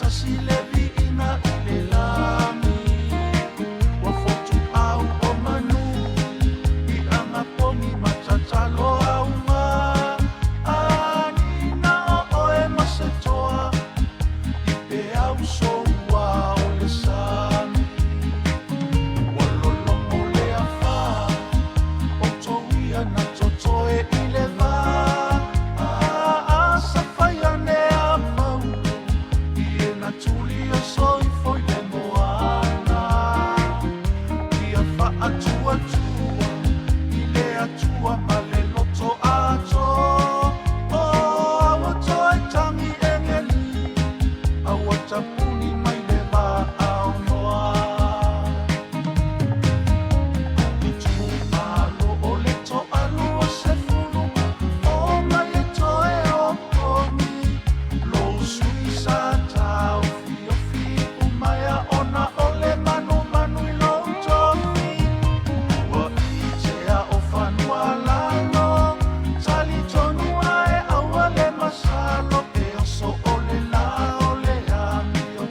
Tasi le viiga i le lagi, Ua fotuau o manu i agapogi ma tatalo auga, Anina o oe ma se toa i peau soua o le sami. Ua lologo le afa o touia na totoe i le va, Asa fai ane a pau i e na tuli o soifo i le moana. Ia faatuatua i le Atua ma le loto ato. O aua toe tagi egeli, aua tapuni mai le vaao noa. Itumalo o le 20, o mai e toe o pogi. Lou sui sa tau fiofi umaea ona o le manumanu i lou tofi. Ua itea o fanua lalo, talitonu ae aua le masalo e oso o le la o le amio.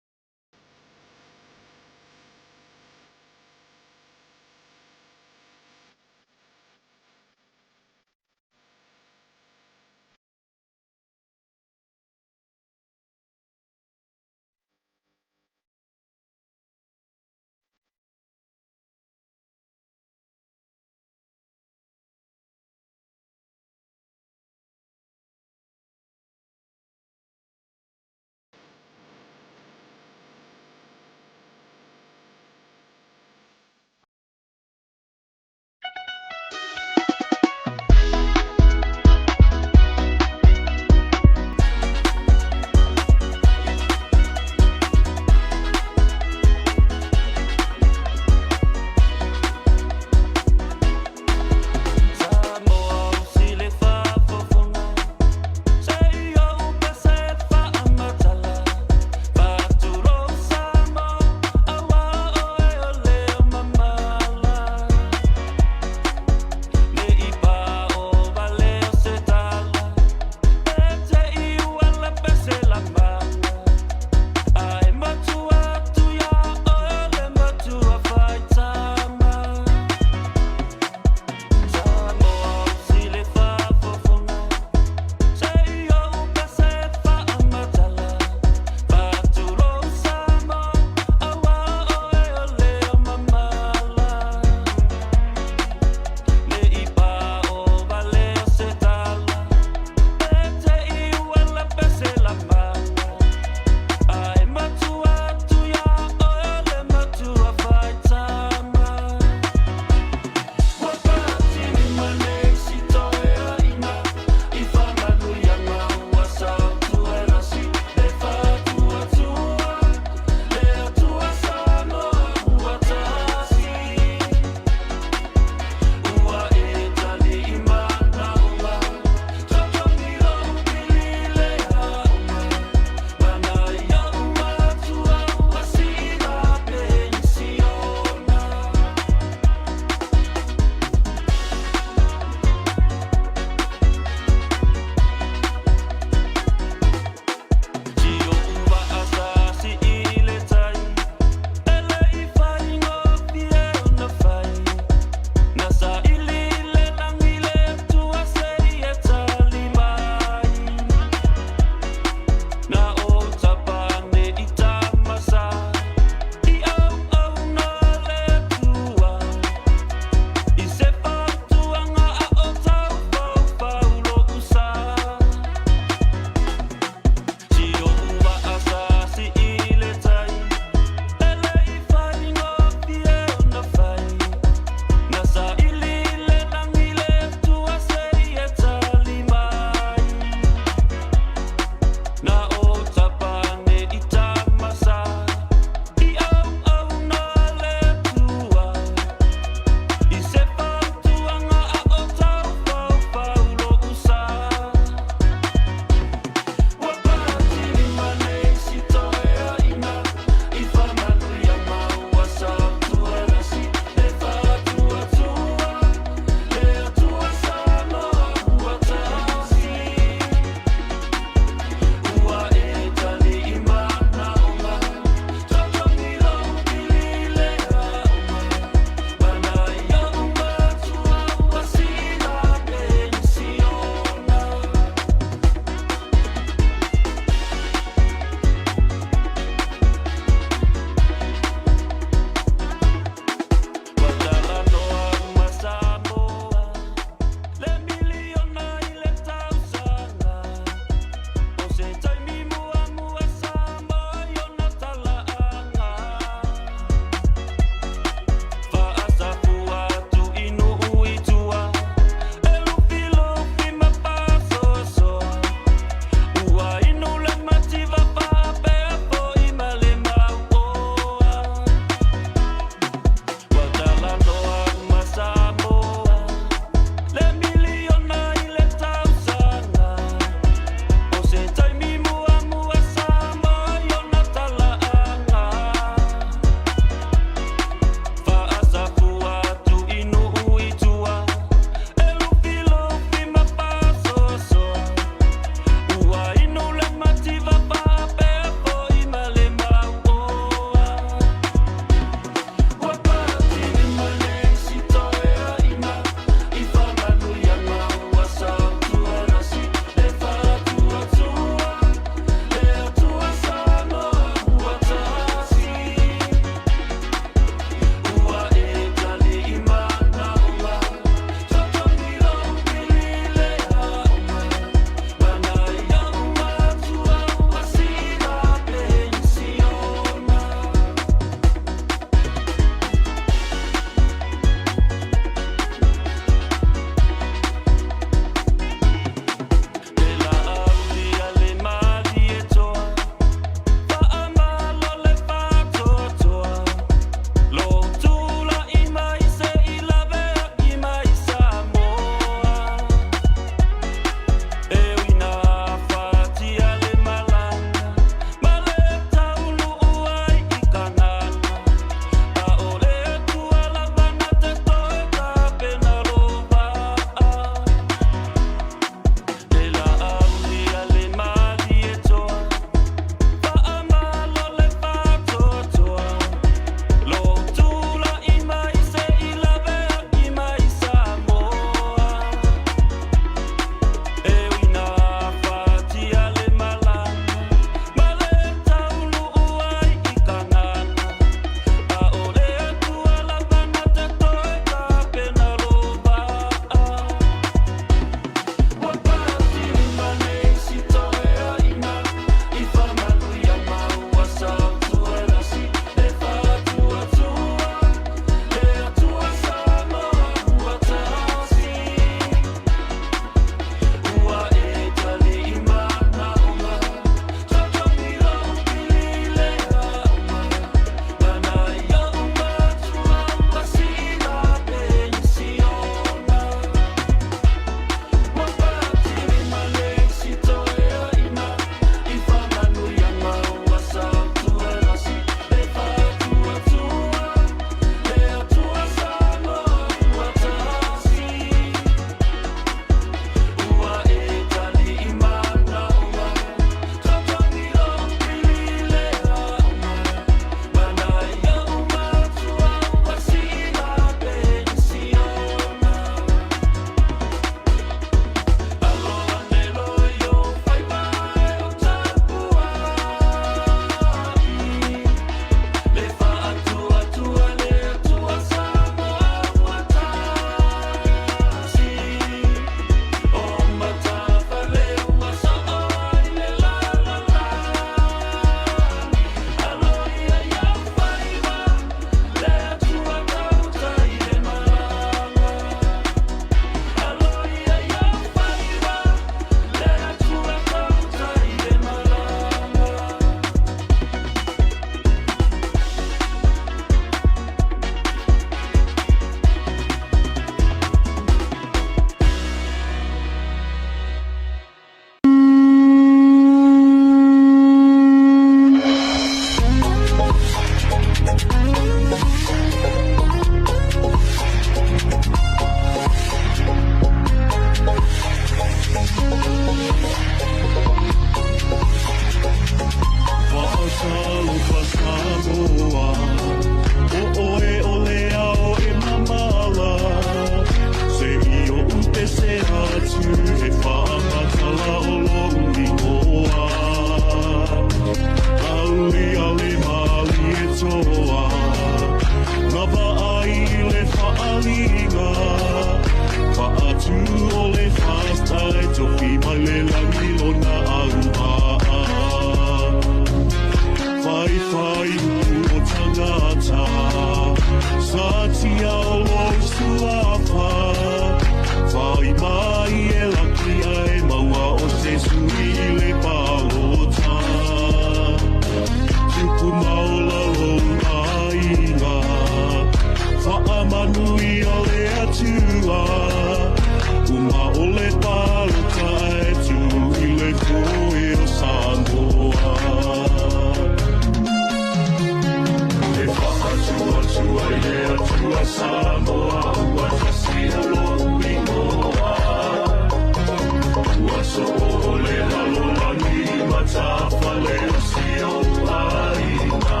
soo o le lalolagi matafale o si ou aiga.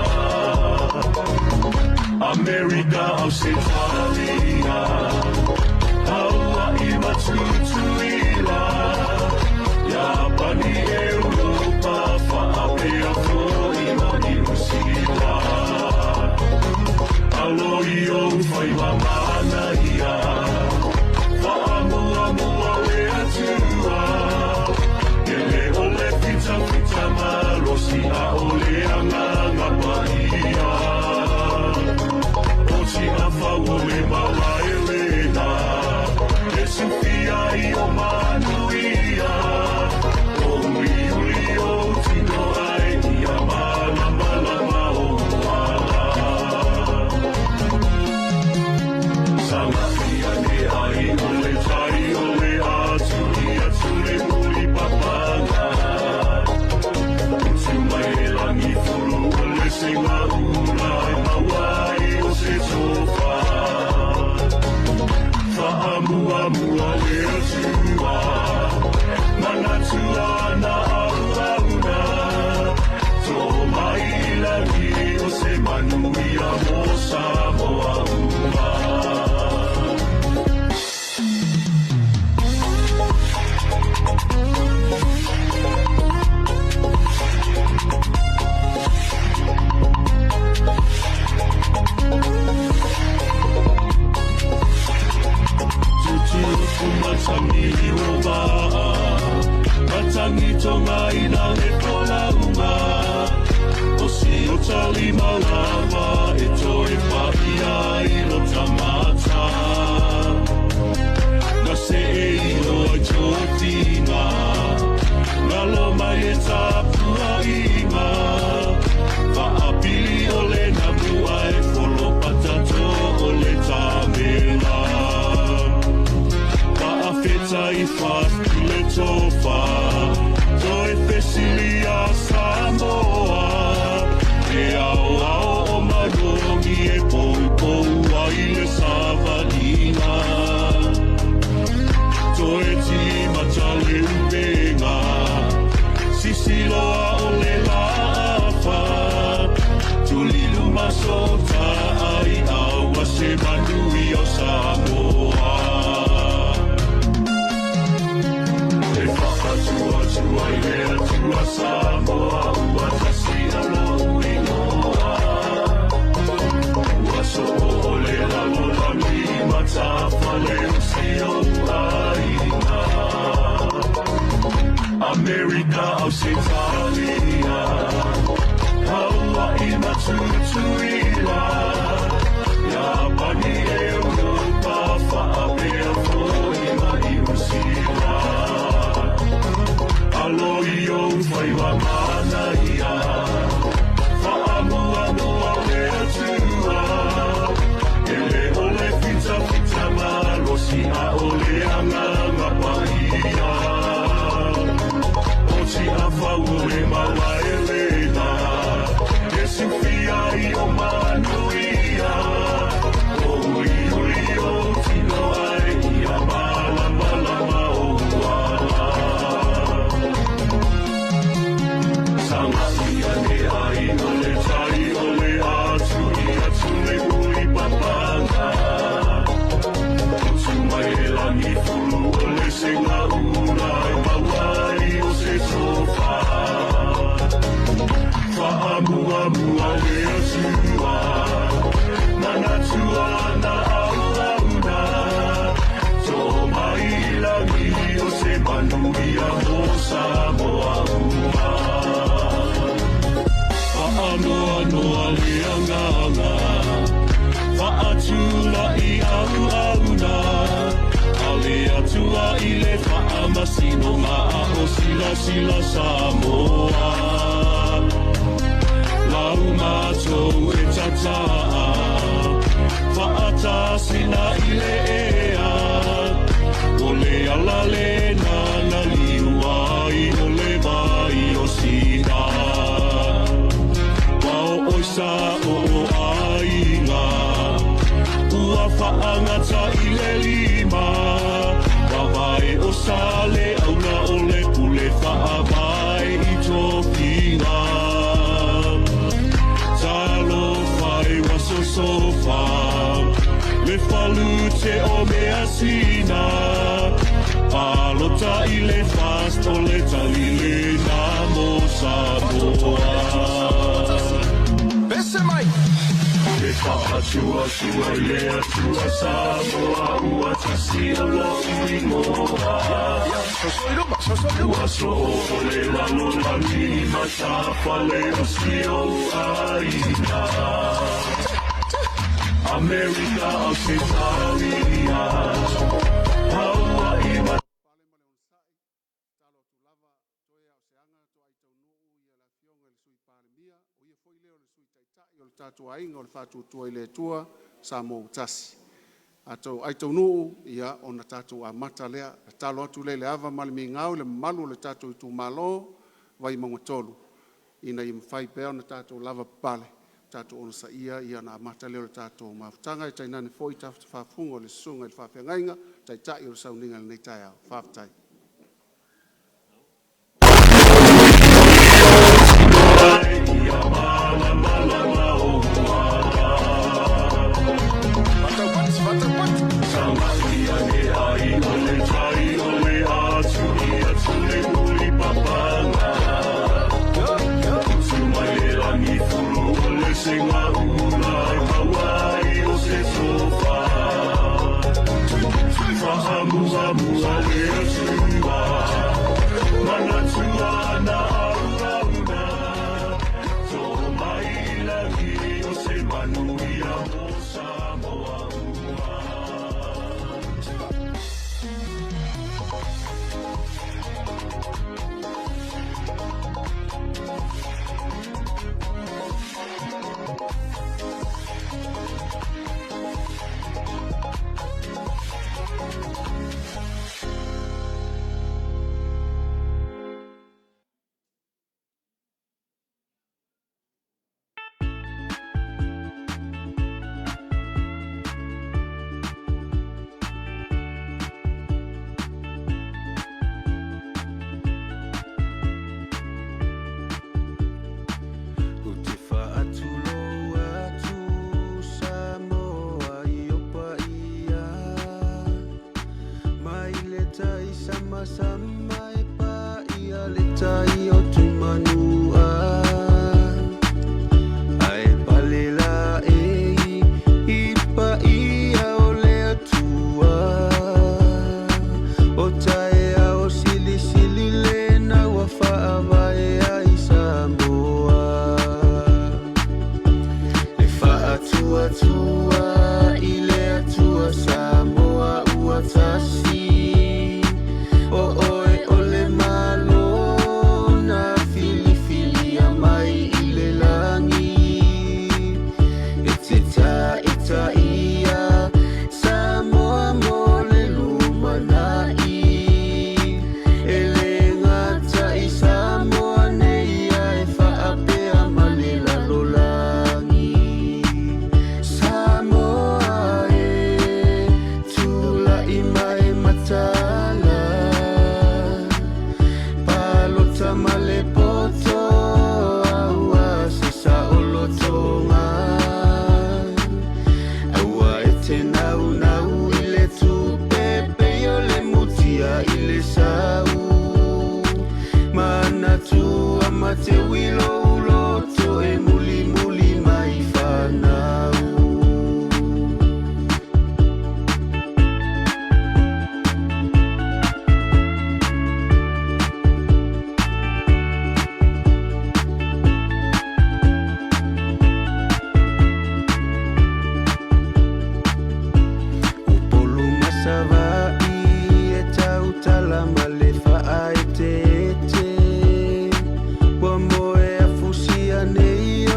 Amerika, Ausetalia, Hawaii ma Tutuila, Iapani, Europa, faapea foi ma Niu Sila. Alo i ou faiva manaia, faamuamua le Atua. E le o le fitafita malosi, a o le Agaga Paia. O Tiafau o le malae lena, e sifia ai o manuia. O uliuli ou tino ai ia malamalama ou ala. Sagai ane ai o le tai o le atu i atu le mulipapaga. Utu mai le lagi fulu o le segaula e maua ai o se tofa. Faamuamua le Atua, manatu ana auauna. To mai i lagi o se manuia mo Samoa uma. Tutu matagi o vaa, matagitogaina le folauga. O si o talima lava e toe paia ai lo ta mata. Na see i loa i tofiga, galo mai le tapuaiga. Faapili o le namua e folopata to o le tamela. Faafetai fatu le tofa, toe fesilia Samoa. E aoao o manogi e poupou ai le savaliga. Toe timata le upega, sisiloa o le laafa. Tuliluma sota ai aua se manuia o Samoa. E faatuatua i le Atua Samoa ua tasi lou igoa. Ua soo o le lalolagi matafale o si ou aiga. Amerika, Ausetalia, Hawaii ma Tutuila, Iapani, Europa, faapea foi ma Niu Sila. Alo i ou faiva manaia, faamuamua le Atua. E le o le fitafita malosi, a o le Agaga Paia. O Tiafau o le malae lena, e sifia ai o manuia. O uliuli ou tino ai ia malamalama ou ala. Sagai ane ai o le tai o le atu i atu le mulipapaga. Utu mai le lagi fulu o le segaula e maua ai o se tofa. Faamuamua le Atua, manatu ana auauna. To mai i lagi o se manuia mo Samoa uma. Faanoanoa le agaga, faatulai auauna. A le Atua i le faamasinoga a o silasila Samoa. Lau matou e tataa, faatasina i le ea. O le ala lena na liua ai o le vai o Sina. Ua oo i sa o aiga, ua faagata i le lima. Vavae o Saleaula o le Salute o measina. Palota i le FAST o le tali lena mo Samoa. Pese mai. E faatuatua i le Atua Samoa ua tasi o lou igoa. Soso i luma, soso i luma. Ua soo le lalolagi ma tafale o si ou aiga. Amerika, Ausetalia, Hawaii ma Pale ma le onosai, talo atu lava, toe a o se aga toai taunuu ia le afioga i le Sui Palemia, o ia foi lea o le Sui Taitai o le tatou aiga o le Faatuatua i le Atua Samoa ua tasi. Atonu ai taunuu ia ona tatou amata lea. Tatalo atu lea i le ava ma le migao i le mamalu o le tatou itumalo Vaimauga 3 ina ia mafai pea ona tatou lavapapale, tatou onosaia ia ona amata lea o le tatou mafutaga, ae tainane foi tafatafafuga o le susuga i le faafeagaiga, taitai o le sauniga i lenei taeao. Faafetai. Malamalama o ala. Fataupati, fataupati. Taumatia e ai o le tai o le atu i atu le muli papanga. Tu mai le lagi fulu o le senga ula e mauai o se sofa. Faamua mua le atua, manatua na aurauna. Tō mai lagi o se manuia mo Samoa ua. Ou te faatulou atu Samoa i ou paia mai le tai samasama e paia le tai o Tuimanua ae pale laei i paia o le Atua o taeao silisili lena ua faavae ai Samoa. E faatuatua i le Atua Samoa ua tasi o oe o le Malo na filifilia mai i le lagi e te taitaia Samoa mo le lumanai e le gata i Samoa nei ae faapea ma le lalolagi. Samoa e tulai mai mataala palota ma le poto aua se saolotoga aua e te naunau i le tupe pei o le mutia i le sau manatua ma te uilo uloto e mulimuli mai fanau. Upolu ma Savaii e tautala ma le faaeteete ua moe afusia nei.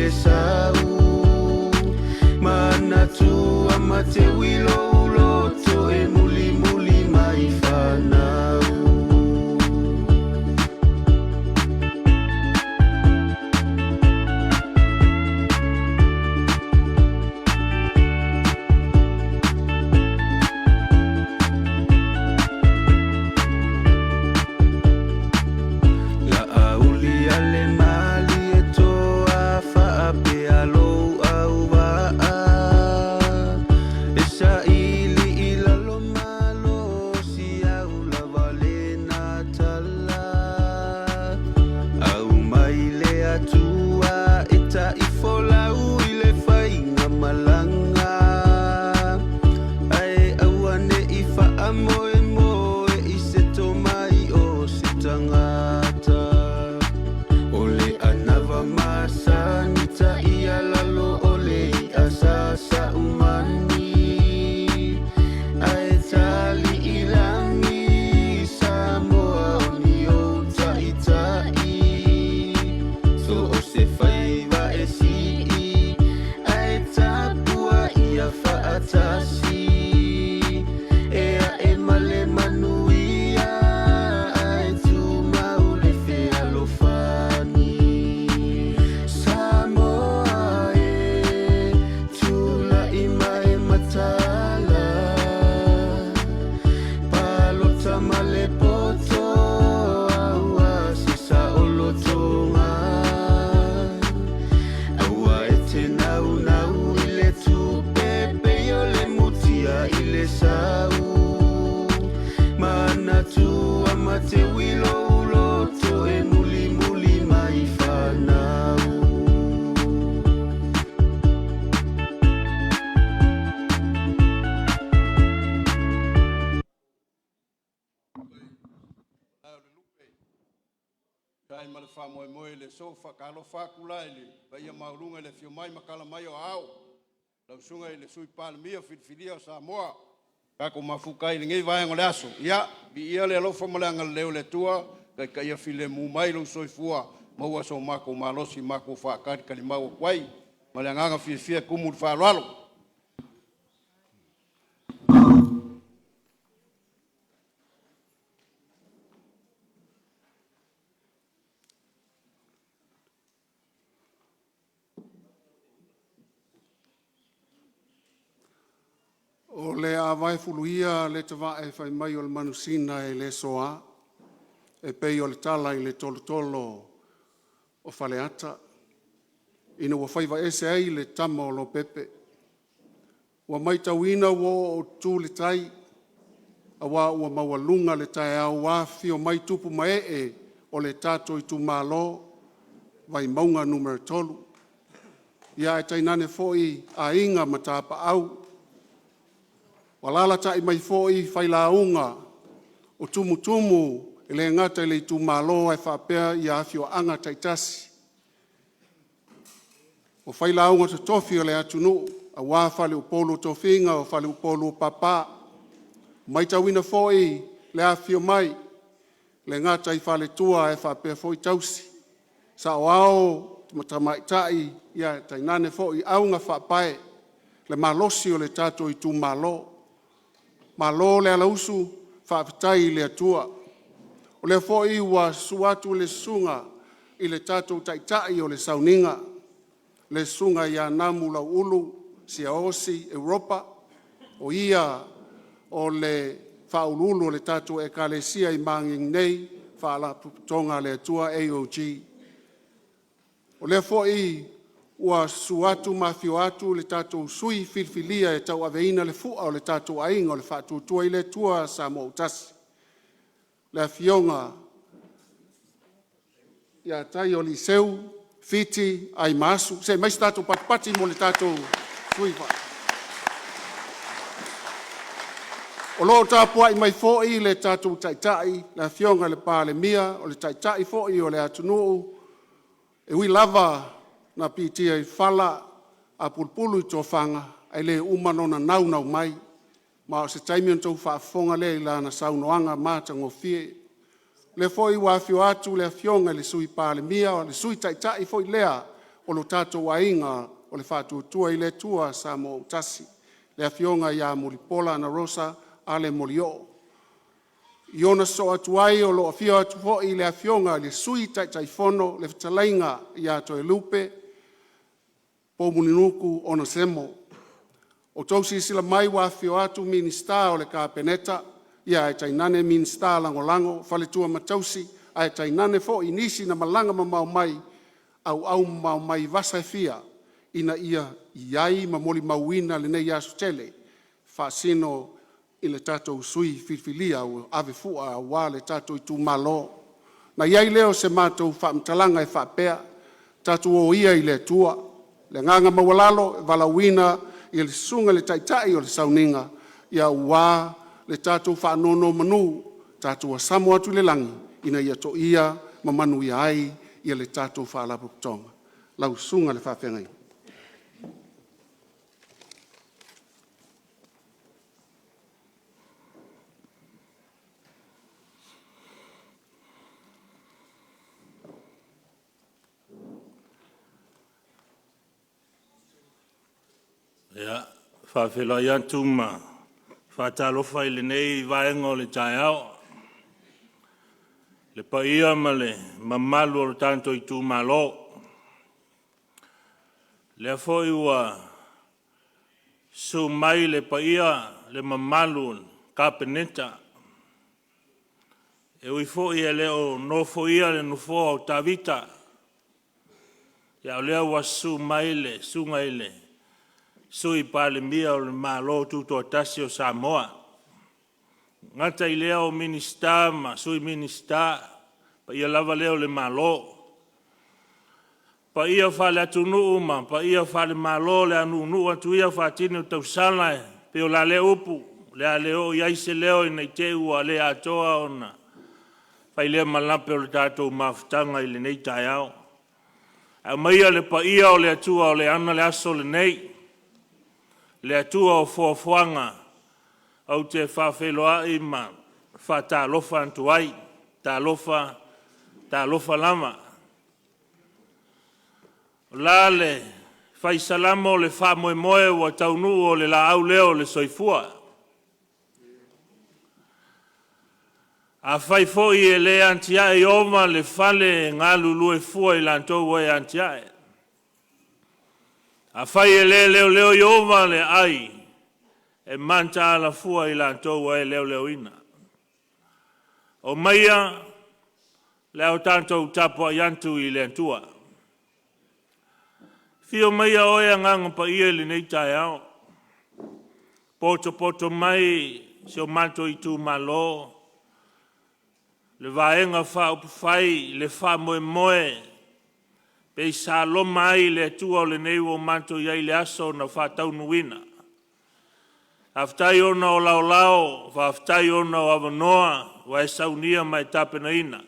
le sau Manatua ma te wilo uloto e mulimuli mai fanau. La auli ale mali e toa faape alo au waa e saili i lalo malo si au lava le natala au mai le atua e taifolau i le faiga malaga ae aua nei faamoemoe i se tomai o se tagata o le anava masani taia lalo o le i'a sa saumani ae tali i lagi Samoa o ni ou ta'ita'i so o se faiva e si'i ae tapua ia fa'atasi e a'e ma le manuia ae tumau le fealofani Samoa e tula'i mai mataala palota ma le poto aua se sa'olotoga aua e te naunau i le tupe pei o le mutia i le sau manatua ma te uilo uloto e mulimuli mai fanau. Ai ma le faamoemoe i le aso, faatalofa atu la i le paia maualuga i le afio mai ma tala mai o aao, lau Susuga i le Sui Palemia filifilia o Samoa, tatou mafuta ai i lenei vaega o le aso. Ia, viia le alofa ma le agalelei o le Atua, taitaia filemu mai lou soifua, maua so matou malosi matou faatalimau atu ai. Ma le agaga fiafia e tumu i le faaaloalo. O le avae fuluia le tavae fai mai o le manusina e le soa, e pei o le tala i le tolotolo o Faleata, ina ua faiva ese ai le tama o Lopepe. Ua matauina ua ooootutu le tai, aua ua maualuga le taeao ua afifio mai tupu ma ee o le tatou itumalo Vaimauga Nu.3, ia ae tainane foi Aiga ma Tapaau. Ua alaalatai mai foi failauga o tumutumu e le gata i le itumalo ae faapea afioaga taitasi. O failauga totofi a le atunuu aua faleupolu o tofiga, o faleupolu o papa. Ua matauina foi le afifio mai e le gata i faletua ae faapea foi tausi, saoao ma tamaitai ae tainane foi augafaapae le malosi o le tatou itumalo. Malo le alausu, faafetai i le Atua. O lea foi ua susu atu le susuga i le tatou Taitai o le Sauniga, le Susuga ia Namulauulu Siaosi Europa, o ia o le Faauluulu o le tatou Ekalesia i Magigi nei, Faalapotopotoga a le Atua AOG. O lea foi ua susu atu ma afio atu le tatou sui filifilia e tauaveina le fua o le tatou Aiga o le Faatuatua i le Atua Samoa ua Tasi, le Afioga ia Taioliseu Fiti Aimasu. Se i aumai se tatou patipati mo le tatou sui. O lo o tapuai mai foi le tatou Taitai, le Afioga i le Palemia, o le Taitai foi o le atunuu, e ui lava na piitia i fala apulupulu i tofaga, ae le uma lona naunau mai, ma o se taimi ona outou faafofoga lea i lana saunoaga matagofie. O lea foi ua afio atu le Afioga i le Sui Palemia, o le Sui Taitai foi lea o lo tatou aiga o le Faatuatua i le Atua Samoa ua Tasi, le Afioga ia Mulipola Anarosa Ale Molioo. I ona sosoo atu ai o lo o afio atu foi le Afioga i le Sui Taitaifono le Fetalaiga ia Toelupe Poumulinuku Onesemo. Ua outou silasila mai ua afifio atu Minisita o le Kapeneta ae tainane Minisita Lagolago, faletua ma tausi ae tainane foi nisi na malaga mamao mai auau mamao mai vasa e fia ina ia i ai ma molimauina lenei aso tele e faasino i le tatou sui filifilia ua ave fua aua le tatou itumalo. Na i ai lea o se matou faamatalaga e faapea, tatou o ia i le Atua, le agaga maualalo e valaauina le Susuga i le Taitai o le Sauniga aua le tatou faanonomanu, tatou asamo atu i le lagi ina ia toia ma manuia ai le tatou Faalapotopotoga. Lau Susuga i le Faafeagaiga. E faafeiloai atu ma faatalofa i lenei vaega o le taeao, i le paia ma le mamalu o le tatou itumalo. O lea foi ua susu mai le paia, le mamalu o le Kapeneta, e ui foi e le o nofoia le nofoa o Tavita, a o lea ua susu mai le Susuga i le Sui Palemia o le Malo Tutoatasi o Samoa. E le gata i lea o Minisita ma Sui Minisita, o le paia lava lea o le Malo. O paia faale-atunuu ma paia faale-Malo o le a nuunuu atu ia faatini o tausala e pei o la lea upu, o le a le oo i ai se leo ina ne i te i ua le atoa ona fai lea ma lape o le tatou mafutaga i lenei taeao. Ae aumaia le paia o le Atua o le e ana le aso lenei, le Atua o foafoaga, ou te faafeiloai ma faatalofa atu ai. Talofa, talofa lava. O la le fai Salamo o le faamoemoe ua taunuu o le laau lea o le soifua. Afai foi e le atiae Ieova le fale, e galulue fua i latou e atiae. Afai e le leoleo Ieova le aai, e mataala fua i latou e leoleoina. Omaia le a tatou tapuai atu i le Atua. Afio maia oe Agaga Paia i lenei taeao, potopoto mai si o matou itumalo, le Vaega Faaupufai i le faamoemoe pei sa loma ai le Atua o lenei ua matou i ai i le aso na faataunuuina. Faafetai ona o laolao, faafetai ona o avanoa ua e saunia ma e tapenaina.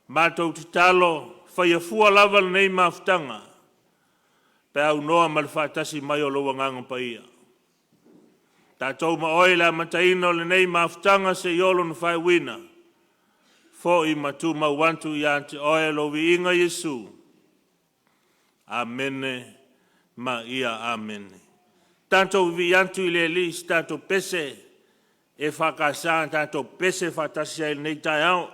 Matou tatalo, faia fua lava lenei mafutaga pe aunoa ma le faatasi mai o lou Agaga Paia. Tatou ma oe i le amataina o lenei mafutaga seia oo i lona faaiuina, foi ma tumau atu ia te oe lou viiga Iesu. Amene ma ia amene. Tatou vivii atu i le Alii i se tatou pese EFKS tatou pepese faatasi ai i lenei taeao.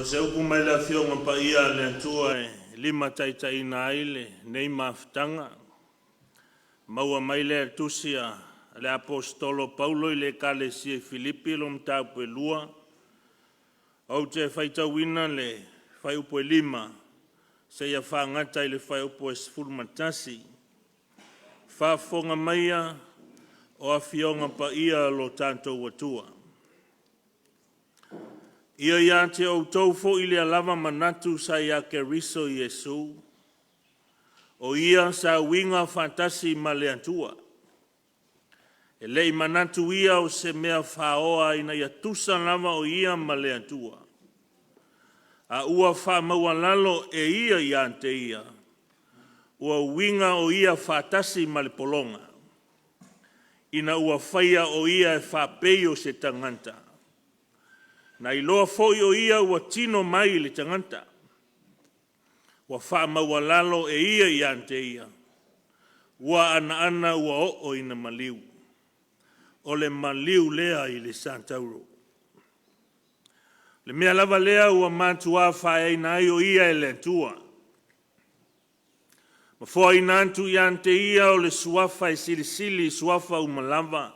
se upu mai le Afioga Paia a le Atua e limataitaiina ai lenei mafutaga, maua mai lea i le tusi a le Aposetolo Paulo i le Ekalesia i Filipi lona mataupu e 2, ou te faitauina le fuaiupu e 5 seia fagata i le fuaiupu e 11. Faafofoga maia o Afioga Paia a lo tatou Atua. Ia ia te outou foi lea lava manatu sa ia Keriso Iesu, o Ia sa uiga faatasi ma le Atua, e le i manatu Ia o se mea faoa ina ia tusa lava o Ia ma le Atua, a ua faamaualalo e Ia ia te Ia, ua uiga o Ia faatasi ma le pologa, ina ua faia o Ia e faapei o se tagata. Na iloa foi o Ia ua tino mai i le tagata, ua faamaualalo e Ia ia te Ia, ua anaana ua oo ina maliu, o le maliu lea i le satauro. Le mea lava lea ua matuā faaeaina ai o Ia e le Atua, ma foaina atu ia te Ia o le Suafa e silisili i suafa uma lava,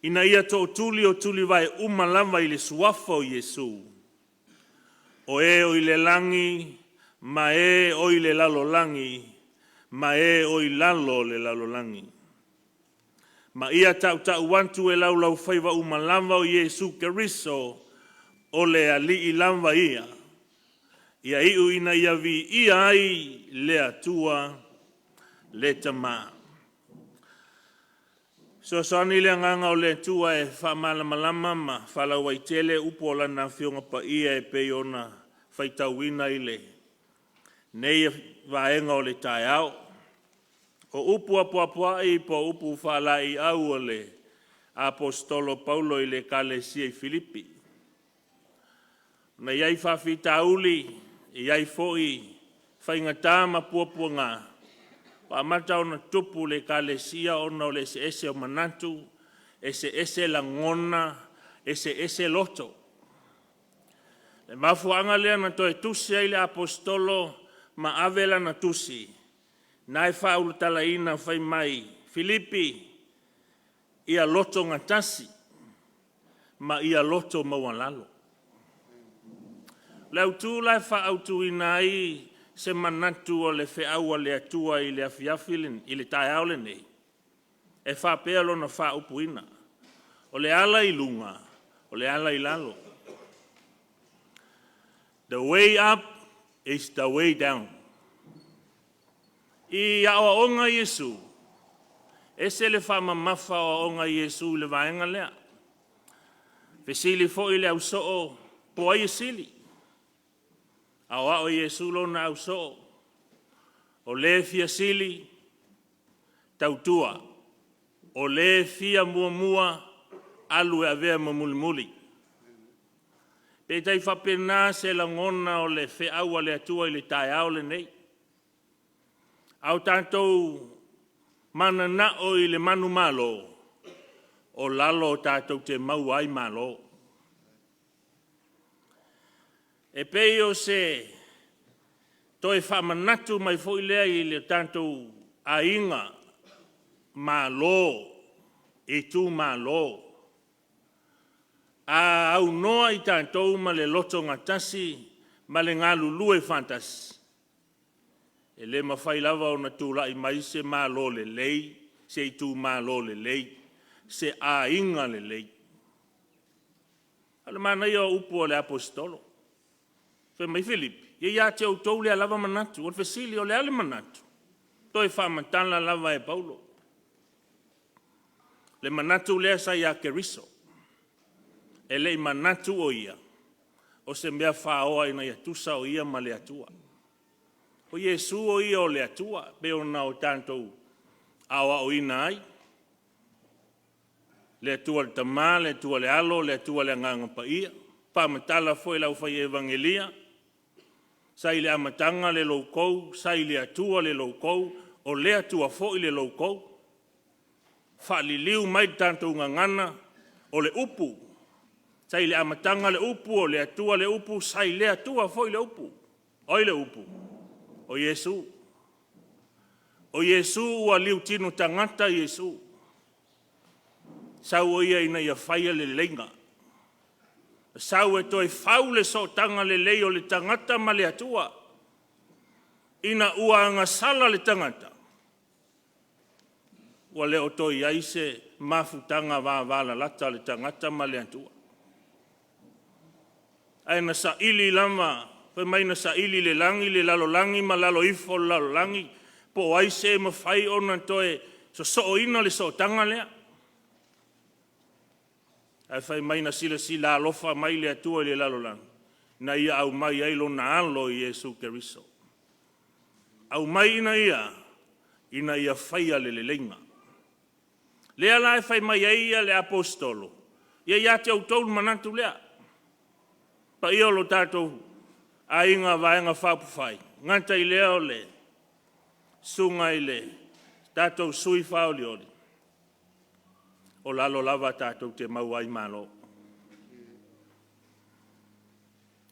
ina ia tootuli o tulivae uma lava i le Suafa o Iesu, o e o i le lagi ma e o i le lalolagi ma e o i lalo o le lalolagi. Ma ia tautau atu e laulaufaiva uma lava o Iesu Keriso o le Alii lava ia. Ia iu ina ia viia ai le Atua le Tama. Fesoasoani le Agaga o le Atua e faamalamalama ma faalauaitele upu o Lana Afioga Paia e pei ona faitauina i lenei vaega o le taeao. O upu apoapoai po o upu faalaeiau a le Aposetolo Paulo i le Ekalesia i Filipi. Na i ai faafitauli, e i ai foi faigata ma puapuaga ua amata ona tupu i le Ekalesia ona o le eseese o manatu, eseese lagona, eseese loto. O le mafuaaga lea na toe tusi ai le Aposetolo ma ave lana tusi, na e faaulutalaina fai mai, “Filipi, ia loto gatasi ma ia loto maualalo.” O le autu la e faaautuina ai se manatu o le feau a le Atua i le afiafi i le taeao lenei, e faapea lona faaupuina, “O le ala i luga, o le ala i lalo.” The way up is the way down. I aoaoga a Iesu, e ese le faamamafa o aoaoga a Iesu i le vaega lea. Fesili foi le ausoo po o ai e sili, aoao e Iesu lona ausoo, o le fia sili, tautua, o le fia muamua, alu e avea ma mulimuli. Pe tai faapena se lagona o le feau a le Atua i le taeao lenei. A o tatou mananao i le manumalo, o lalo tatou te maua ai malo. E pei o se toe faamanatu mai foi lea i le tatou aiga, Malo, itumalo. A aunoa i tatou ma le loto gatasi ma le galulue faatasi, e le mafai lava ona tulai mai se Malo lelei, se itumalo lelei, se aiga lelei. O le manaia o upu a le Aposetolo, fai mai Filipi, ia ia te outou lea lava manatu. O le fesili, o le a le manatu? Toe faamatala lava e Paulo le manatu lea sa ia Keriso. E le i manatu o ia o se mea faoa ina ia tusa o ia ma le Atua. O Iesu o ia o le Atua pei ona tatou aoaoina ai, le Atua le Tama, le Atua le Alo, le Atua le Agaga Paia. Faamatala foi e le Aufai Evagelia, sa i le amataga le logou, sa i le Atua le logou, o le Atua foi le logou. Faaliliu mai le tatou gagana, o le upu, Sa i le amataga le upu, o le Atua le upu, sa i le Atua foi le upu. O ai le upu? O Iesu. O Iesu ua liutino tagata Iesu. Sau o ia ina ia faia le leleiga. Sau e toe fau le sootaga lelei o le tagata ma le Atua, ina ua agasala le tagata, ua le o toe i ai se mafutaga vavalalata a le tagata ma le Atua. Ae na saili lava, fai mai na saili le lagi, le lalolagi ma lalo ifo o le lalolagi po o ai se mafai ona toe sosooina le sootaga lea. Ae fai mai na silasila alofa mai le Atua i le lalolagi na ia aumai ai lona Alo Iesu Keriso, aumai ina ia faia le leleiga. Lea la e fai mai ai le Aposetolo, ia ia te outou le manatu lea, le paia o lo tatou aiga Vaega Faaupufai, e le gata i lea o le susuga i le tatou sui faaolioli, o lalo lava tatou te maua ai malo.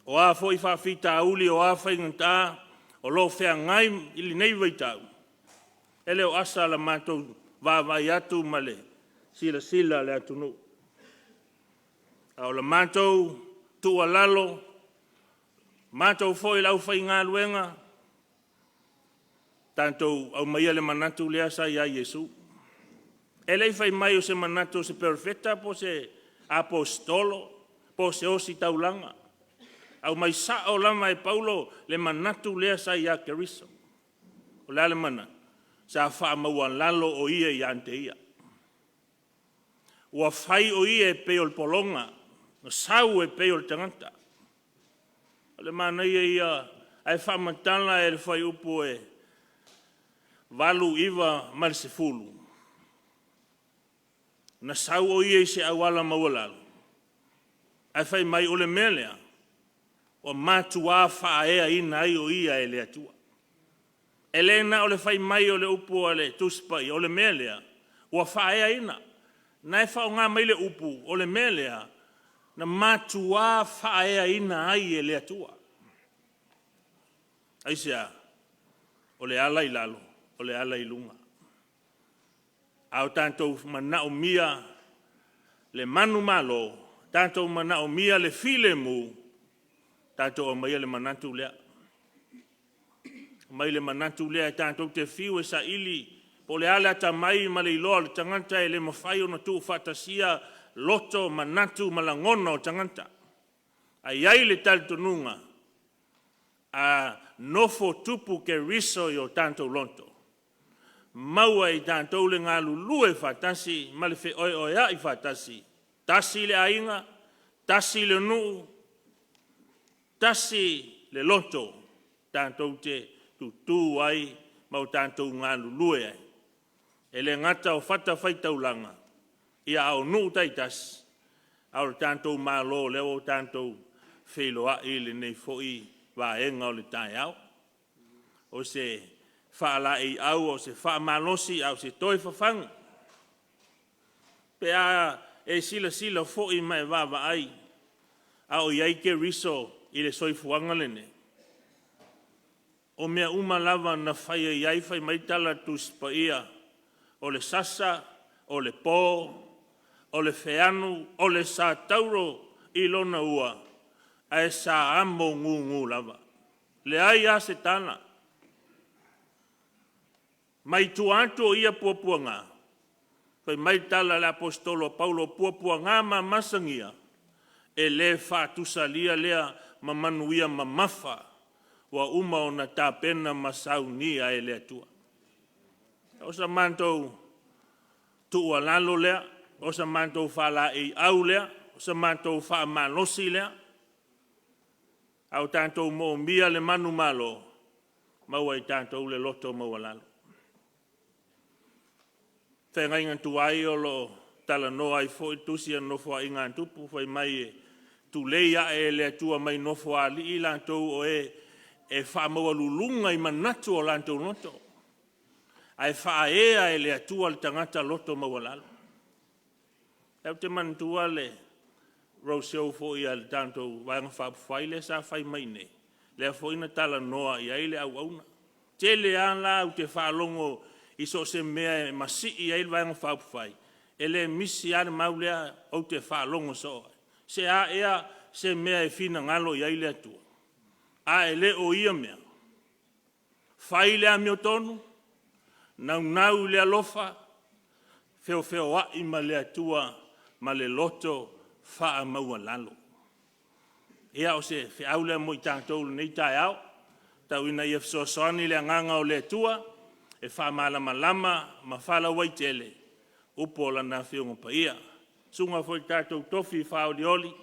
O a foi faafitauli o a faigata o lo o feagai i lenei vaitau, e le o asa la matou vaavaai atu ma le silasila a le atunuu. A o le matou tuualalo, matou foi le aufaigaluega, tatou aumaia le manatu lea sa ia Iesu. E le i fai mai o se manatu o se Perofeta po o se Aposetolo po o se Ositaulaga, aumai sao lava e Paulo le manatu lea sa ia Keriso. O le a le manatu? Sa faamaualalo o ia ia te Ia. Ua fai o Ia e pei o le pologa, na sau e pei o le tagata. O le manaia ia ae faamatala e le fuaiupu e 8, 9 ma le 10, na sau o Ia i se auala maualalo, ae fai mai o le mea lea ua matua faaeaina ai o Ia e le Atua. E le na o le fai mai o le upu a le Tusi Paia, o le mea lea ua faaeaina. Na e faaaoga mai le upu o le mea lea na matua faaeaina ai e le Atua. Aisea? O le ala i lalo, o le ala i luga. A o tatou manaomia le manumalo, tatou manaomia le filemu, tatou aumaia le manatu lea, aumai le manatu lea tatou te fiu e saili po o le a le atamai ma le iloa o le tagata e le mafai ona tuufaatasia loto, manatu ma lagona o tagata. Ae i ai le talitonuga, a nofo tupu Keriso i o tatou loto, maua e i tatou le galulue faatasi ma le feoeoeai faatasi, tasi le aiga, tasi le nuu, tasi le loto, tatou te tutu ai ma o tatou galulue ai. E le gata o fatafaitaulaga, a o nuu taitasi, a o le tatou Malo lea ua tatou feiloai i lenei foi vaega o le taeao. O se faalaeiau, o se faamalosi a o se toe fafagi pe a e silasila foi ma e vaavaai a o i ai Keriso i le soifuaga lenei? O mea uma lava na fai ai ai, fai mai tala a le Tusi Paia, o le sasa, o le po, o le feanu, o le satauro i lona ua, ae sa amo gugu lava. Leai lava se tala. Mai tua atu o ia puapuaga, fai mai le tala a le Aposetolo a Paulo, o puapuaga mamasagia, e le faatusalia lea ma manuia mamafa ua uma ona tapena ma saunia e le Atua. O sa matou tuualalo lea, o sa matou faalaeiau lea, o sa matou faamalosi lea, a o tatou moomia le manumalo, maua e i tatou le loto maualalo. Le feagaiga tuai o lo o talanoa ai foi le tusi a le Nofoaiga a Tupu fai mai e tulei ae e le Atua mai nofoaali'i latou o e e faamaualuluga i manatu o latou loto, ae faaea e le Atua le tagata loto maualalo. Ae ou te manatua le road show foi a le tatou Vaega Faaupufai lea sa fai mai i inei, lea foi na talanoa i ai le auauna. Tele lava la ou te faalogo i so o se mea e masii ai le Vaega Faaupufai, e le misi lava le mau lea ou te faalogo soo ai. Se a ea se mea e finagalo i ai le Atua ae le o ia mea? Fai le amiotonu, naunau i le alofa, feofeoai ma le Atua ma le loto faamaualalo. Ia, o se feau lea mo i tatou i lenei taeao, tau ina ia fesoasoani le agaga o le Atua e faamalamalama ma faalauaitele upu o Lana Afioga Paia. Susuga foi i le tatou tofi faaolioli,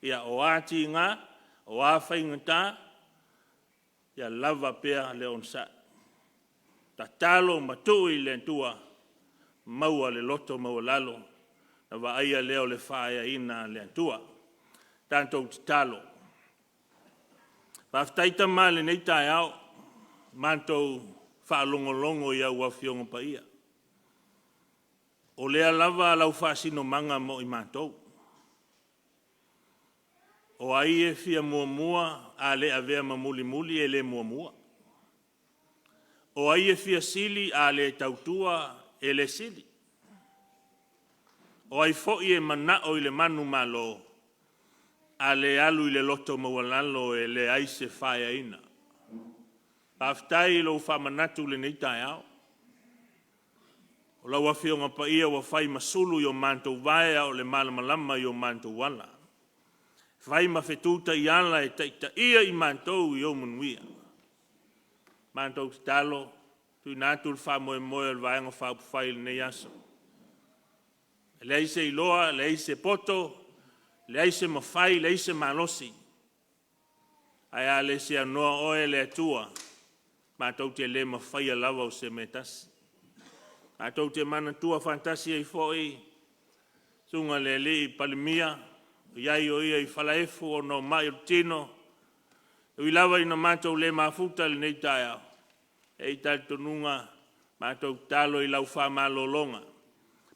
ia o a tiga, o a faigata, ia lava pea le onosai, tatalo ma tuu i le Atua, maua le loto maualalo ona vaaia lea o le faaeaina a le Atua. Tatou tatalo. Faafetai Tama i lenei taeao, matou faalogologo i au Afioga Paia, o lea lava lau faasinomaga mo i matou. O ai e fia muamua a le avea ma mulimuli e le muamua? O ai e fia sili a le tautua e le sili? O ai foi e manao i le manumalo a le alu i le loto maualalo e leai se faaeaina? Faafetai i lou faamanatu i lenei taeao, o lau Afioga Paia ua fai ma sulu i o matou vae a o le malamalama i o matou ala, fai ma fetu taiala e taitaia i matou i ou manuia. Matou tatalo, tuuina atu le faamoemoe o le Vaega Faaupufai i lenei aso, e leai se iloa leai se poto, leai se mafai leai se malosi, ae a le seanoa oe le Atua, matou te le mafaia lava o se mea e tasi. Matou te manatua faatasi ai foi susuga i le alii Palemia o i ai o ia i falaefu ona o mai o le tino. E ui lava ina matou le mafuta i lenei taeao, e i ai le talitonuga matou te tatalo i lau faamalologa,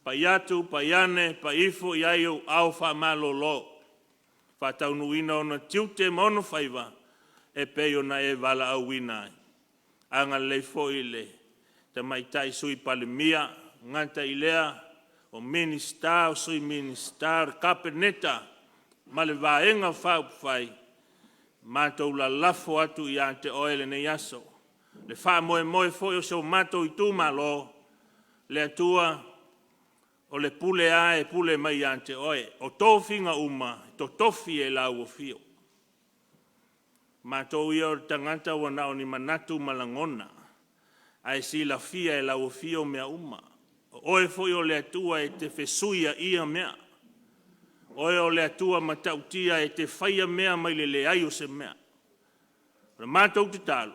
pai atu pai ane, pai ifo i ai ou aao faamalolo, faataunuuina ona tiute ma ona faiva e pei ona e valaauina ai. Agalelei foi i le Tamaitai Sui Palemia, e le gata i lea o Minisita, o Sui Minisita, o le Kapeneta ma le Vaega Faaupufai, matou lalafo atu ia te Oe lenei aso, le faamoemoe foi o si o matou itumalo. Le Atua, o le pule lava e pule mai ia te Oe, o tofiga uma e totofi e lau Afio. O matou ia o tagata ua na o ni manatu ma lagona, ae silafia e lau Afio mea uma. O Oe foi o le Atua e te fesuiaia mea, o Oe o le Atua matautia e te faia mea mai le leai o se mea. O le matou tatalo,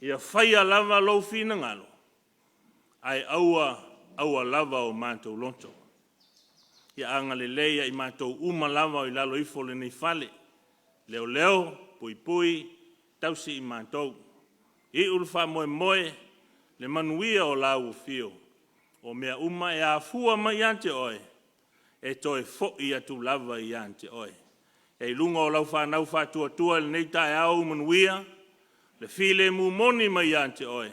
ia faia lava lou finagalo ae aua aua lava o matou loto. Ia agalelei ia i matou uma lava o i lalo ifo o lenei fale, leoleo, puipui, tausi i matou. Iu le faamoemoe, le manuia o lau afio, o mea uma e afua mai ia te Oe, e toe foi atu lava ia te Oe. E i luga o lau fanau faatuatua i lenei taeao ou manuia, le filemu moni mai ia te Oe,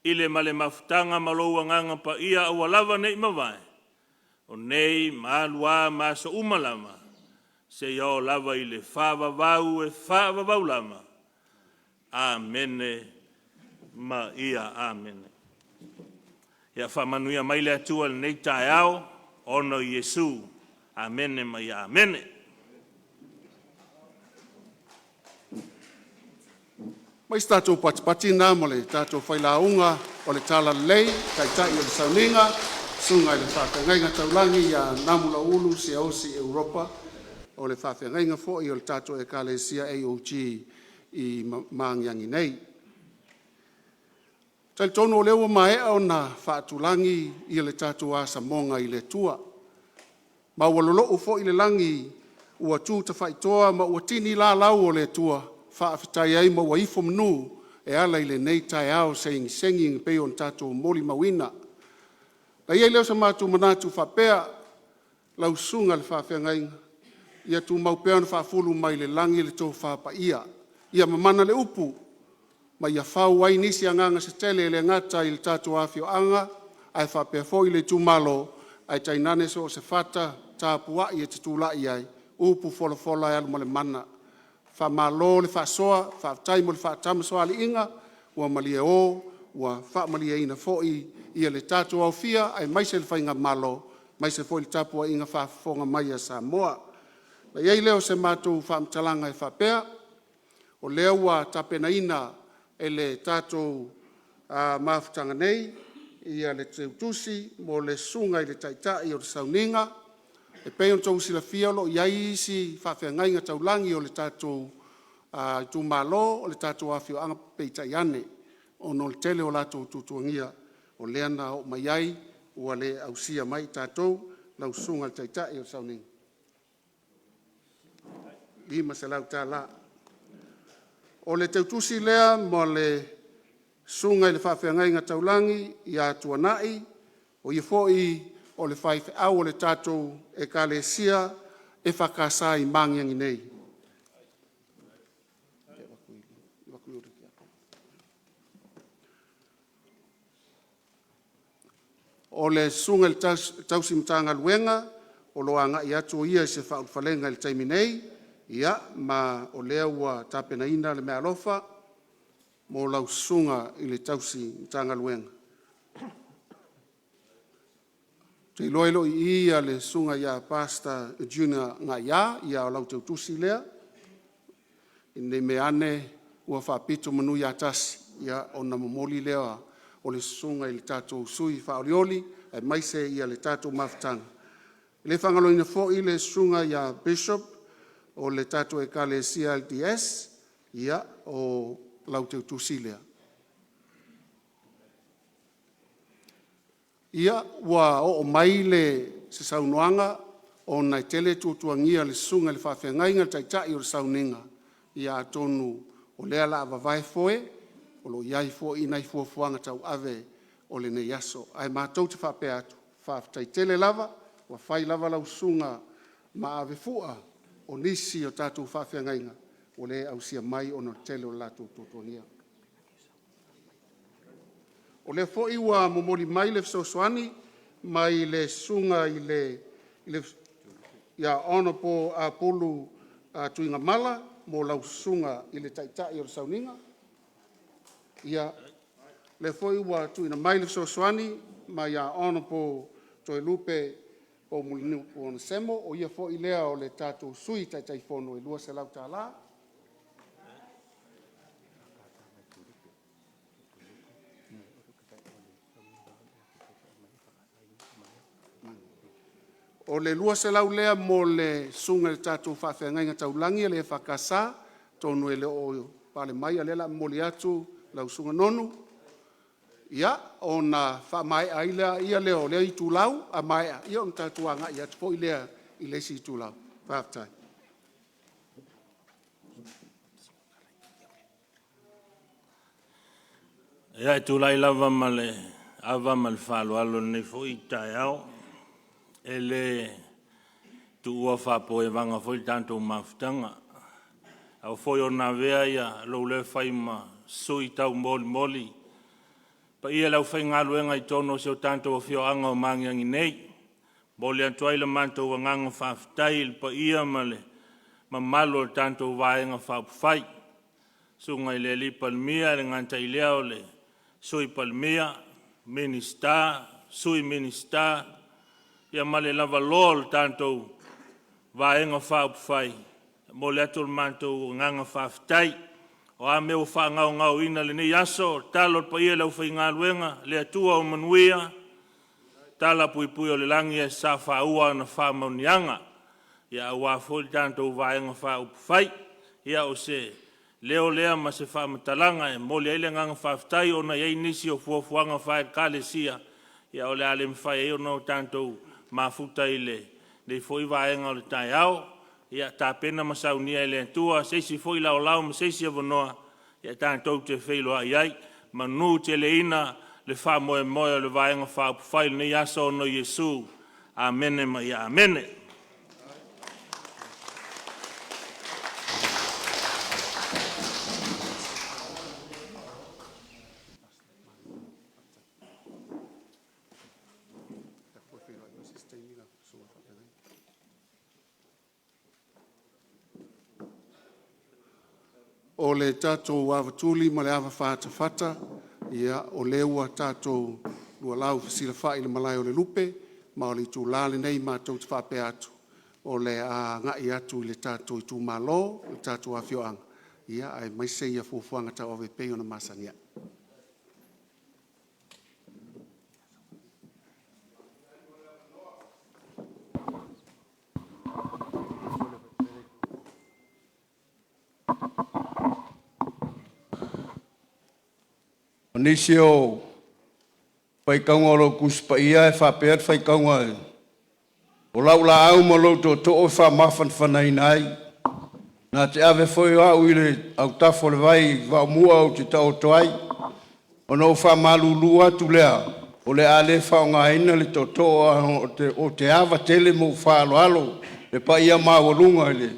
i le ma le mafutaga ma lou Agaga Paia aua lava ne i mavae, o nei ma alu a ma aso uma lava, seia oo lava i le faavavau e faavavau lava. Amene ma ia amene. Ia faamanuia mai le Atua i lenei taeao ona o Iesu. Amene ma ia amene. Fai se tatou patipati lena ma le tatou failauga o le Talalelei, Taitai o le Sauniga, Susuga i le Faafeagaiga Taulagi ia Namulauulu Siaosi Europa, o le faafeagaiga foi o le tatou Ekalesia AOG i Magiagi nei. E talitonu o lea ua maea ona faatulagi le tatou asamoga i le Atua, ma ua lolo'u foi le lagi ua tu tafaitoa ma ua tini lalau o le Atua, faafetai ai ma ua ifo manu e ala i lenei taeao segisegi e pei ona tatou molimauina. Na i ai lea o se matou manatu faapea, lau Susuga i le Faafeagaiga, ia tumau pea ona faafulu mai le lagi le tofa paia, ia mamana le upu ma ia fau ai nisi agaga se tele e le gata i le tatou afioaga ae faapea foi le itumalo, ae tainane so o se fata tapuai e te tulai ai, upu folafola e alu ma le mana. Faamalo le faasoa, faafetai mo le faatamasoaliiga, ua malie o ua faamalieina foi le tatou aofia aemaise le faigamalo, aemaise foi le tapuaiga faafofoga mai a Samoa. Ona i ai lea o se matou faamatalaga e faapea, o lea ua tapenaina e le tatou mafutaga nei le teutusi mo le Susuga i le Taitai o le Sauniga. E pei ona outou silafia o lo o i ai isi faafeagaiga taulagi o le tatou itumalo, o le tatou afioaga, peitai ane, ona o le tele o latou tuatuagia o lea na oo mai ai ua le ausia mai i tatou lau Susuga i le Taitai o le Sauniga. $500. O le teutusi lea mo le Susuga i le Faafeagaiga Taulagi ia Tuanai, o ia foi o le faifeau o le tatou Ekalesia EFKS i Magiagi nei. O le Susuga i le Tausi Matagaluega o lo o agai atu o ia i se faaulufalega i le taimi nei, ia ma o lea ua tapenaina le meaalofa mo lau Susuga i le Tausi Matagaluega. Ou te iloa e le o i i le Susuga ia Pastor Junior Gaia, ia o lau teutusi lea, ina ne i meaane ua faapito manu ia tasi, ona momoli lea o le susuga i le tatou sui faaolioli aemaise le tatou mafutaga. E le faagaloina foi le Susuga ia Bishop o le tatou Ekalesia LDS, ia, o lau teutusi lea. Ia, ua oo mai se saunoaga ona e tele tuatuagia o le susuga i le faafeagaiga o le taitai o le sauniga, ia atonu o lea o le a vavae foe, o lo o i ai foi nai fuafuaga tauave o lenei aso. Ae matou te faapea atu, faafetai tele lava, ua fai lava lau susuga ma avefua o nisi o tatou faafeagaiga ua le ausia mai ona o le tele o latou tuatuagia. O lea foi ua momoli mai le fesoasoani mai le Susuga ia Honourable Apulu Tuigamala mo lau Susuga i le Taitai o le Sauniga. Ia, o lea foi ua tuuina mai le fesoasoani mai ia Honourable Toelupe Poumulinuku Onesemo, o ia foi lea o le tatou Sui Taitaifono e $200. O le $200 lea mo le susuga i le tatou faafeagaiga taulagi a le EFKS, atonu e le o pale mai, a o lea o le a momoli atu lau Susuga Nonu, ia, ona faamaea ai lea o lea itulau, a maea ona tatou agai atu foi lea i le isi itulau. Faafetai. Ia, e tulai lava ma le ava ma le faaaloalo i lenei foi taeao, e le tuua faapuaivaga foi le tatou mafutaga, a ua foi ona avea lou leo e fai ma sui taumolimoli paia o le aufaigaluega i totonu o si o tatou afioaga o Magiagi nei. E momoli atu ai le matou agaga faafetai i le paia ma le mamalu o le tatou Vaega Faaupufai, susuga i le alii Palemia, e le gata i lea o le Sui Palemia, Minisita, Sui Minisita, ia ma le lavaloa o le tatou Vaega Faaupufai. E momoli atu le matou agaga faafetai. O a mea ua faagaogaoina i lenei aso, o le tatalo a le paia o le aufaigaluega, le Atua o manuia, tala puipui o le lagi ae sasaa faaua ana faamanuiaga aua foi le tatou Vaega Faaupufai. Ia o se leo lea ma se faamatalaga e momoli ai le agaga faafetai ona e i ai nisi o fuafuaga faale-Ekalesia o le a le mafai ai ona tatou mafuta i lenei foi vaega o le taeao. Ia tapena ma saunia e le Atua se isi foi laolao ma se isi avanoa tatou te feiloai ai. Manuteleina le faamoemoe o le Vaega Faaupufai i lenei aso ona o Iesu. Amene ma ia amene. O le tatou avatuli ma le avafatafata, ia o lea ua tatou lualau fesilafai i le malae o le lupe, ma o le itula lenei matou te faapea atu, o le a agai atu i le tatou itumalo, le tatou afioaga, aemaise fuafuaga tauave e pei ona masani ai. O nisi o faitauga o lau Tusi Paia e faapea le faitauga, “O lau laau ma lou tootoo e faamafanafanaina ai, na te ave foi o au i le autafa o le vai vaomua ou te taoto ai.” Ona ou faamalulu atu lea, o le a le faaaogaina le tootoo ae ou te ava tele ma ou faaaloalo i le paia maualuga i le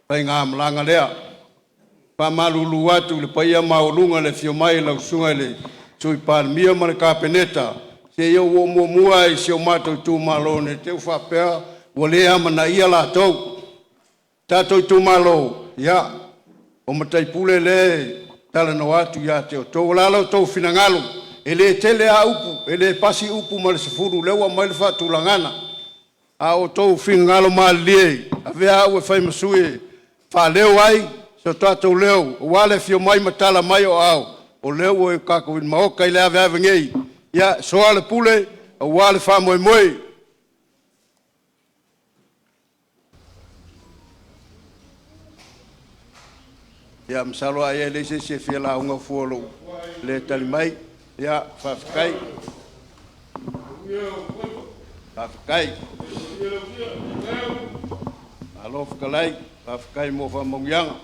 faigamalaga lea. E faamalulu atu i le paia maualuga i le afio mai o lau Susuga i le Sui Palemia ma le Kapeneta, se i ou oo muamua lava i si o matou itumalo ne i te i ua faapea ua le amanaia latou. Tatou itumalo, ia, o matai pule lea e talanoa atu ia te outou. O le a lo outou finagalo? E le tele lava upu, e le pasi upu ma le 10 o lea ua aumai le faatulagana. A outou finagalo malilie, avea au e fai ma sui e faaleo ai so tatou leo aua le afio mai ma tala mai o aao, o lea ua tatou i le Maota i le aveave nei. Ia, soa le pule aua le faamoemoe. Ia masalo ai e leai se isi e fia lauga fua i lou le tali mai. Ia, faafetai. Faafetai. Malo fetalai, faafetai mo faamanuiaga.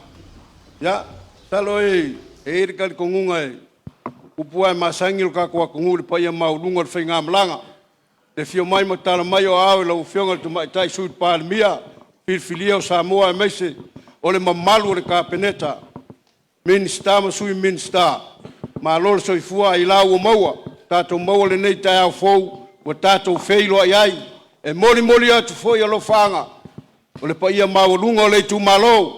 Ia, masalo e i ai le talitonuga o upu lava e masani i le tatou atunuu i le paia maualuga o le faigamalaga, i le afio mai ma tala mai o aao i lau Afioga i le Tamaitai Sui Palemia filifilia o Samoa aemaise o le mamalu o le Kapeneta, Minisita ma Sui Minisita, malo le soifua ailao ua maua. Tatou maua lenei taeao fou ua tatou feiloai ai. E molimoli atu foi alofaaga o le paia maualuga o le itumalo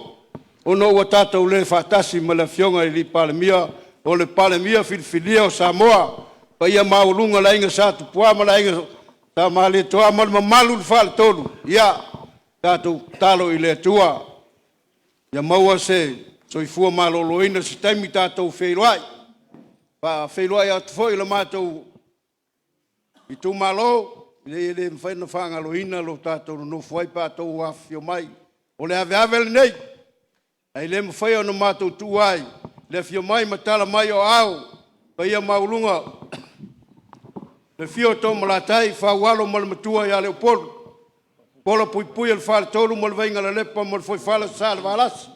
ona ua tatou le faatasi ma le Afioga i le Palemia, o le Palemia filifilia o Samoa. Le paia maualuga i le Aiga Sa Tupua ma le Aiga Sa Malietoa ma le mamalu i le Faletolu, ia tatou tatalo i le Atua ia maua se soifua maloloina i se taimi tatou feiloai. E faafeiloai atu foi i le matou itumalo, e leai e le mafai ona faagaloina lo tatou nonofo ai pe a outou afifio mai. O le aveave lenei, ae le mafai ona matou tuua ai le afio mai ma tala mai o aao, paia maualuga i le afio o Toomalatai, Faualo ma le Matua ia Leupolu, Pola Puipui e le Faletolu ma le Vaigalelepa ma le Fuaifale o Salevalasi,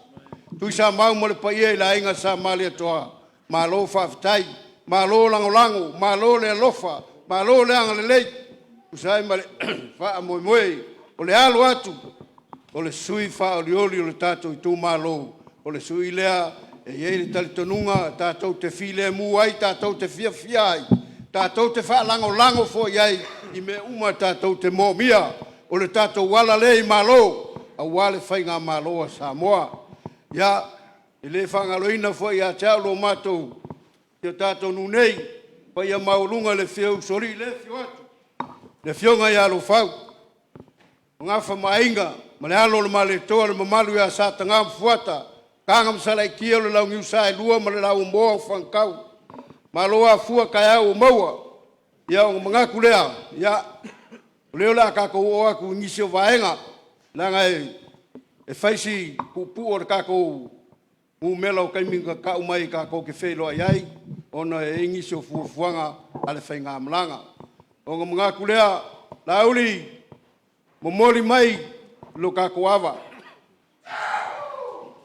Tuisamau ma le paia i le Aiga Sa Malietoa, malo faafetai, malo lagolago, malo le alofa, malo le agalelei e tusa ai ma le faamoemoe o le alo atu o le sui usufono faaolioli o le tatou itumalo, o le sui usufono lea e i ai le talitonuga tatou te filemu ai, tatou te fiafia ai, tatou te faalagolago foi i ai i mea uma tatou te moomia. O le tatou ala lea i malo aua le faigamalo a Samoa. Ia, e le faagaloina foi ia te au si o tatou nuu nei, le paia maualuga i le afio o Usoalii lea e afio atu, le Afioga ia Loufau, o Gafa ma Aiga ma le Alo o le Malietoa, le mamalu ia Sa Taga ma Fuata, Taga ma Salaitia, le Launiu Saelua ma le Lauomoa o Fanutau. Malo afua taeao ua maua. Ia ona manatu lea, ia, o lea o le a tatou oo atu i nisi o vaega, leaga e fai si puupuu o le tatou numera o taimi na tau mai tatou te feiloai ai, ona e i ai nisi o fuafuaga a le faigamalaga. Ona manatu lea, Laauli, momoli mai lo tatou ava,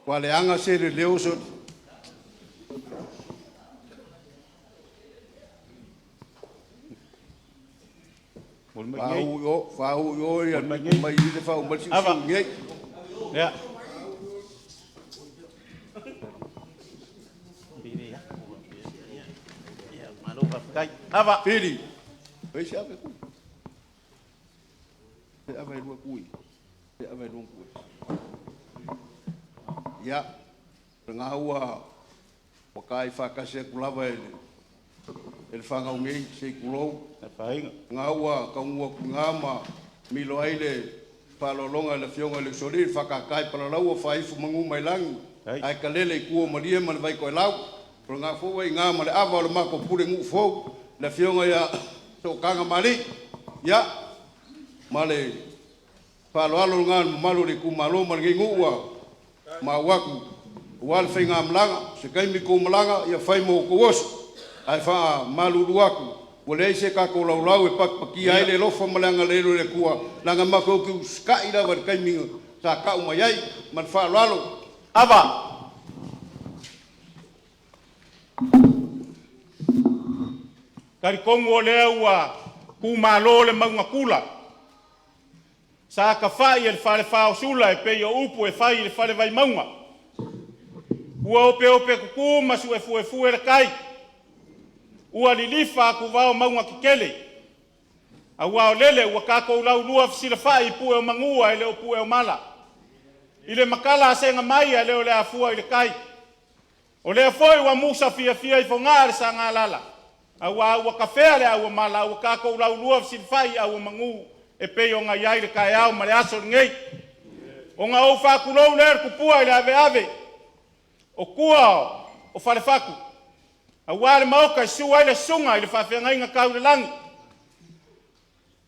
ua leaga se leo. Faauu i o, faauu i o ia le pito mai i i le faauu mai le siusiu i inei. Ia. Ava. Fili. Fai se ava e tui. Se ava e lua tui. Se ava e lua tui. Ia, lena ua taai faatasi atu lava e le fanau nei, se i tulou, lena ua taunuu atu i ina ma milo ai le faaaloaloga i le Afioga i le Usoalii, le faatata i Palalaua, faaifu manu mai lagi, ae talele i tua o Malie ma le Vaitoelau. O lena foi ua i ina ma le ava o le matou pulenuu fou, le Afioga ia Sootaga Ma Alii. Ia, ma le faaaloalo lena i le mamalu o le itumalo ma lenei nuu ua maua atu aua le faigamalaga. O se taimi tou malaga ia fai ma outou oso, ae faamalulu atu ua leai se tatou laulau e patipatia ai le alofa ma le agalelei o le Atua, leaga matou te usitai lava i le taimi sa tau mai ai. Ma le faaaloalo. Ava. Talitonu o lea ua tumalo le mauga tula, sa tafai e le Falefa o Sula e pei o upu e fai i le Fale Vaimauga. Ua opeope tutu ma su'efuefue le tai, ua lilifa atuvao mauga tetele, aua o lele ua tatou laulua fesilafai i pue o manu ae le o pue o mala, i le matala a sega mai ae le o le afua i le tai. O lea foi ua musa fiafia i Fogaa le Sagalala, aua ua tafea le auomala a ua tatou laulua fesilafai i au o manu e pei ona i ai le taeao ma le aso lenei. Ona ou faatulou lea le tupua i le aveave o tua o Falefatu, aua le Maota e susu ai le susuga i le Faafeagaiga tau i le lagi. E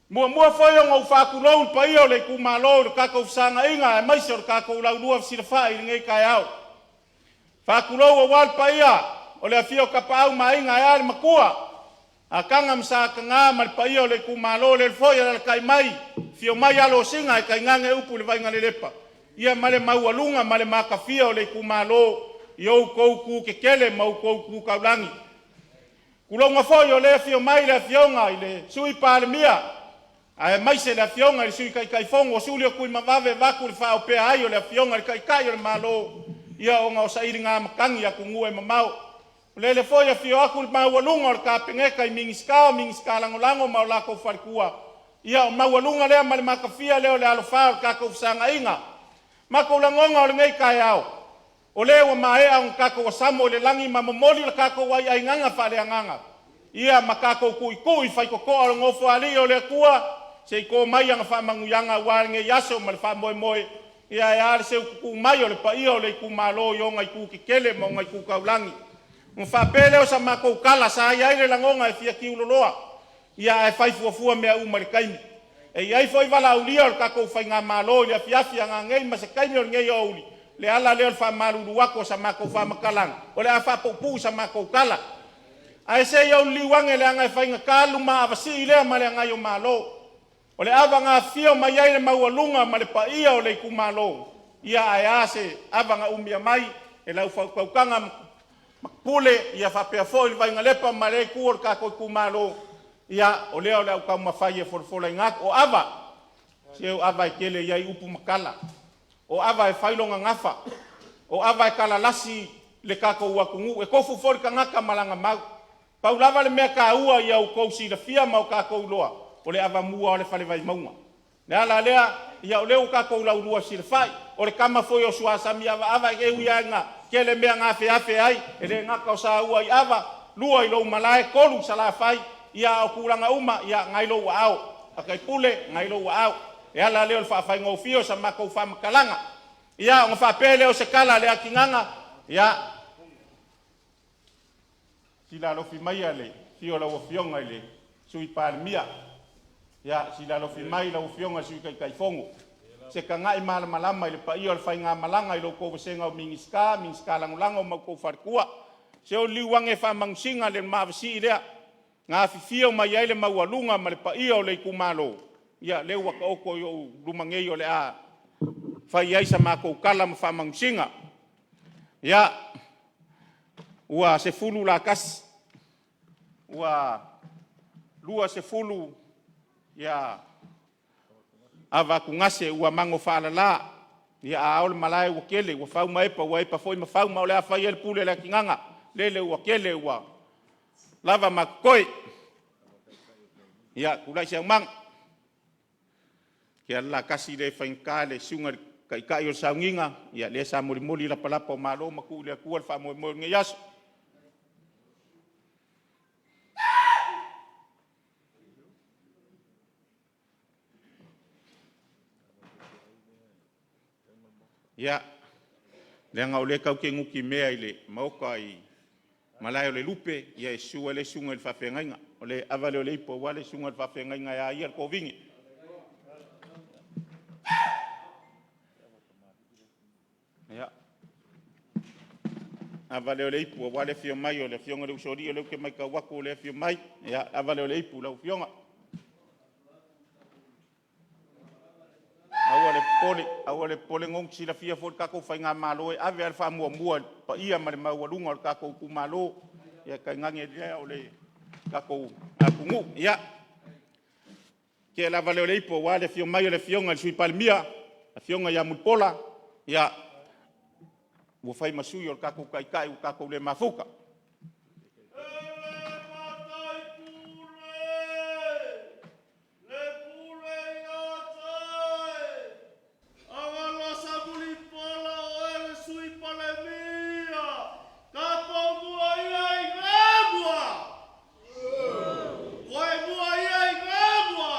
muamua foi ona ou faatulou le paia o le itumalo i le tatou fesagai aemaise o le tatou laulua fesilafai i lenei taeao. E faatulou aua le paia o le afio o Tapaau ma Aiga ae a le Matua Ataga ma Sa Ataga ma le paia o le itumalo. Lele foi e alaalatai mai, afio mai alo o Sina ae tainane upu i le Vaigalelepa, ia ma le maualuga ma le matafia o le itumalo i outou tu tetele ma outou tu taulagi. Tulouna foi o lea e afio mai le Afioga i le Sui Palemia aemaise le Afioga i le Sui Taitaifono o Suli o Tuimavave vaeatu le faaopea ai o le Afioga i le Taitai o le Malo, ia ona o sailiga matagi a atunuu e mamao. O lele foi e afio atu le maualuga o le Kapeneta i Minisita, o Minisita Lagolago ma o latou faletua, ia o le maualuga lea ma le matafia lea o le alofā o le tatou fesagai. Matou lagona o lenei taeao, o lea ua maea ona tatou asamo i le lagi ma momoli le tatou aiaigaga faaleagaga, ia ma tatou tuitui i faitotoa o le Nofoalii o le Atua se i to mai ana faamanuiaga aua lenei aso ma le faamoemoe. Ia ae a le seu tutu mai o le paia o le itumalo i ona itu tetele ma ona itu taulagi. Ona faapea lea o sa matou tala, sa i ai le lagona e fia tiuloloa, ia ae fai fuafua mea uma i le taimi. E i ai foi valaaulia o le tatou faigamalo i le afiafi a nanei ma se taimi o lenei aoauli. O le ala lea o le faamalulu atu o sa matou faamatalaga, o le a faapuupuu sa matou tala. Ae se i ou liliu ane leaga e faigata le lumavasii lea ma le agai o Malo. O le ava na afifio mai ai le maualuga ma le paia o le itumalo, ia ae a se ava na umia mai e lau faautautaga Mapule, ia faapea foi le Vainalepa ma lea itu o le tatou itumalo. Ia o lea o le a ou taumafai e folafolaina atu. O Ava, se o Ava e tele i ai upu ma tala, o Ava e fai lona gafa, o Ava e talalasi le tatou atunuu, e tofu foi le tagata ma lana mau. Pau lava le mea taua ia outou silafia ma o tatou iloa, o le Avamua o le Fale Vaimauga. O le ala lea, ia o lea ua tatou laulua fesilafai, o le tama foi o Sua Sami Avaava, e ui lava ina tele mea na afeafe ai, e le gata o saua i ava, lua i lou malae, tolu i Salafai, ia a o tulaga uma, ia lena e i lou aao Faafaipule, lena e i lou aao. E ala lea o le faafaigofie o sa matou faamatalaga. Ia ona faapea lea o se tala a Leatigaga, ia sila alofi maia i le afio o lau Afioga i le Sui Palemia, ia sila alofi mai lau Afioga i le Sui Taitaifono, se tagai malamalama i le paia o le faigamalaga i lo outou vasega o Minisita, Minisita Lagolago ma outou faletua. Se o liliu ane e faamanusina le mavasii lea na afifio mai ai le maualuga ma le paia o le itumalo, ia lea ua taoto i ou luma nei o le a fai ai sa matou tala ma faamanusina. Ia, ua 10 la tasi, ua 20 Ia Avakugase ua mago faalala, ia a ao le malae ua tele ua fau ma epa ua epa foi ma fau, ma o le a fai ai le pule a Leatigaga, lele ua tele ua lava ma totoe. Ia, tulai se aumaga, ia o le la tasi lea faigata le susuga i le taitai o le sauniga, lea sa molimoli lapalapa o malo ma tuu i le Atua le faamoemoe o lenei aso. Ia, leaga o lea tatou te nutimea i le Maota i malae o le lupe, ia e susu ai le susuga i le faafeagaiga. O le ava lea o le ipu aua le susuga i le faafeagaiga e a ia le tovine. Ia, ava lea o le ipu aua le afio mai o le afioga i le Usoalii, o lea ou te matau atu o lea e afio mai. Ia, ava lea o le ipu i lau afioga. Aua le popole, aua le popole Nonu, e silafia foi le tatou faigamalo e ave lava le faamuamua i le paia ma le maualuga o le tatou itumalo, ae tainane lea o le tatou atunuu. Ia, o le ava lea o le ipu aua le afio mai o le Afioga i le Sui Palemia, le Afioga ia Mulipola, ia, ua fai ma sui o le tatou Taitai ua tatou le mafuta. Ele matai pule, le pule ia te oe. Agalosa Mulipola o oe le Sui Palemia, tatou mua ia i Gamua. Toe mua ia i Gamua.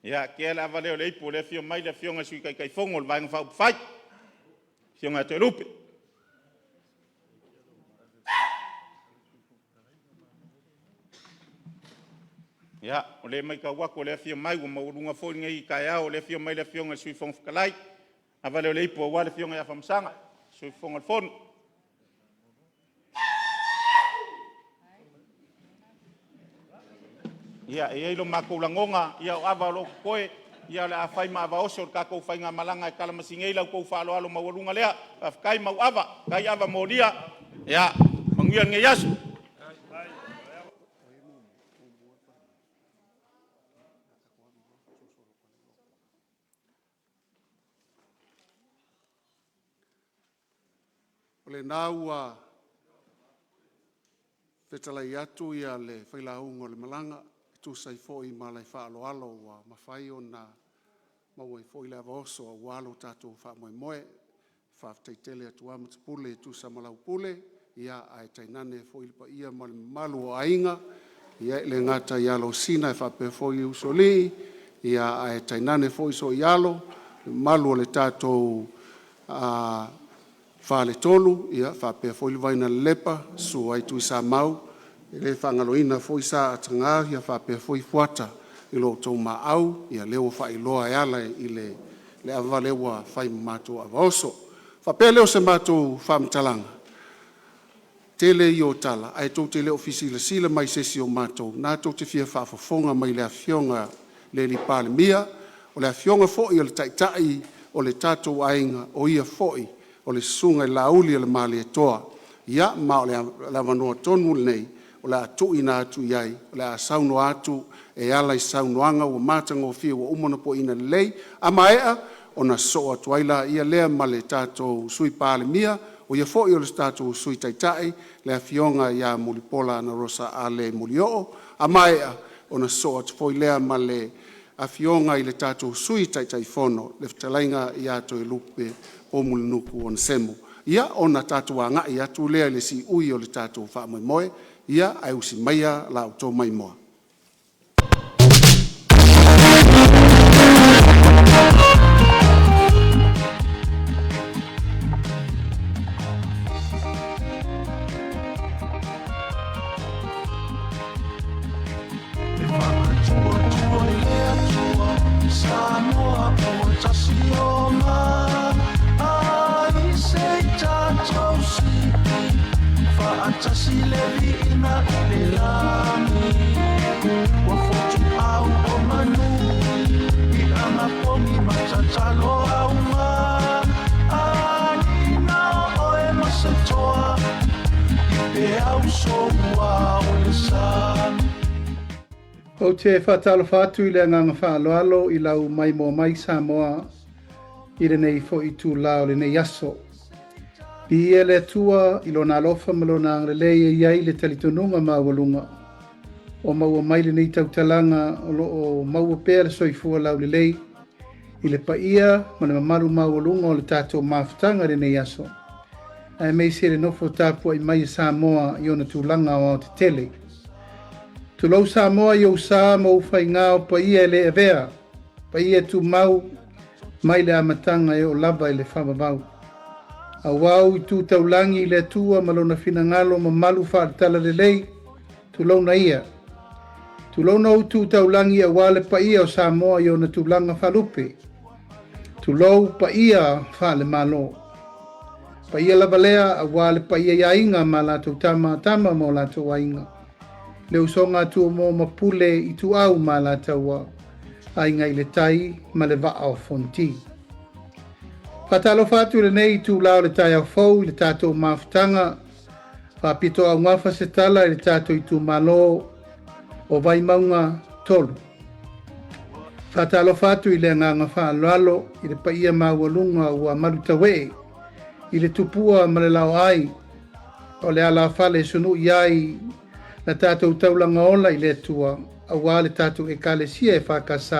Ia, tea le ava lea o le ipu o lea e afio mai le Afioga i le Sui Taitaifono o le Vaega Faaupufai, le Afioga ia Toelupe. Ia, o lea e matau atu o lea e afio mai, ua maualuga foi lenei taeao i le afio mai o le Afioga i le Sui Fofoga Fetalai, le ava lea o le ipu aua le Afioga ia Afamasaga, le Sui Fofoga o le Fono. Ia, e i ai lo matou lagona, ia o ava o lo o totoe, ia o le a fai ma ava oso le tatou faigamalaga e talamasinei la outou faaaloalo maualuga lea. Faafetai mauava, faafetai ava molia. Ia manuia lenei aso. O lena ua fetalai atu ia le failauga o le malaga e tusa ai foi ma le faaaloalo ua mafai ona maua ai foi le ava oso aua lo tatou faamoemoe. Faafetai tele atu lava e tusa ma lau pule, ia ae tainane foi le paia ma le mamalu o aiga, ia e le gata i Alosina faapea foi Usoalii, ia ae tainane foi Sooialo, le mamalu o le tatou Faletolu, ia faapea foi le Vainalelepa, susu ai Tuisamau, e le faagaloina foi Sa Ataga faapea foi Fuata i lo outou maau, ia lea ua faailoa e ala i le ava lea ua fai ma matou ava oso. Ona faapea lea o se matou faamatalaga, tele ia o tala ae tou te le o fesilasila mai i se isi o matou na tou te fia faafofoga mai i le Afioga i le Palemia, o le Afioga foi o le Taitai o le tatou aiga, o ia foi o le Susuga i le Laaulialemalietoa. Ia ma o le avanoa tonu lenei o le a tuuina atu i ai, o le a saunoa atu e ala i saunoaga ua matagofie ua uma ona po'ina lelei. A maea ona sosoo atu ai lea ma le tatou Sui Palemia, o ia foi o le tatou Sui Taitai, le Afioga ia Mulipola Anarosa Ale Molioo. A maea ona sosoo atu foi lea ma le Afioga i le tatou Sui Taitaifono, le Fetalaiga ia Toelupe Poumulinuku Onesemo. Ia ona tatou agai atu lea i le siui o le tatou faamoemoe. Ia, ae usi maia la outou maimoa. Le auso ua o le sami. Ou te faatalofa atu i le agaga faaaloalo i lau maimoa mai Samoa i lenei foi itulā o lenei aso. Viia le Atua i Lona alofa ma Lona agalelei e i ai le talitonuga maualuga o maua mai lenei tautalaga o lo o maua pea le soifua laulelei i le paia ma le mamalu maualuga o le tatou mafutaga i lenei aso, aemaise le nofo tapuai mai a Samoa i ona tulaga aoaotetele. Tulou Samoa i ou sa ma ou faigā o paia e le avea, paia e tumau mai le amataga e oo lava i le faavavau. Aua ou itu taulagi i le Atua ma Lona finagalo mamalu faale-talalelei, tulouna ia. Tulouna ou tu taulagi aua le paia o Samoa i ona tulaga faalupe. Tulou paia faale-Malo. Paia lava lea aua le paia i aiga ma latou tama, tama ma o latou aiga. Le usoga a Tumua ma Pule, Ituau ma Alataua, Aiga i le Tai ma le Vaa o Fonoti. Faatalofa atu i lenei itula o le taeao fou i le tatou mafutaga. Faapitoaugafa se tala i le tatou itumalo o Vaimauga 3. Faatalofa atu i le agaga faaaloalo i le paia maualuga ua malutauee i le tupua ma le laoai o le alafale e sunui ai la tatou taulaga ola i le Atua aua le tatou Ekalesia EFKS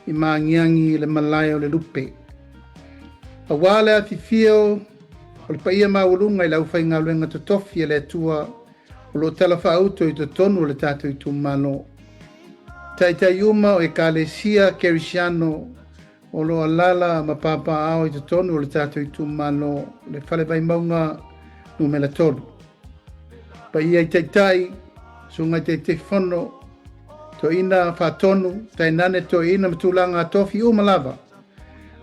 i Magiagi i le malae o le Lupe. Aua le afifio o le paia maualuga i le aufaigaluega totofi a le Atua o lo o talafaauto i totonu o le tatou itumalo. Taitai uma o Ekalesia Kerisiano o lo o alaala ma papaaao i totonu o le tatou itumalo, le Fale Vaimauga numera 3. Paia i Taitai, Susuga i Taitaifono, Toeaina Faatonu, tainane toeaina ma tulaga tofi uma lava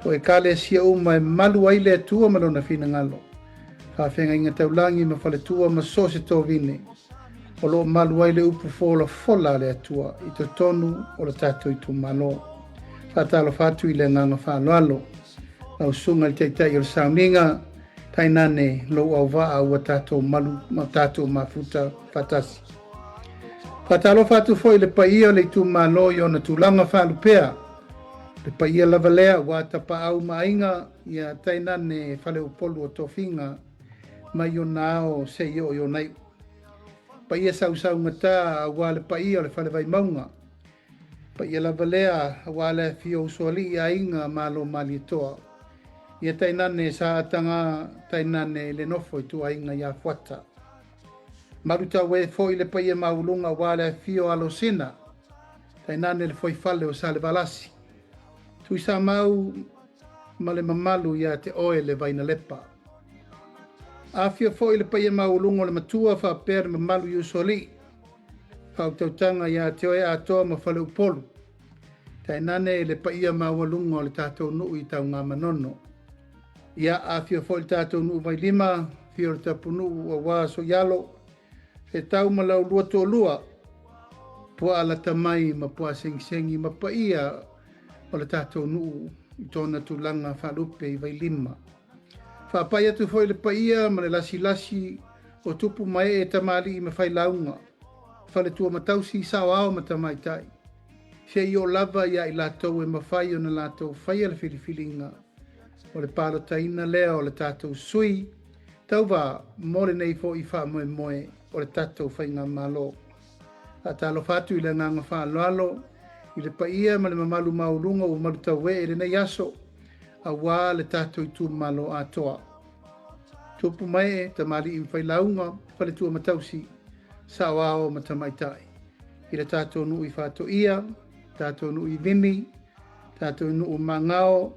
o Ekalesia uma e malu ai le Atua ma Lona finagalo, faafeagaiga taulagi ma faletua ma so o se tovine o lo o malu ai le upu folafola a le Atua i totonu o le tatou itumalo. Faatalofa atu i le agaga faaaloalo, lau susuga i le Taitai o le Sauniga, tainane lou auvaa ua tatou malu ma tatou mafuta faatasi. Faatalofa atu foi i le paia o le itumalo i ona tulaga faalupea, le paia lava lea ua tapaau ma aiga, ia tainane faleupolu o tofiga mai ona ao seia oo i ona iu. Paia sausaugata aua le paia o le Fale Vaimauga, paia lava lea aua le afio o usoalii aiga Malo Malietoa, ia tainane sa ataga tainane le nofo ituaiga ia Fuata. Malutaue foi le paia maualuga aua le afio o Alosina, tainane le foifale o Salevalasi, Tuisamau ma le mamalu ia te oe le Vainalepa. Afio foi le paia maualuga o le matua faapea le mamalu i usoalii, faautautaga ia te oe Atoa ma Faleupolu, tainane le paia maualuga o le tatou nuu i Tanugamanono. Ia afio foi le tatou nuu Vailima, afio le tapunuu aua Soialo, Fetau ma laulua toalua, Puaa lata mai ma Puaa segisegi ma paia o le tatou nuu i tona tulaga faalupe i Vailima. Faapai atu foi le paia ma le lasilasi o tupu ma ee tamalii ma failauga, faletua matausi, saoao ma tamaitai, seia oo lava ia i latou e mafai ona latou faia le filifiliga o le palotaina lea o le tatou sui tauva mo lenei foi faamoemoe o le tatou faigamalo. Faatalofa atu i le agaga faaaloalo i le paia ma le mamalu maualuga ua malutauee i lenei aso aua le tatou itumalo atoa. Tupu mae, tamalii ma failauga, faletua matausi, saoao ma tamaitai. I le tatou nuu i Faatoia, tatou nuu i Vini, tatou nuu Magao,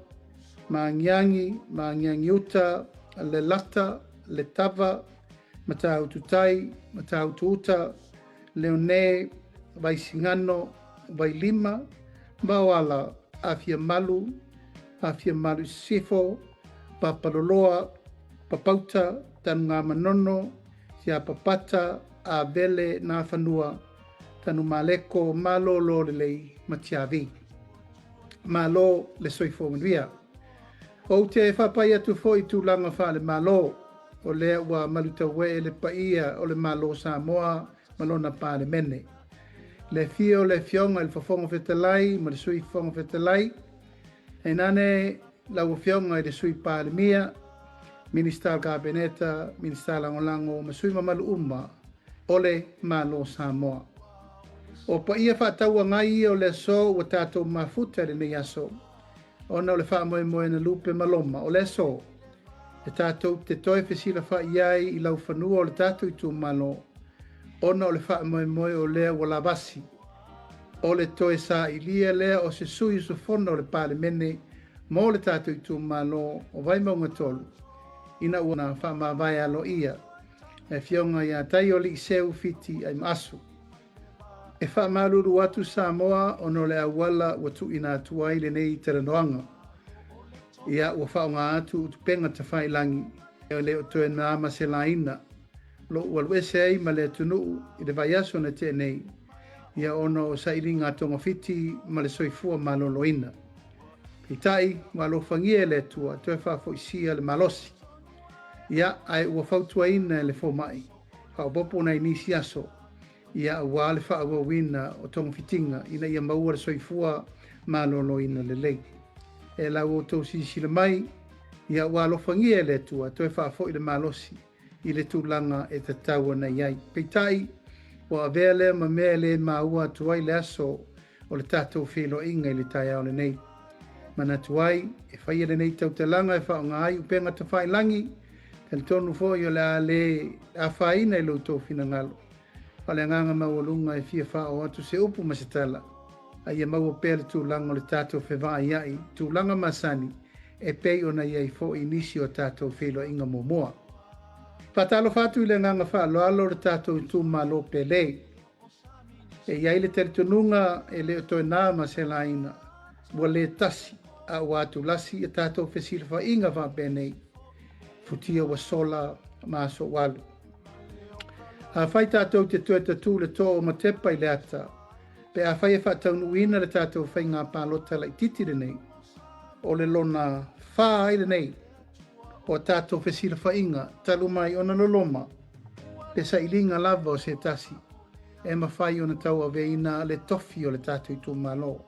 Magiagi, Magiagi-uta, Lelata, Letava, Matautu-tai, Matautu-uta, Leone, Vaisigano, Vailima, Vaoala, Afiamalu, Afiamalu i Sisifo, Papaloloa, Papauta, Tanugamanono, Siapapata, Avele, Nafanua, Tanumaleko, Malolo Lelei ma Tiavi. Malo le soifua manuia. Ou te faapai atu foi i tulaga faale-Malo. o lea ua malutauee le paia o le Malo o Samoa ma lona Palemene. Le afio o le Afioga i le Fofoga Fetalai ma le Sui Fofoga Fetalai, tainane lau Afioga i le Sui Palemia, Minisita o le Kapeneta, Minisita Lagolago ma sui mamalu uma o le Malo o Samoa. O paia faatauagai ia o le aso ua tatou mafuta i lenei aso, ona o le faamoemoe na lupe ma loma o le aso e tatou te toe fesilafai ai i laufanua o le tatou itumalo, ona o le faamoemoe o lea ua lavasi o le toe sailia lea o se sui usufono o le Palemene mo le tatou itumalo o Vaimauga 3, ina ua faamavae aloaia le Afioga ia Taioliiseu Fiti Aimaasu. E faamalulu atu Samoa ona o le auala ua tuuina atu ai lenei talanoaga. Ia, ua faaaoga atu upega tafailagi e le o toe na ma se laina lo'u alu ese ai ma le atunuu i le vaiaso na tea nei, ia ona o sailiga a togafiti ma le soifua maloloina. Peitai, ua alofagia e le Atua toe faafoisia le malosi. Ia, ae ua fautuaina e le fomai, faaopoopo nai nisi aso, ia aua le faaauauina o togafitiga ina ia maua le soifua maloloina lelei. E lau outou silasila mai, ia ua alofagia e le Atua toe faafoi le malosi i le tulaga e tatau ona i ai. Peitai, ua avea lea ma mea e le maua atu ai le aso o le tatou feiloaiga i le taeao lenei. Manatu ai, e faia lenei tautalaga e faaaoga ai upega tafailagi, talitonu foi o le a le afaina i lo outou finagalo. O le agaga maualuga e fia faaoo atu se upu ma se tala, a ia maua pea le tulaga o le tatou fevaaiai, tulaga masani, e pei ona i ai foi nisi o tatou feiloaiga muamua. Faatalofa atu i le agaga faaaloalo o le tatou itumalo pele. E i ai le talitonuga e le o toe na ma se laina, ua le tasi a ua atulasi a tatou fesilafaiga faapenei, futia ua sola ma aso ua alu. Afai tatou te toe tatū le too o Matepa i le ata, pe afai e faataunuuina le tatou faiga palota laitiiti lenei, o le lona 4 ai lenei o a tatou fesilafaiga talu mai ona loloma le sailiga lava o se tasi e mafai ona tauaveina le tofi o le tatou itumalo.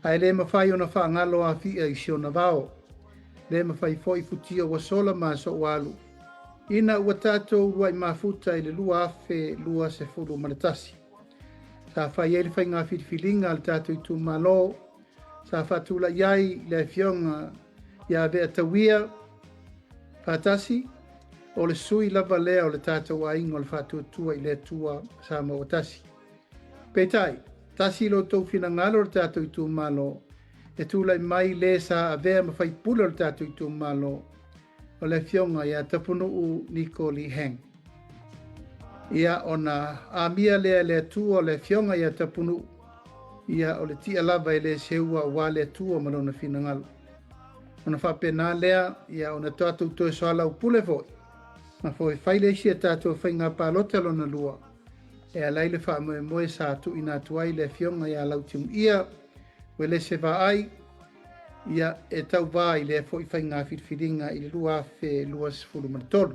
Ae le mafai ona faagalo afia i si ona vao, le mafai foi futia ua sola ma aso ua alu, ina ua tatou uluai mafuta i le 2021. Sa fai ai le faiga filifiliga a le tatou itumalo, sa faatulai ai le Afioga ia Veatauia faatasi, o le sui lava lea o le tatou aiga o le Faatuatua i le Atua Samoa tasi. Peitai, tasi lo outou finagalo o le tatou itumalo, e tulai mai le sa avea ma faipule o le tatou itumalo, o le Afioga ia Tapunuu Niko Lee Hang. Ia ona amia lea e le Atua o le Afioga ia Tapunuu, ia o le tia lava e le seua aua le Atua ma lona finagalo. Ona faapena lea, ia ona tatou toe soalaupule foi, ma foi fai le isi a tatou faiga palota lona lua, e ala ai le faamoemoe sa tuuina atu ai le Afioga ia Lautimuia Uelese Vaai, ia e tauvā i lea foi faiga filifiliga i le 2023.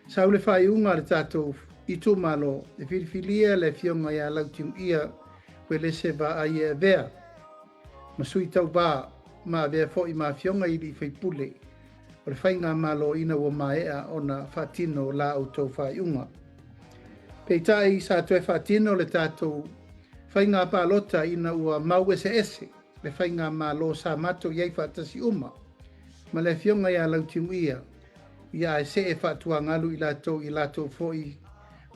Sau le faaiuga a le tatou itumalo e filifilia le Afioga ia Lautimuia Uelese Vaai e avea ma sui tauvā ma avea foi ma afioga i alii faipule o le faigamalo ina ua maea ona faatino la outou faaiuga. Peitai, sa toe faatino le tatou faiga palota ina ua mau eseese le faigamalo sa matou i ai faatasi uma ma le Afioga ia Lautimuia, ia ae see faatuagalu i latou i latou foi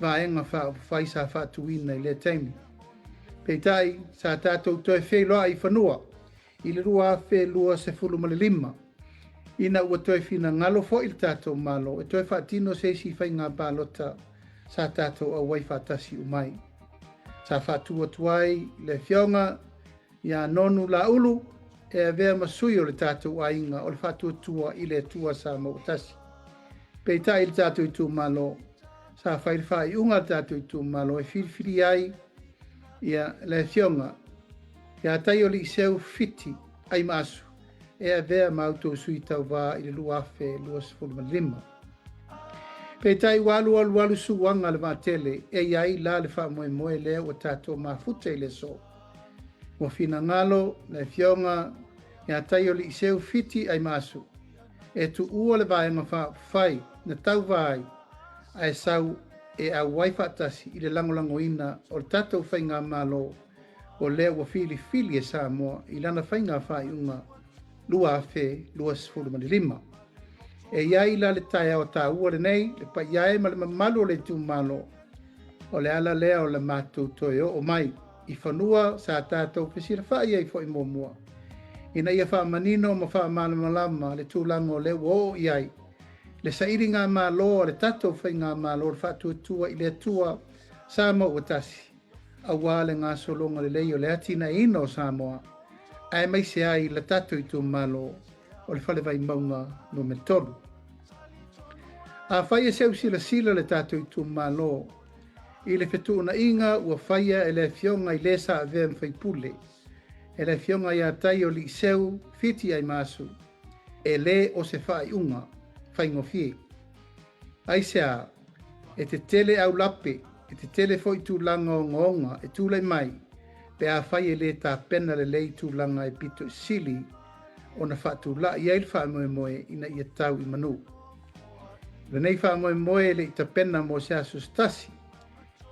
vaega faaupufai sa faatuina i lea taimi. Peitai, sa tatou toe feiloai i fanua i le 2025, ina ua toe finagalo foi le tatou Malo e toe faatino se isi faiga palota sa tatou auai faatasi umai. Sa faatu atu ai le Afioga ia Nonu Laulu e avea ma sui o le tatou aiga o le Faatuatua i le Atua Samoa tasi. Peitai le tatou itumalo, sa fai le faaiuga a le tatou itumalo e filifili ai ia le Afioga ia Taioliiseu Fiti Aimaasu. e avea ma outou sui tauvā i le 2025. Peitai ua alualualu suaga le vaatele e i ai la le faamoemoe lea ua tatou mafuta i le aso. Ua finagalo le Afioga ia Taioliiseu Fiti Aimaasu e tuua le Vaega Faaupufai na tauva ai ae sau e auai faatasi i le lagolagoina o le tatou Faigamalo o lea ua filifili e Samoa i lana faiga faaiuga 2025. E i ai la le taeao taua lenei, le paia e ma le mamalu o le itumalo, o le ala lea o le matou toe oo mai i fanua sa tatou fesilafai ai foi muamua, ina ia faamanino ma faamalamalama le tulaga o lea ua oo i ai le sailigamalo a le tatou Faigamalo o le Faatuatua i le Atua Samoa ua tasi, aua le gasologa lelei o le atinaeina o Samoa, aemaise ai le tatou itumalo o le Fale Vaimauga Nu.3. Afai e seu silasila le tatou itumalo i le fetuunaiga ua faia e le Afioga i le sa avea ma faipule, e le Afioga ia Taioliiseu Fiti Aimaasu, e lē o se faaiuga faigofie. Aisea? E tetele aulape, e tetele foi tulaga ogaoga e tulai mai pe afai e lē tapena lelei tulaga e pito i sili ona faatula'i ai le faamoemoe ina ia tau i manu. O lenei faamoemoe e le i tapena mo se aso se tasi,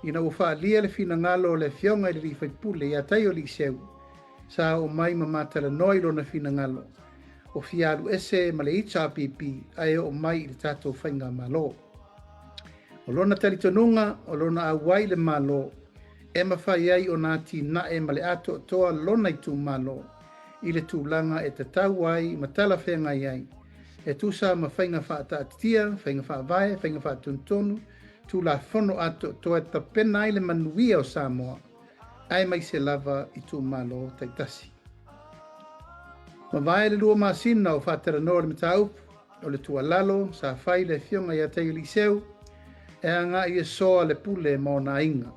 ina ua faaalia le finagalo o le Afioga i le alii faipule ia Taioliiseu, sa oo mai ma matalanoa i lona finagalo o fia alu ese ma le HRPP ae oo mai i le tatou Faigamalo. O lona talitonuga, o lona auai i le Malo e mafai ai ona atinae ma le atoatoa lona itumalo i le tulaga e tatau ai ma talafeagai ai, e tusa ma faiga faataatitia, faiga faavae, faiga faatonutonu, Tulafono atoatoa e tapena ai le manuia o Samoa, aemaise lava itumalo taitasi. Mavae le 2 masina o faatalanoa le mataupu o le tuualalo sa fai le Afioga ia Taioliiseu e agai e soa le pule ma ona aiga,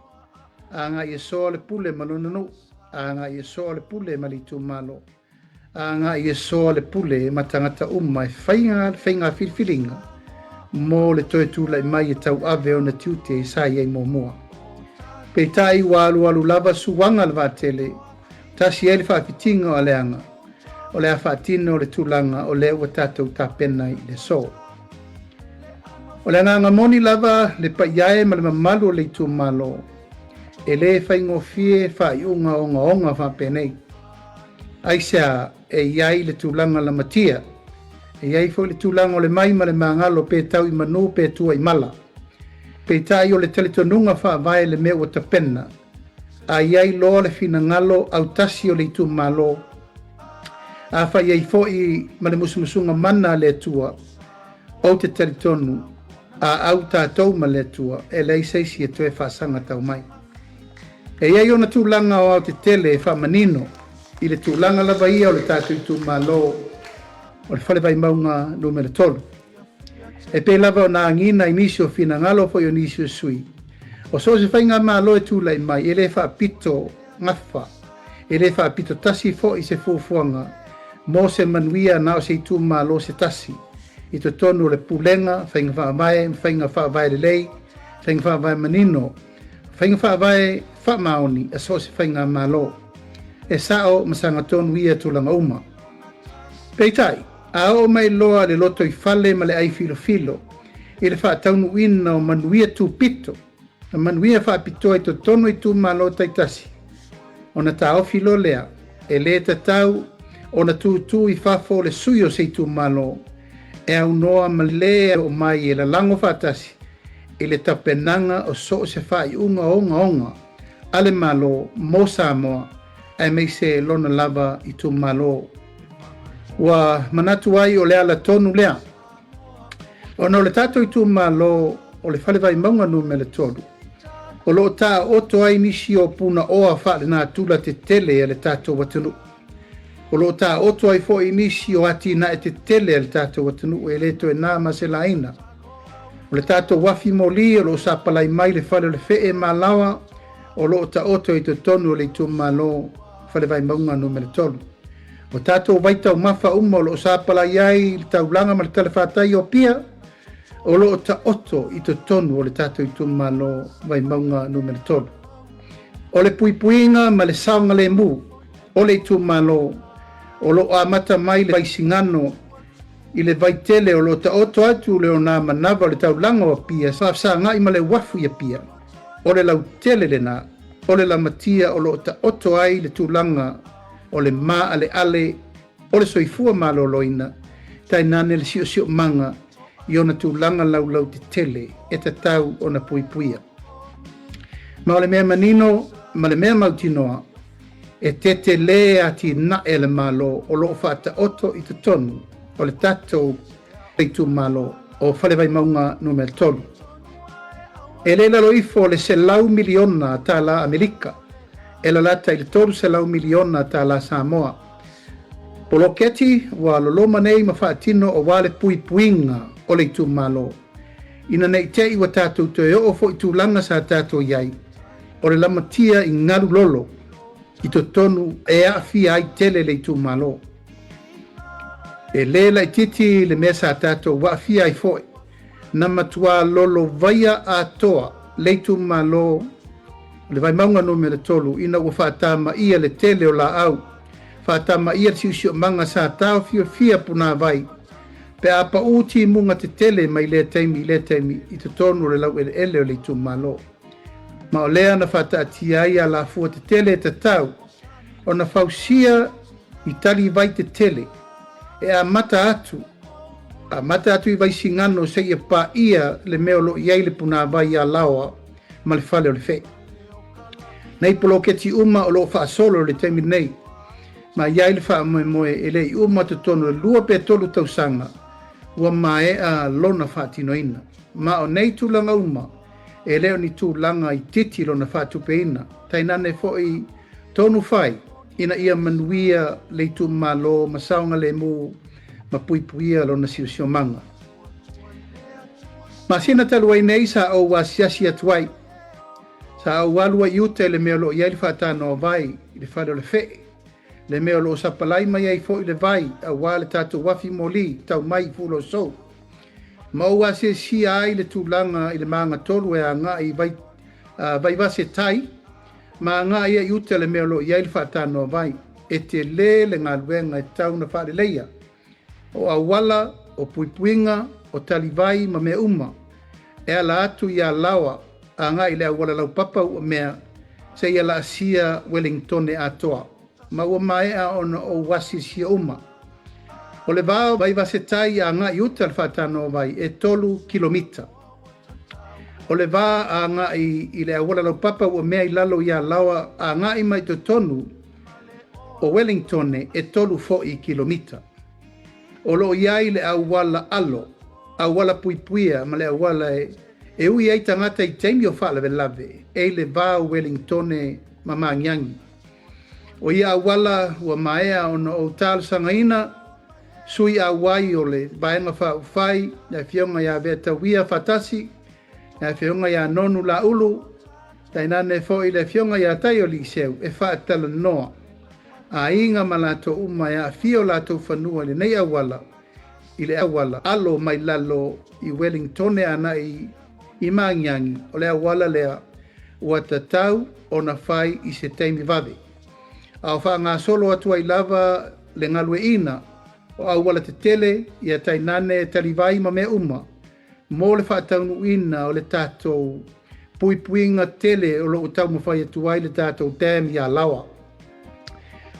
agai e soa le pule ma lona nuu, agai e soa le pule ma le itumalo, agai e soa le pule ma tagata uma e faia le faiga filifiliga mo le toe tulai mai e tauave ona tiute sa i ai muamua. Peitai ua alualu lava suaga le vaatele, tasi ai le faafitiga o aleaga, o le a faatino le tulaga o lea ua tatou tapena i le aso. O le agaga moni lava le paia e ma le mamalu o le itumalo, e lē faigofie faaiuga ogaoga faapenei. Aisea e i ai le tulaga lamatia, e i ai foi le tulaga o le mai ma le magalo pe tau i manu pe tua i mala. Peitai o le talitonuga faavae le mea ua tapena, a i ai loa le finagalo autasi o le itumalo, afai ai foi ma le musumusuga mana a le Atua, ou te talitonu, a au tatou ma le Atua, e leai se isi e toe faasaga tau mai. E i ai ona tulaga o aotetele e faamanino i le tulaga lava ia o le tatou itumalo o le Fale Vaimauga numera 3. E pei lava ona agiga i nisi o finagalo foi o nisi o sui, o so o se faigamalo e tulai mai e le faapito gafa, e le faapito tasi foi se fuafuaga mo se manuia na o se itumalo se tasi i totonu o le pulega, faiga faavae ma faiga faavae lelei, faiga faavae manino, faiga faavae faamaoni a so o se faigamalo. E sao ma sagatonu ia tulaga uma. Peitai, a oo mai loa le lotoifale ma le ai filofilo i le faataunuuina o manuia tupito ma manuia faapitoa i totonu o itumalo taitasi, ona taofi loa lea e lē tatau ona tutū i fafo o le sui o se itumalo e aunoa ma lē oo mai e lalago faatasi i le tapenaga o so o se faaiuga ogaoga a le Malo mo Samoa aemaise lona lava itumalo. Ua manatu ai o le ala tonu lea ona o le tatou itumalo o le Fale Vaimauga numera 3, o lo o taoto ai nisi o punaoa faalenatura tetele a le tatou atunuu. O lo o taoto ai foi nisi o atinae tetele a le tatou atunuu e le toe na ma se laina. O le tatou afi moli o lo o sapalai mai le fale o le Fee ma Alaoa o lo o taoto i totonu o le itumalo Fale Vaimauga numera 3. O tatou vaitaumafa uma o lo o sapalai ai le taulaga ma le talafatai o Apia, o lo o taoto i totonu o le tatou itumalo Vaimauga Nu.3. O le puipuiga ma le saogalemu o le itumalo o lo o amata mai le Vaisigano i le vaitele o lo o taoto atu le ogamanava o le taulaga o Apia sa fesagai ma le uafu i Apia. O le lautele lena o le lamatia o lo o taoto ai le tulaga o le maaleale o le soifua maloloina, tainane le siosiomaga i ona tulaga laulautetele e tatau ona puipuia. Ma o le mea manino ma le mea mautinoa, e tetele atinae a le Malo o lo o faataoto i totonu o le tatou itumalo o Falevaimauga Nu.3. E le lalo ifo o le $100 miliona tala Amerika, e lalata i le $300 miliona tala Samoa. Poloketi ua loloma nei ma faatino aua le puipuiga o le itumalo, ina ne i te i ua tatou toe oo foi i tulaga sa tatou i ai, o le lamatia i galu lolo i totonu e aafia ai tele le itumalo. E le laitiiti le mea sa tatou aafia ai foi, na matua lolovaia atoa le itumalo o le Vaimauga Nu.3 ina ua faatamaia le tele o laau, faatamaia le siosiomaga sa taofiofia punavai pe a pau timuga tetele mai lea taimi i lea taimi i totonu o le laueleele o le itumalo. Ma o lea na faataatia ai alafua tetele e tatau ona fausia i talivai tetele e amata atu amata atu i Vaisigano seia paia le mea o lo o i ai le punavai ia Laoa ma le fale o le Fee. Nei poloketi uma o lo o faasolo i le taimi nei, ma i ai le faamoemoe e le i uma totonu o le 2 pe 3 tausaga ua maea lona faatinoina. Ma o nei tulaga uma, e le o ni tulaga itiiti lona faatupeina, tainane foi tonu fai ina ia manuia le itumalo ma saogalemu ma puipuia lona siosiomaga. Masina talu ai nei sa ou asiasi atu ai, sa ou alu ai i uta i le mea o lo o i ai le faatanoa vai i le fale o le Fee, le mea o lo o sapalai mai ai foi le vai aua le tatou afi moli tau mai i Fuluasou. Ma ou asiasia ai le tulaga i le magatolu e agai i vai, Vaivase tai, ma agai ai i uta le mea o lo o i ai le faatanoa vai. E tele le galuega e tatau ona faaleleia, o auala, o puipuiga, o talivai ma mea uma e ala atu i Alaoa agai i le auala laupapa ua mea seia laasia Wellingtone atoa, ma ua maea ona ou asiasia uma. O le va o Vaivasetai agai i uta le faatanoa vai e 3 kilomita. O le va agai i le auala laupapa ua mea i lalo i Alaoa agai mai totonu o Wellingtone e 3 foi kilomita. O lo o i ai le auala alo, auala puipuia ma le auala e ui ai tagata i taimi o faalavelave e i le va o Wellingtone ma Magiagi. O ia auala ua maea ona ou talosagaina sui auai o le Vaega Faaupufai, le Afioga ia Veatauia Faatasi, le Afioga ia Nonu Laulu, tainane foi le Afioga ia Taio Liseu e faatalanoa aiga ma latou uma e aafia o latou fanua i lenei auala, i le auala alo mai lalo i Wellingtone agai i Magiagi, o le auala lea ua tatau ona fai i se taimi vave, a o faagasolo atu ai lava le galueaiina o auala tetele ia tainane talivai ma mea uma mo le faataunuuina o le tatou puipuiga tele o lo o taumafai atu ai le tatou dam i Alaoa.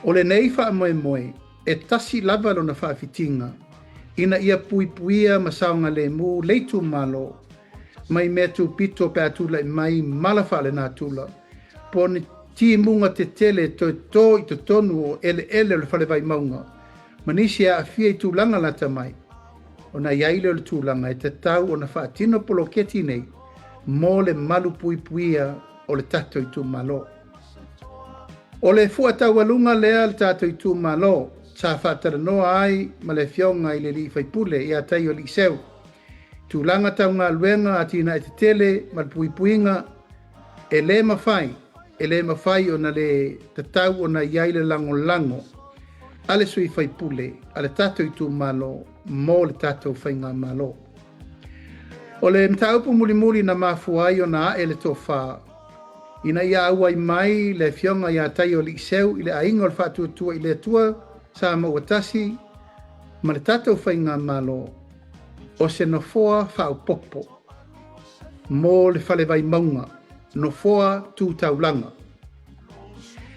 O lenei faamoemoe e tasi lava lona faafitiga ina ia puipuia ma saogalemu le itumalo mai mea tupito pe a tulai mai mala faalenatura po o ni timuga tetele toe to i totonu o eleele o le fale Vaimauga ma nisi e aafia i tulaga lata mai, ona i ai lea o le tulaga e tatau ona faatino poloketi nei mo le malu puipuia o le tatou itumalo. O le fua taualuga lea le tatou itumalo sa faatalanoa ai ma le Afioga i le alii faipule ia Taio Liseu, tulaga tau galuega, atinae tetele ma le puipuiga. E le mafai ona le tatau ona i ai le lagolago a le sui faipule a le tatou itumalo mo le tatou faigamalo. O le mataupu mulimuli na mafua ai ona a'e le tofa ina ia auai mai le Afioga ia Taioaliiseu i le Aiga o le Faatuatua i le Atua Samoa ua Tasi ma le tatou faigamalo, o se nofoa faaopoopo mo le Fale Vaimauga, nofoa tu taulaga.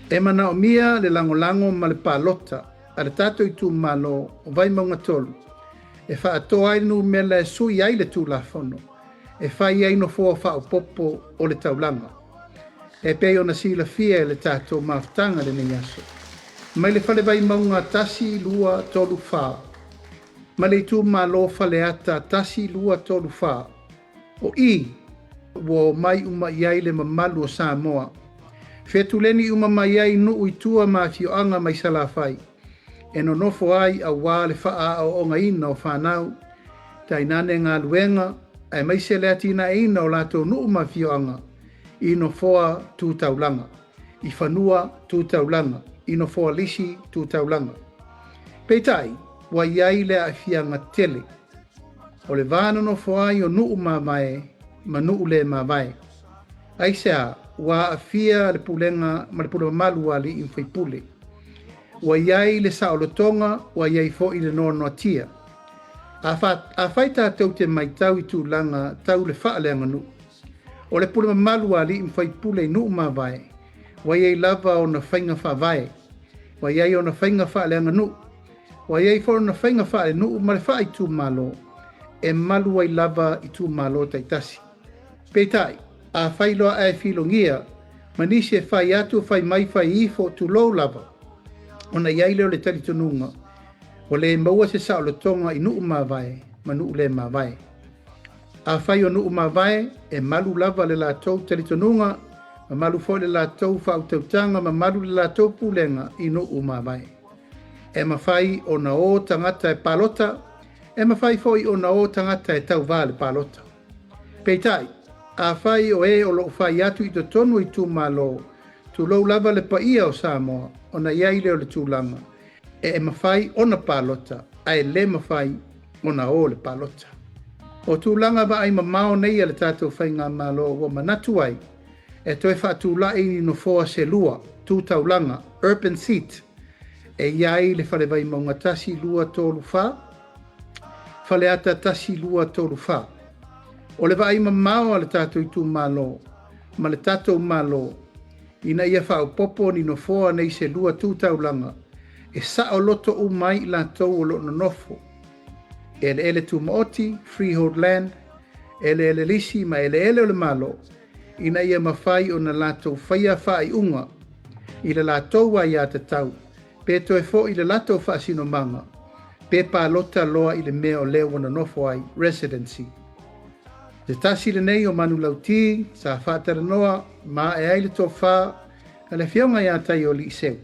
E manaomia le lagolago ma le palota a le tatou itumalo o Vaimauga 3 e faatoa ai le numera e sui ai le Tulafono e fai ai nofoa faaopoopo o le taulaga. E pei ona silafia e le tatou mafutaga i lenei aso, mai le Fale Vaimauga 1, 2, 3, 4 ma le itumalo Faleata 1, 2, 3, 4, o i ua omai uma i ai le mamalu o Samoa, fetuleni uma mai ai nuu i tua ma afioaga mai Salafai, e nonofo ai auā le faaaoaogaina o fanau, tainane galuega, aemaise le atinaeina o latou nuu ma afioaga i nofoa tu taulaga, i fanua tu taulaga, i nofoa lisi tu taulaga. Peitai, ua i ai le aafiaga tele o le va nonofo ai o nuu mavae ma nuu le mavae. Aisea ua aafia le pulega ma le pule mamalu a alii ma faipule? Ua i ai le saolotoga, ua i ai foi le noanoatia. Afai tatou te matau i tulaga tau le faaleaganuu, o le pule mamalu a alii ma faipule i nuu mavae, ua i ai lava ona faiga faavae, ua i ai ona faiga faaleaganuu, ua i ai foi ona faiga faalenuu ma le faaitumalo e malu ai lava itumalo taitasi. Peitai, afai loa ae filogia ma nisi e fai atu fai mai fai ifo tulou lava, ona i ai lea o le talitonuga ua le maua se saolotoga i nuu mavae ma nuu le mavae. Afai o nuu mavae, e malu lava le latou talitonuga, ma malu foi le latou faautautaga, ma malu le latou pulega i nuu mavae. E mafai ona o tagata e palota, e mafai foi ona o tagata e tauvā le palota. Peitai, afai o e o lo o fai atu i totonu o itumalo, tulou lava le paia o Samoa, ona i ai lea o le tulaga e mafai ona palota ae le mafai ona o le palota. O tulaga vaai mamao nei a le tatou faigamalo ua manatu ai e toe faatulai ni nofoa se lua, tu taulaga, urban seat, e i ai le Fale Vaimauga 1, 2, 3, 4, Faleata 1, 2, 3, 4. O le vaai mamao a le tatou itumalo ma le tatou Malo ina ia faaopoopo ni nofoa nei se lua tu taulaga e saoloto uma ai i latou o lo o nonofo eleele tumaoti, freehold land, eleele lisi ma eleele o le Malo, ina ia mafai ona latou faia faaiuga i le latou aiatatau pe toe foi i le latou faasinomaga pe palota loa i le mea o lea ua nonofo ai, residency. Se tasi lenei o manulauti sa faatalanoa ma ae ai le tofa a le Afioga ia Taioaliiseu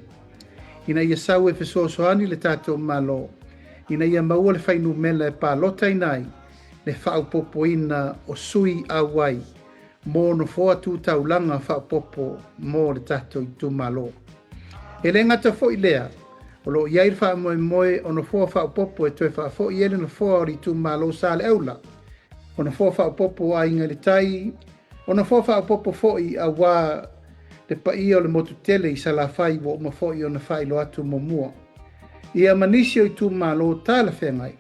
ina ia sau e fesoasoani le tatou Malo ina ia maua le fuainumera e palotaina ai le faaopoopoina o sui auai mo nofoa tu taulaga faaopoopo mo le tatou itumalo. E le gata foi lea, o lo o i ai le faamoemoe o nofoa faaopoopo e toe faafoi ai le nofoa o le itumalo Saleaula, o nofoa faaopoopo o Aiga i le Tai, o nofoa faaopoopo foi auā le paia o le motu tele i Salafai ua uma foi ona faailoa atu muamua. Ia ma nisi o itumalo talafeagai,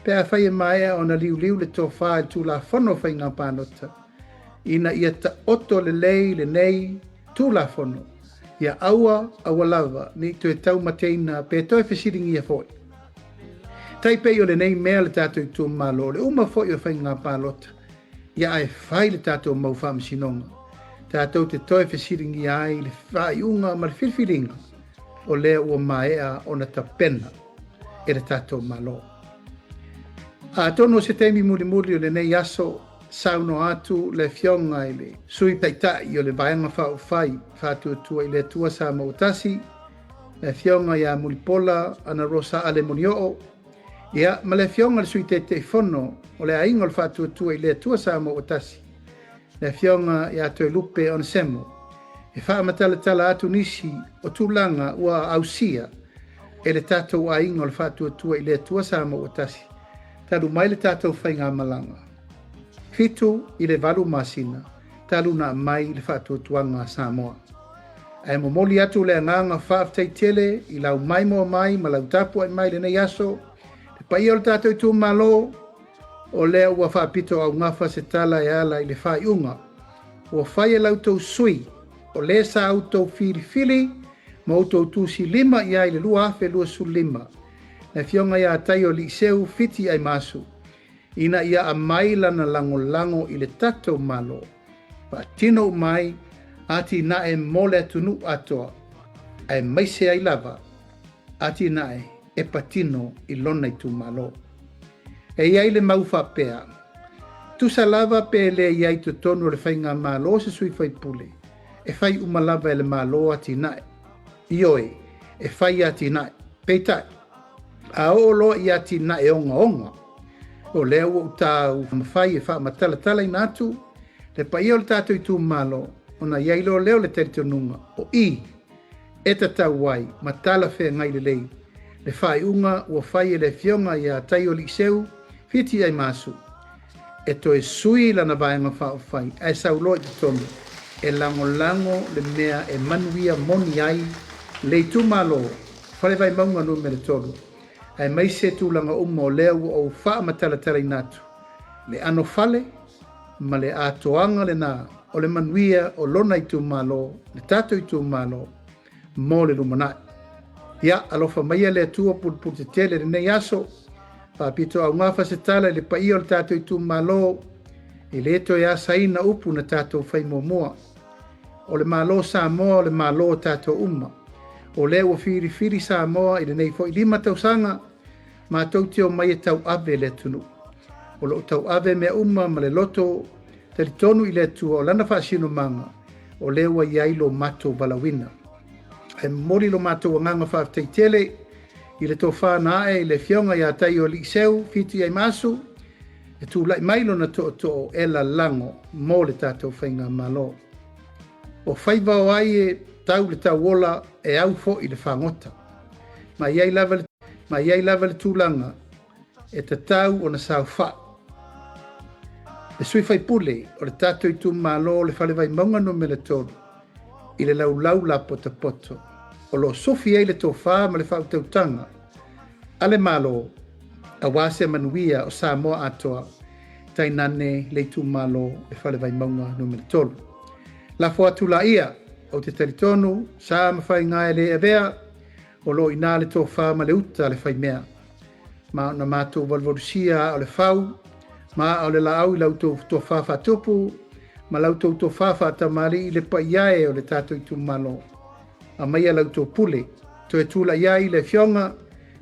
pe afai e maea ona liuliu le tofa i le Tulafono o Faiga Palota, ina ia taoto lelei lenei Tulafono, ia aua, aua lava ne i toe taumateina pe toe fesiligia foi. Tai pei o lenei mea le tatou itumalo, o le uma foi o faiga palota, ia ae fai le tatou mau faamasinoga, tatou te toe fesiligia ai le faaiuga ma le filifiliga o lea ua maea ona tapena e le tatou Malo. Atonu o se taimi mulimuli o lenei aso, saunoa atu le Afioga i le Sui Taitai o le Vaega Faaupufai Faatuatua i le Atua Samoa ua Tasi, le Afioga ia Mulipola Anarosa Ale Molioo, ia, ma le Afioga i le Sui Taitaifono o le Aiga o le Faatuatua i le Atua Samoa ua Tasi, le Afioga ia Toelupe Onesemo, e faamatalatala atu nisi o tulaga ua ausia e le tatou aiga o le Faatuatua i le Atua Samoa ua tasi, talu mai le tatou faigamalaga, 7 i le 8 masina talu na aumai le faatuatuaga a Samoa. Ae momoli atu le agaga faafetai tele i lau maimoa mai ma lau tapuai mai lenei aso, le paia o le tatou itumalo, o lea ua faapito augafa se tala e ala i le faaiuga ua fai e la outou sui o le sa outou filifili ma outou tusilima i ai i le 2025, le afioga ia Taioaliiseu Fiti Aimaasu, ina ia aumai lana lagolago i le tatou Malo, faatino uma ai atinae mo le atunuu atoa, aemaise ai lava atinae e patino i lona itumalo. E i ai le mau faapea, tusa lava pe le i ai i totonu o le faigamalo se sui faipule, e fai uma lava e le Malo atinae. Ioe, e fai atinae. Peitai, a oo loa i atinae ogaoga, o lea ua ou taumafai e faamatalatalaina atu le paia o le tatou itumalo, ona i ai loa lea o le talitonuga o i e tatau ai ma talafeagai lelei le faaiuga ua fai e le afioga ia Taioaliiseu Fiti Aimaasu e toe sui lana vaega faaupufai ae sau loa i totonu e lagolago le mea e manuia moni ai le itumalo Fale Vaimauga Nu.3, aemaise tulaga uma o lea ua ou faamatalatalaina atu le ano fale ma le atoaga lena o le manuia o lona itumalo, le tatou itumalo mo le lumanai. Ia, alofa maia le Atua pulupulu tetele i lenei aso, faapito augafa se tala i le paia o le tatou itumalo, e le toe asaina upu na tatou fai muamua. O le Malo Samoa o le Malo o tatou uma. O lea ua filifili Samoa i lenei foi 5 tausaga, matou te omai e tauave le atunuu. O lo o tauave mea uma ma le loto talitonu i le Atua o lana faasinomaga, o lea ua i ai lo matou valaauina. Ae momoli lo matou agaga faafetai tele i le tofa na ae i le afioga ia Taioaliiseu Fiti Aimaasu, e tulai mai lona tootoo e lalago mo le tatou faigamalo. O faiva o ai e tau le tauola e au foi le fagota. Ma i ai lava le, ma i ai lava le tulaga e tatau ona saofai. Le sui faipule o le tatou itumalo o le Fale Vaimauga Nu.3 i le laulau lapotapoto o lo o sufi ai le tofa ma le faautautaga a le Malo aua se manuia o Samoa atoa, tainane le itumalo le Fale Vaimauga Nu.3. Lafo atu laia, ou te talitonu, sa ma faiga e le avea, o lo o ina le tofa ma le uta a le faimea. Ma ona matou valuvalusia aa o le fau, ma aa o le laau i la outou tofa faatupu, ma la outou tofa faatamalii i le paia e o le tatou itumalo. Aumaia la outou pule, toe tulai ai le afioga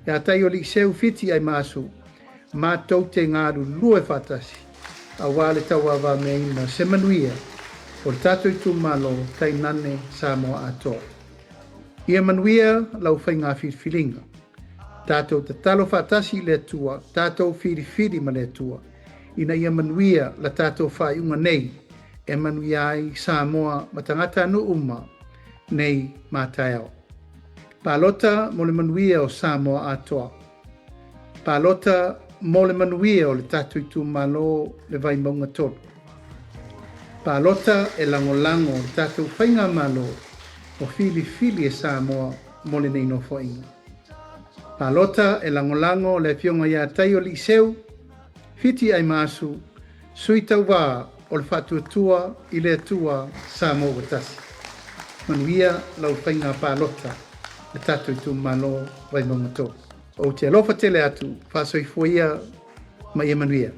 ia Taioaliiseu Fiti Aimaasu, matou te galulue faatasi, aua le tauavameaina o se manuia o le tatou itumalo tainane Samoa atoa. Ia manuia lau faiga filifiliga. Tatou tatalo faatasi i le Atua, tatou filifili ma le Atua, ina ia manuia la tatou faaiuga nei e manuia ai Samoa ma tagatanuu uma nei ma taeao. Palota mo le manuia o Samoa atoa. Palota mo le manuia o le tatou itumalo le Vaimauga 3. Palota e lagolago le tatou faigamalo o filifili e Samoa mo lenei nofoaiga. Palota e lagolago le afioga ia Taioaliiseu Fiti Aimaasu, sui tauvā o le Faatuatua i le Atua Samoa ua tasi. Manuia lau faiga palota le tatou itumalo Vaimauga 3. Ou te alofa tele atu, faasoifua ia ma ia manuia.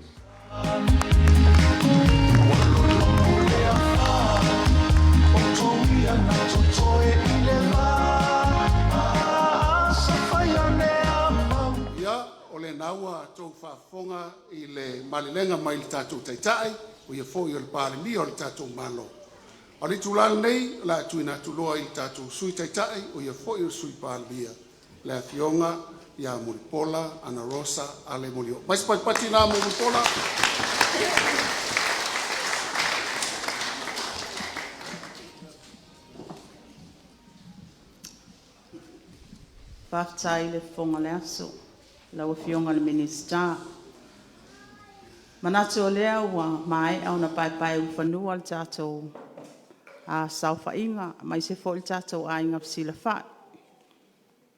Ia, o lena ua outou faafofoga i le malelega mai le tatou Taitai, o ia foi o le Palemia o le tatou Malo. A o le itula lenei o le a tuuina atu loa i le tatou Sui Taitai, o ia foi o le Sui Palemia, le Afioga ia Mulipola Anarosa Ale Molioo. Mai se patipati na mo Mulipola. Faafetai i le fofoga o le aso lau Afioga i le Minisita. E manatu o lea ua maea ona paepaeulufanua le tatou saofaiga aemaise foi le tatou aiga fesilafai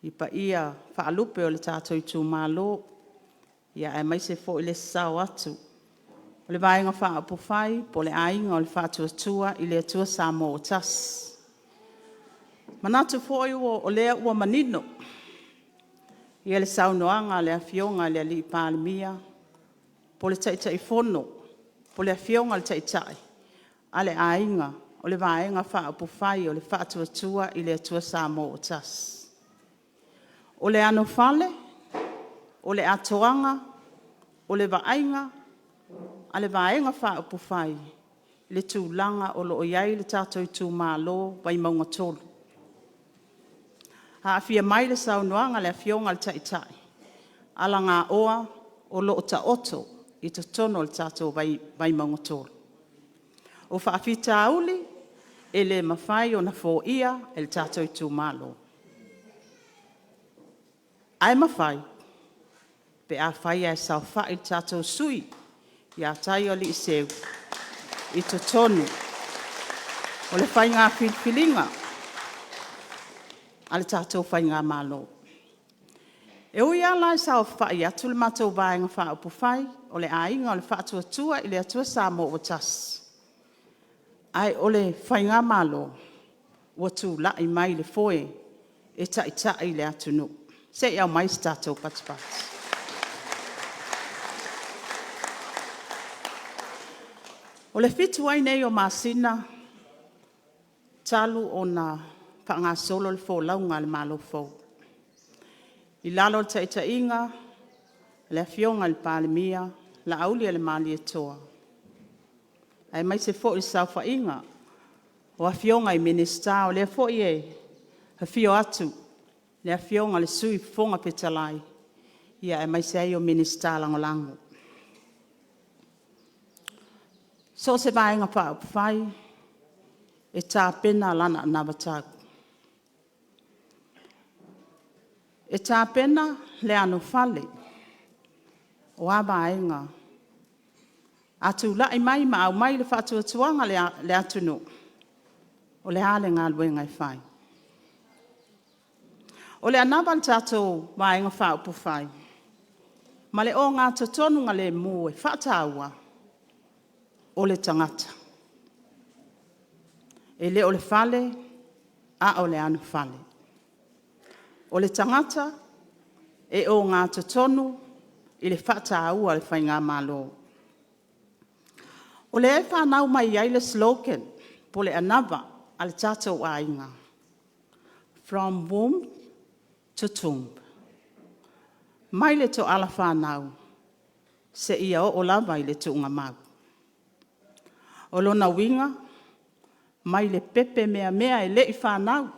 i paia faalupe o le tatou itumalo, aemaise foi le sasao atu o le Vaega Faaupufai po o le Aiga o le Faatuatua i le Atua Samoa ua Tasi. E manatu foi o lea ua manino le saunoaga a le Afioga i le Palemia po o le Taitaifono po o le Afioga i le Taitai a le Aiga o le Vaega Faaupufai o le Faatuatua i le Atua Samoa ua Tasi. O le anofale, o le atoaga, o le vaaiga a le Vaega Faaupufai i le tulaga o lo o i ai le tatou itumalo Vaimauga 3. Aafia mai le saunoaga a le Afioga i le Taitai, alagaoa o lo o taoto i totonu o le tatou Vaimauga 3. O faafitauli e le mafai ona foia e le tatou itumalo. Ae mafai pe afai ae saofai le tatou sui usufono ia Taialii Seu i totonu o le faiga filifiliga a le tatou faigamalo. E ui lava la ina saofai atu le matou Vaega Faaupufai o le Aiga o le Faatuatua i le Atua Samoa ua Tasi, ae o le faigamalo ua tulai mai i le foe e taitai le atunuu. Se i aumai se tatou patupatu. O le 7 ai lenei o masina talu ona faagasolo le folauga a le Malo fou, i lalo o le taitaiga a le Afioga i le Palemia Laaulialemalietoa, aemaise foi le saofaiga o Afioga i Minisita. O lea foi e afio atu le Afioga i le Sui Fofoga Fetalai, aemaise ai o Minisita Lagolago. So o se Vaega Faaupufai, e tapena lana anavatau. E tapena le anofale, o a vaega a tulai mai ma aumai le faatuatuaga a le atunuu, o le a le galuega e fai. O le anava a le tatou Vaega Faaupufai ma le ogatotonugalemu e faataua, o le tagata. E le o le fale, a o le anofale. O le tagata e ogatotonu i le faataua a le faigamalo. O lea e fanau mai ai le slogan po o le anava a le tatou aiga, From Womb to Tomb, mai le toala fanau seia oo lava i le tuugamau. O lona uiga, mai le pepe meamea e le i fanau,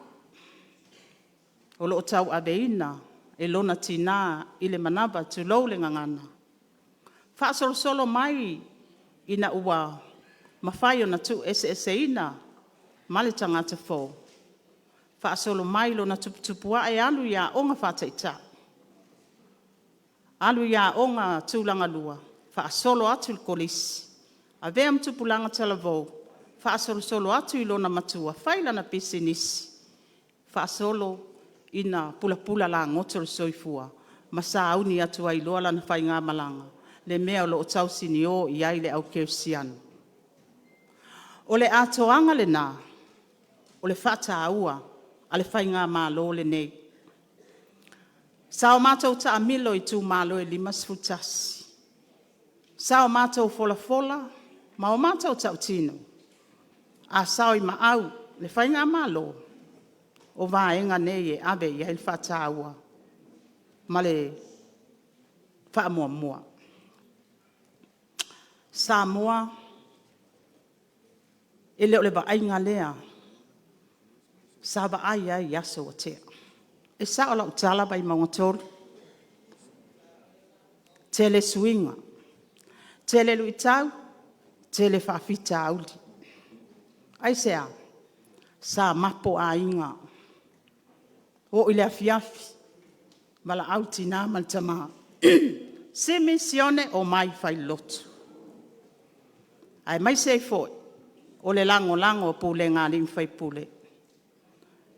o lo o tauaveina e lona tina i le manava tulou le gagana, faasolosolo mai ina ua mafai ona tuueseeseina ma le tagata fou, faasolo mai lona tuputupuae alu i aoga faataitai, alu i aoga tulagalua, faasolo atu i le kolisi, avea ma tupulaga talavou, faasolosolo atu i lona matua, fai lana pisinisi, faasolo ina pulapula lagoto le soifua ma sauni atu ai loa lana faigamalaga, le mea o lo o tausinio i ai le au kerisiano. O le atoaga lena o le faataua a le faigamalo lenei. Sa o matou taamilo i itumalo e 51, sa o matou folafola ma o matou tautino, a sao i maau le faigamalo, o vaega nei e ave i ai le faataua ma le faamuamua. Samoa, e le o le vaaiga lea sa vaai ai i aso ua tea. E sao lau tala Vaimauga 3? Tele suiga, tele luitau, tele faafitauli. Aisea? Sa mapo aiga, oo i le afiafi Valaau le tina ma le tama, Simi, Sione, omai fai le lotu. Aemaise ai foi o le lagolago a pulega a alii ma faipule,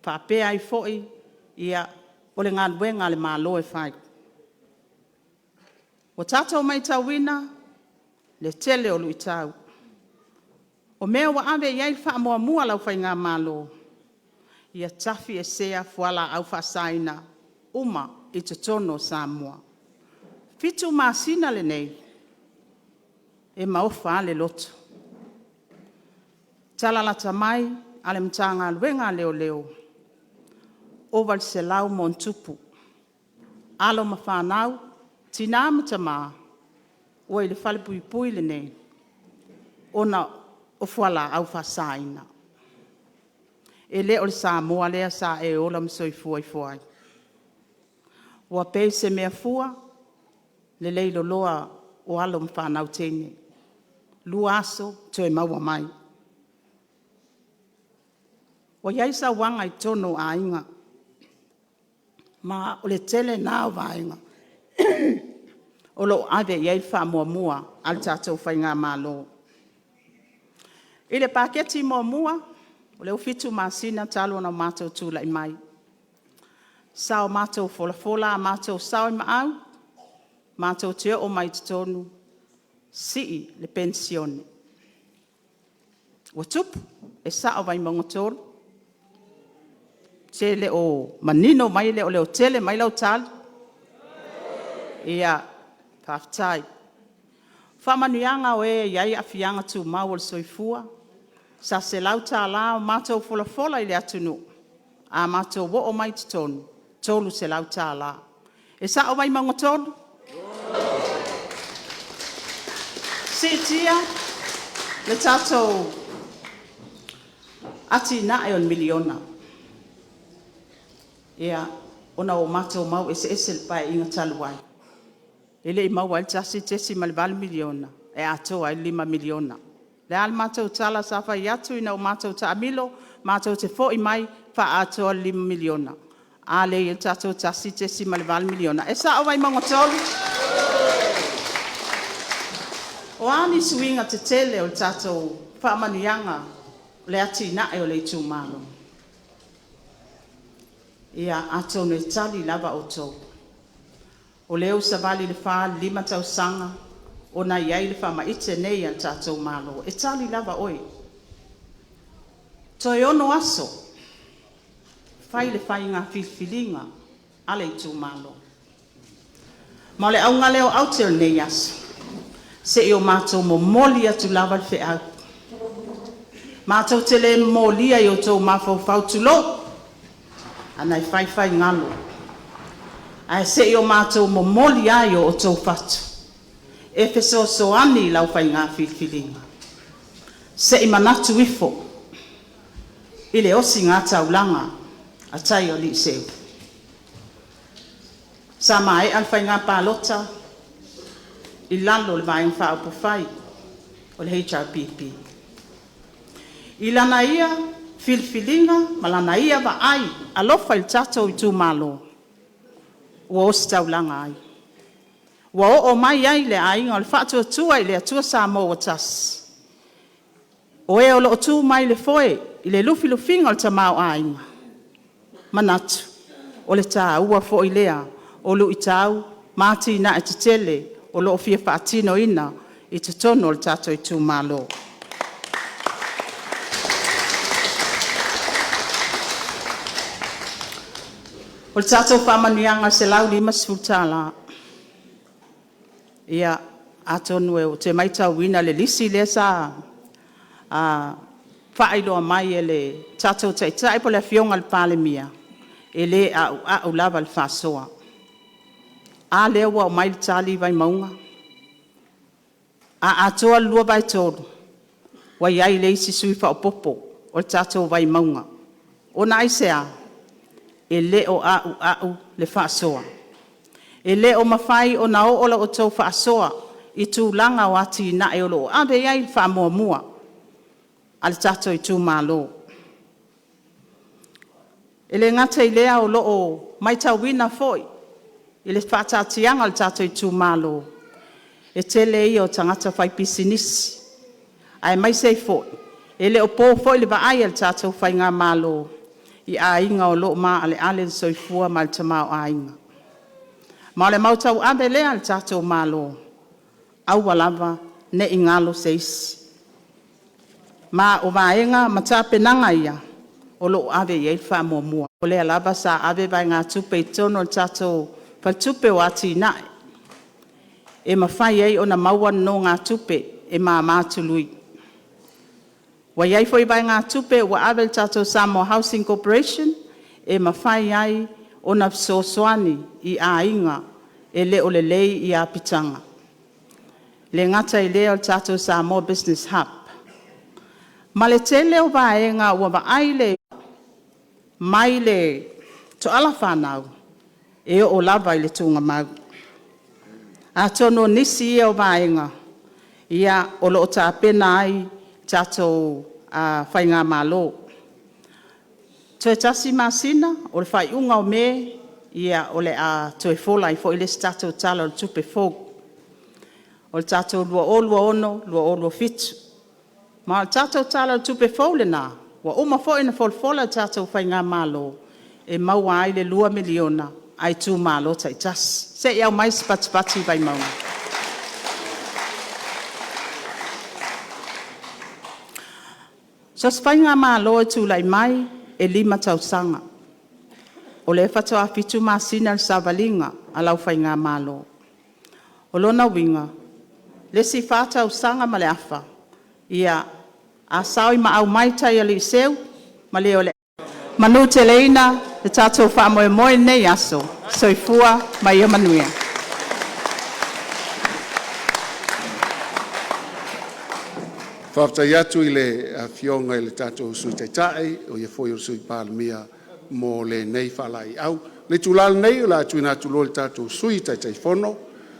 faapea ai foi o le galuega a le Malo e fai. Ua tatou matauina le tele o luitau. O mea ua ave i ai le faamuamua a lau Faigamalo, ia tafiesea fualaau faasaina uma i totonu o Samoa. 7 masina lenei, e maofa lava le loto, i tala lata mai a le Matagaluega a Leoleo, ova i le 100+ alo ma fanau, tina ma tama ua i le falepuipui lenei ona o fualaau faasaina. E le o le Samoa lea sa e ola ma soifua ifo ai. Ua pei se mea fua le leiloloa o alo ma fanau teine, 2 aso toe maua mai. Ua i ai sauaga i totonu o aiga, ma o le tele lena o vaega o lo o ave i ai le faamuamua a le tatou Faigamalo. I le Paketi muamua, o lea ua 7 masina talu ona matou tulai mai, sa o matou folafola a matou sao i maau, matou te oo mai i totonu, sii le penisione. Ua tupu, e sao Vaimauga 3, ou te le o manino mai e le o leotele mai lau tali? Ia, faafetai. O faamanuiaga o e e i ai aafiaga tumau o le soifua, sa $100 o matou folafola i le atunuu, a matou oo mai i totonu, e $300. E sao Vaimauga 3? Siitia le tatou atinae o le miliona. Ia, ona ua matou mau eseese i le Paeaiga talu ai, e le i maua ai le $1.8 miliona e atoa ai le $5 miliona. O le a le matou tala sa fai atu ina ua matou taamilo? Matou te foi mai faaatoa le $5 miliona. A lea e i ai le tatou $1.8 miliona. E sao Vaimauga 3? O a ni suiga tetele o le tatou faamanuiaga o le atinae o le itumalo? Ia, atonu e tali lava outou, o lea ua savali i le 4 i le 5 tausaga o na i ai le faamaite nei a le tatou Malo. E tali lava oe. Toe 6 aso fai le faiga filifiliga a le itumalo. Ma o le auga lea o aute o lenei aso, se i o matou momoli atu lava le feau. Matou te le momolia i outou mafaufau, tulou, leaga e fai fai galo, ae se i o matou momoli lava i o outou fatu e fesoasoani i lau faiga filifiliga. Se i manatu ifo i le ositaulaga a tai o alii Seulu. Sa maea le faiga palota i lalo o le Vaega Faaupufai o le HRPP. I lana ia filifiliga ma lana ia vaai alofa i le tatou itumalo, ua ositaulaga ai, ua oo mai ai le Aiga o le Faatuatua i le Atua Samoa ua Tasi, o e o lo o tu mai i le foe i le lufilufiga o le tamaoaiga, manatu o le taua foi lea o luitau ma atinae tetele o lo o fia faatinoina i totonu o le tatou itumalo. O le tatou faamanuiaga e $150, ia atonu ou te maitauina le lisi lea sa faailoa mai e le tatou Taitai po o le Afioga i le Palemia, e le auau lava le faasoa. A lea ua aumai le tali Vaimauga? A atoa le 2/3, ua i ai le isi sui usufono faaopoopo o le tatou Vaimauga. Ona aisea? E le o auau le faasoa. E le o mafai ona oo la outou faasoa i tulaga o atinae o lo o ave i ai le faamuamua a le tatou itumalo. E le gata i lea o lo o maitauina foi I le faataatiaga o le tatou itumalo, e tele ia o tagata faipisinisi, aemaise ai foi, e le o po foi le vaai a le tatou Faigamalo i aiga o lo o maaleale le soifua ma le tamaoaiga. Ma o le mau tauave lea a le tatou Malo, aua lava ne i galo se isi. Ma o vaega ma tapenaga ia, o lo o ave i ai le faamuamua. O lea lava sa ave vaegatupe i totonu o le tatou Faletupe o Atinae, e mafai ai ona maua nonogatupe e mama tului. Ua i ai foi vaegatupe ua ave i le tatou Samoa Housing Corporation, e mafai ai ona fesoasoani i aiga e le o lelei apitaga. E le gata i lea o le tatou Samoa Business Hub. Ma le tele o vaega ua vaai mai le toala fanau, e oo lava i le tuugamau. Atonu o nisi ia o vaega o lo o tapena ai tatou faigamalo. Toe tasi masina, o le faaiuga o Me, ia o le a toe fola ai foi le isi tatou Tala o le Tupe fou, o le tatou 2026/2027. Ma o le tatou Tala o le Tupe fou lena, ua uma foi ona folafola e le tatou faigamalo, e maua ai le $2 miliona a itumalo taitasi. Se i aumai se patipati Vaimauga. So o se faigamalo e tulai mai, e 5 tausaga. O lea faatoa 7 masina le savaliga a lau faigamalo. O lona uiga, o le isi 4 tausaga ma le afa, ia, a sao i maau mai tai alii seu, malie o le a manuteleina le tatou faamoemoe i lenei aso. Soifua ma ia manuia. Faafetai atu i le Afioga i le tatou Sui Taitai, o ia foi o le Sui Palemia mo lenei faalaeiau. O le itula lenei o le a tuuina atu loa i le tatou Sui Taitaifono.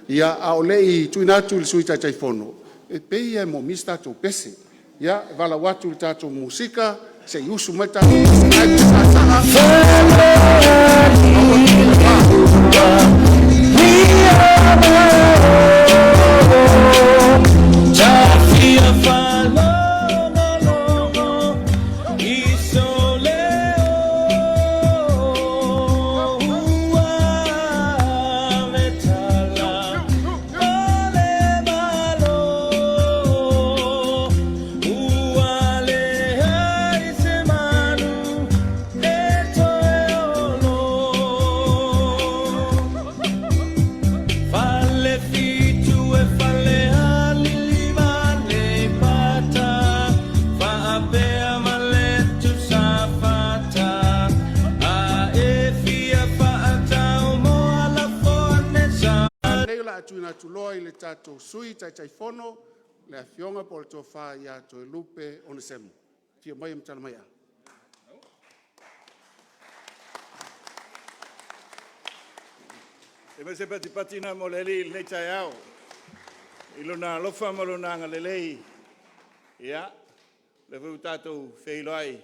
Ia, a o le i tuuina atu i le Sui Taitaifono, e pei lava e moomia se tatou pese. Ia, e valaau atu i le tatou musika se i usu mai le tatou pese. Falefitu e Falealili ma Aleipata, Faapea ma Letu Safata, A e fia faatau moa lafo ane sa. Nei o le a tuuina atu loa i le tatou Sui Taitaifono, le Afioga po o le Tofa ia Toelupe Onesemo. Afio mai ma tala mai ai. Se i fai se patipati na mo le Alii i lenei taeao i Lona alofa ma Lona agalelei. Ia, o lea foi ua tatou feiloai i le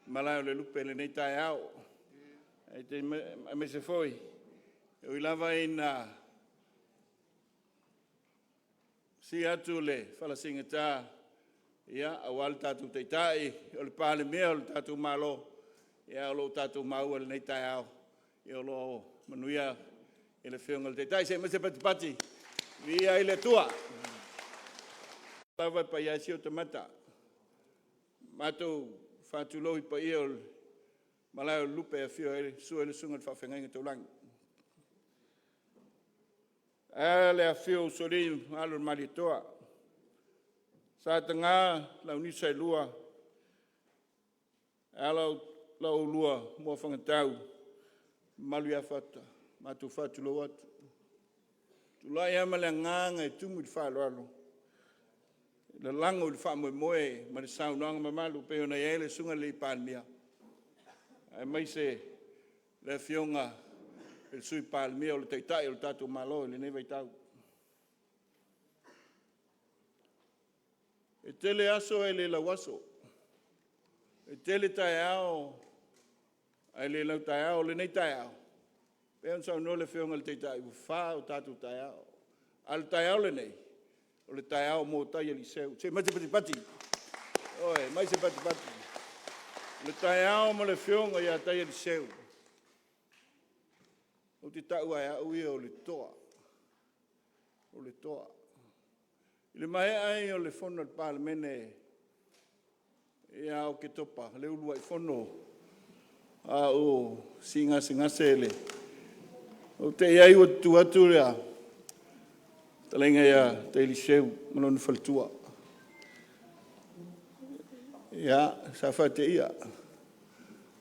malae o le lupe i lenei taeao, aemaise foi, e ui lava ina sii atu le fala seigata aua le tatou Taitai o le Palemia o le tatou Malo, ae o lo o tatou maua i lenei taeao, o lo o manuia le Afioga i le Taitai. Se i aumai se patipati e viia ai le Atua. Lava e paia ai si ota mata. Matou faatulou i paia o le malae o le lupe e afio ai, susu ai le susuga i le faafeagaiga taulagi. Ae a le afifio o Usoalii ma Alo o le Malietoa, Sa Ataga, Launiu Saelua, ae a la oulua Moafagatau, le mamalu ia Fata. Matou faatulou atu. E tulai lava ma le agaga e tumu i le faaaloalo e lalago i le faamoemoe ma le saunoaga mamalu pei ona i ai le Susuga i le Palemia aemaise le Afioga i le Sui Palemia o le Taitai o le tatou Malo i lenei vaitau. E tele aso ae le lauaso, e tele taeao ae le lautaeao. O lenei taeao, Pei ona saunoa le Afioga i le Taitai, ua fa o tatou taeao, a o le taeao lenei, o le taeao mo tai-alii-seu. Se aumai se patipati, ioe, aumai se patipati. O le taeao ma le Afioga ia Taialii-seu, ou te tau lava e au ia o le toa, o le toa. I le maea ai o le fono a le Palemene ia Oketopa i le uluai fono a o siigasegase le… Ou te i ai ua tutu atu le fetalaiga ia Tai-Alii-Seu ma lona faletua. Ia, sa faateia,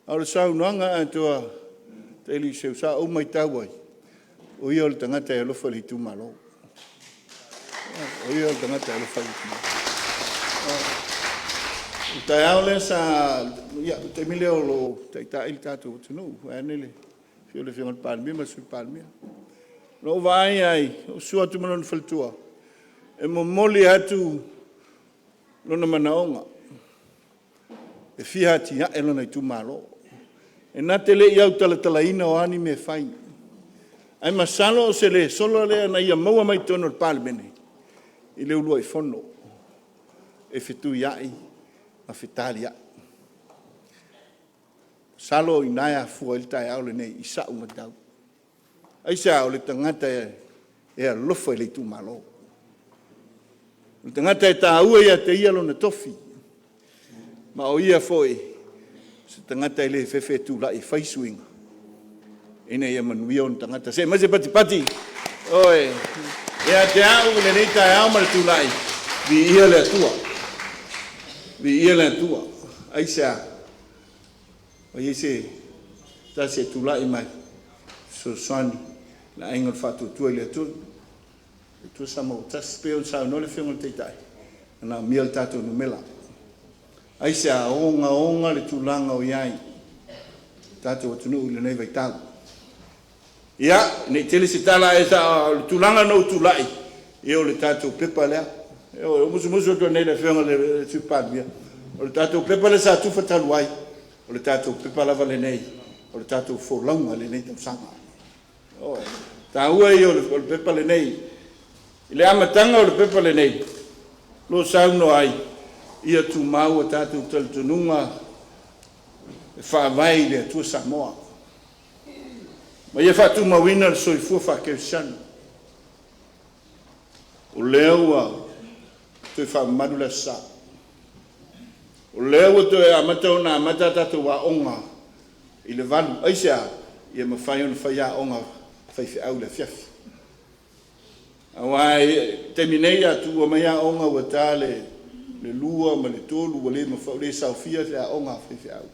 a o le saunoaga atoa a Tai-Alii-Seu sa ou matau ai, o ia o le tagata e alofa i le itumalo. O ia o le tagata e alofa i le itumalo. O le taeao lea sa… ia o le taimi lea o lo o taitai le tatou atunuu vaeane le afio o le Afioga i le Palemia ma le Sui Palemia. Na ou vaai ai, ou susu atu ma lona faletua e momoli atu lona manaoga e fia atiae lona itumalo. E na te le i autalatalaina o a ni mea e fai, ae masalo o se lesona lea na ia maua mai totonu o le Palemene i le uluai fono e fetuiai ma fetaliai. Masalo o i ina e afua ai le taeao lenei i sau matau. Aisea? O le tagata e alofa i le itumalo. O le tagata e taua ia te ia lona tofi, ma o ia foi o se tagata e le fefe e tulai e fai suiga ina ia manuia ona tagata. Se i aumai se patipati. Ioe. Ia te au i lenei taeao ma le tulai, viia le Atua, viia le Atua. Aisea? Ua i ai se tasi e tulai mai e fesoasoani i le Aiga o le Faatuatua i le Atua Samoa ua Tasi. E pei ona saunoa le Afioga i le Taitai, e manaomia le tatou numera. Aisea? Ogaoga le tulaga o i ai le tatou atunuu i lenei vaitau. Ia, ne i tele se tala ae o le tulaga na ou tulai, ia o le tatou pepa lea. Ioe, ou musumusu atu nei i le Afioga i le Sui Palemia, o le tatou pepa lea sa tufa talu ai, o le tatou pepa lava lenei o le tatou folauga i lenei tausaga. Ioe. O le taua ia o le pepa lenei. I le amataga o le pepa lenei, o lo o saunoa ai, ia tumau a tatou talitonuga e faavae i le Atua Samoa ma ia faatumauina le soifua faakerisiano. O lea ua toe faamamalu le Aso Sa, o lea ua toe amata ona amata a tatou aoga i le 8:00. Aisea? Ia mafai ona fai aoga a faifeau i le afiafi. Aua o le taimi nei a tuua mai aoga ua ta le 2:00 ma le 3:00 ua le saofia le aoga a faifeau.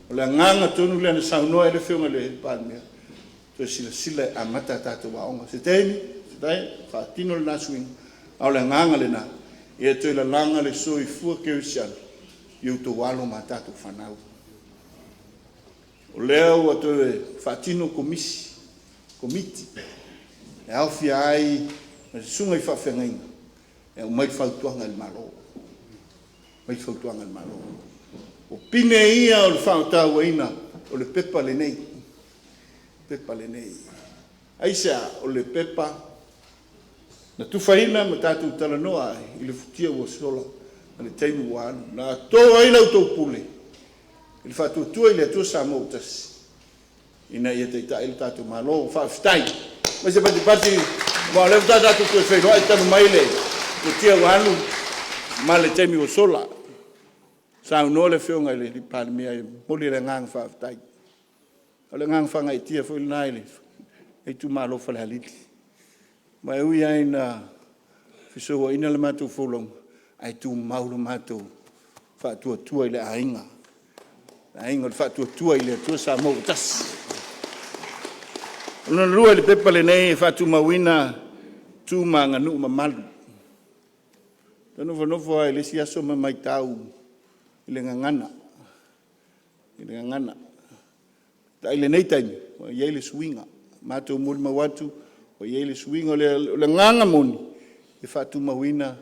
O le agaga tonu lea na saunoa ai le Afioga i le Palemia, toe silasila e amata a tatou aoga. Se taimi faatino lena suiga, a o le agaga lena ia toe lalaga le soifua kerisiano i outou alo ma a tatou fanau. O lea ua toe faatino Komiti e aofia ai ma susuga i faafeagaiga e aumai fautuaga i le Malo, aumai fautuaga i le Malo. O pine ia o le faatauaina o le pepa lenei, pepa lenei. Aisea? O le pepa na tufaina ma tatou talanoa ai i le futia ua sola ma le taimi ua alu, na to ai la outou pule i le Faatuatua i le Atua Samoa ua Tasi ina ia taitai le tatou Malo. Faafetai. Aumai se patipati aua o lea faatoa tatou toe feiloai talu mai le futia ua alu ma le taimi ua sola. Saunoa le Afioga i le Palemia e momoli le agaga faafetai. O le agaga faagaeetia foi lena i le Itumalo Falealili. Ma e ui lava ina fesouaina le matou folauga, ae tumau le matou faatuatua i le Aiga, le Aiga o le Faatuatua i le Atua Samoa ua Tasi. O lona lua i le pepa lenei e faatumauina tu ma aganuu mamalu. Ou te nofonofo lava i le isi aso ma matau i le gagana, i le gagana. Peitai i lenei taimi ua i ai le suiga, matou molimau atu ua i ai le suiga. O le agaga moni e faatumauina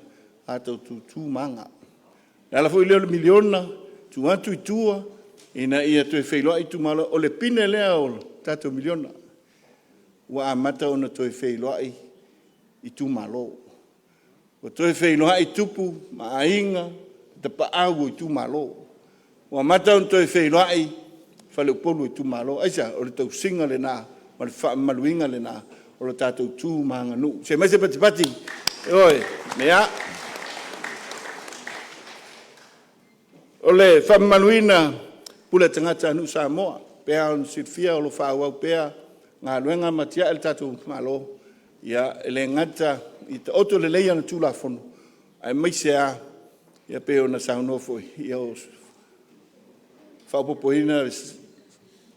a tatou tu ma aga. O le ala foi lea o le miliona tuu atu i tua ina ia toe feiloai itumalo. O le pine lea o le tatou miliona. Ua amata ona toe feiloai Itumalo, ua toe feiloai Tupu ma Aiga, Tapaau o Itumalo, ua amata ona toe feiloai Faleupolu o Itumalo. Aisea? O le tausiga lena ma le faamamaluina lena o le tatou tu ma le aganuu. Seia aumai se patipati. Ioe, ia. O le faamamaluina o pule a tagatanuu Samoa e pei lava ona silafia o lo o faaauau pea galuega ma atiae le tatou Malo e le gata ia taoto lelei ana Tulafono aemaise lava e pei ona saunoa foi ia faaopoopoina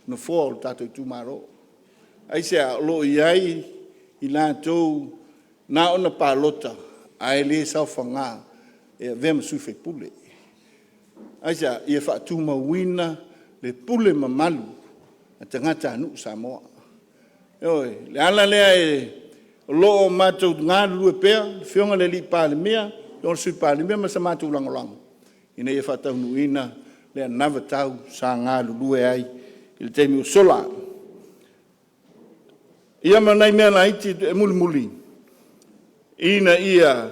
nofoa o tatou Itumalo. Aisea? O lo o i ai i latou na ona palota ae le saofaga e avea ma sui usufono. Aisea? Ia faatumauina le pule mamalu a tagatanuu Samoa. Ioe, o le ala lea o lo o matou galulue pea le Afioga i le Palemia, le Afioga i le Sui Palemia ma sa matou lagolago ina ia faataunuuina le anavatau sa galulue ai i le taimi ua sola. Ia ma nai mea laiti mulimuli, ina ia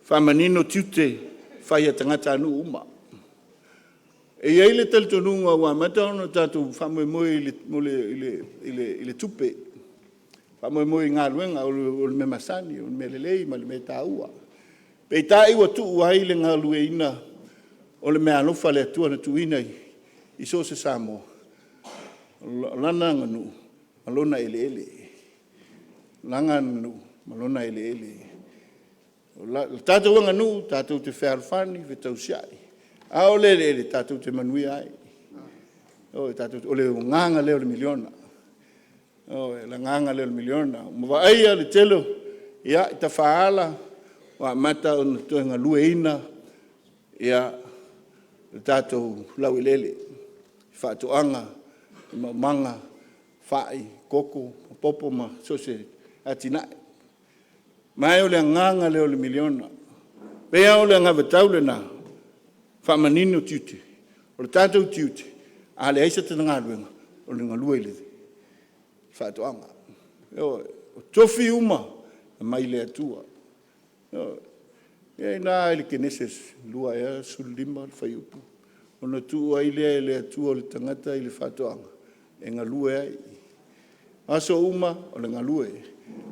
faamanino tiute fai a tagatanuu uma. E i ai le talitonuga ua amata ona tatou faamoemoe i le tupe, faamoemoe i galuega, o le mea masani o le mea lelei ma le mea taua. Peitai ua tuu ai le galueaiina o le meaalofa a le Atua na tuuina i so o se Samoa, o lana aganuu ma lona eleele. O lana aganuu ma lona eleele. O le tatou aganuu tatou te fealofani, fetausiai, a o le eleele tatou te manuia ai. Ioe, o le agaga lea o le miliona. Ioe, o le agaga lea o le miliona. Ua vaaia le tele o tafaala ua amata ona toe galueaiina le tatou laueleele, faatoaga, maumaga, fai, koko, popo ma so o se atinae. Ma o le agaga lea o le miliona. E pei lava o le anavatau lena, faamanino tiute. O le tatou tiute, a leai se tagata galuega, o le galue i le faatoaga. Ioe. O tofi uma e aumai le Atua. Ioe. O i ina i le Kenese 2 ea 15 le fuaiupu, ona tuu ai lea e le Atua o le tagata i le faatoaga e galue ai. O aso uma o le galue.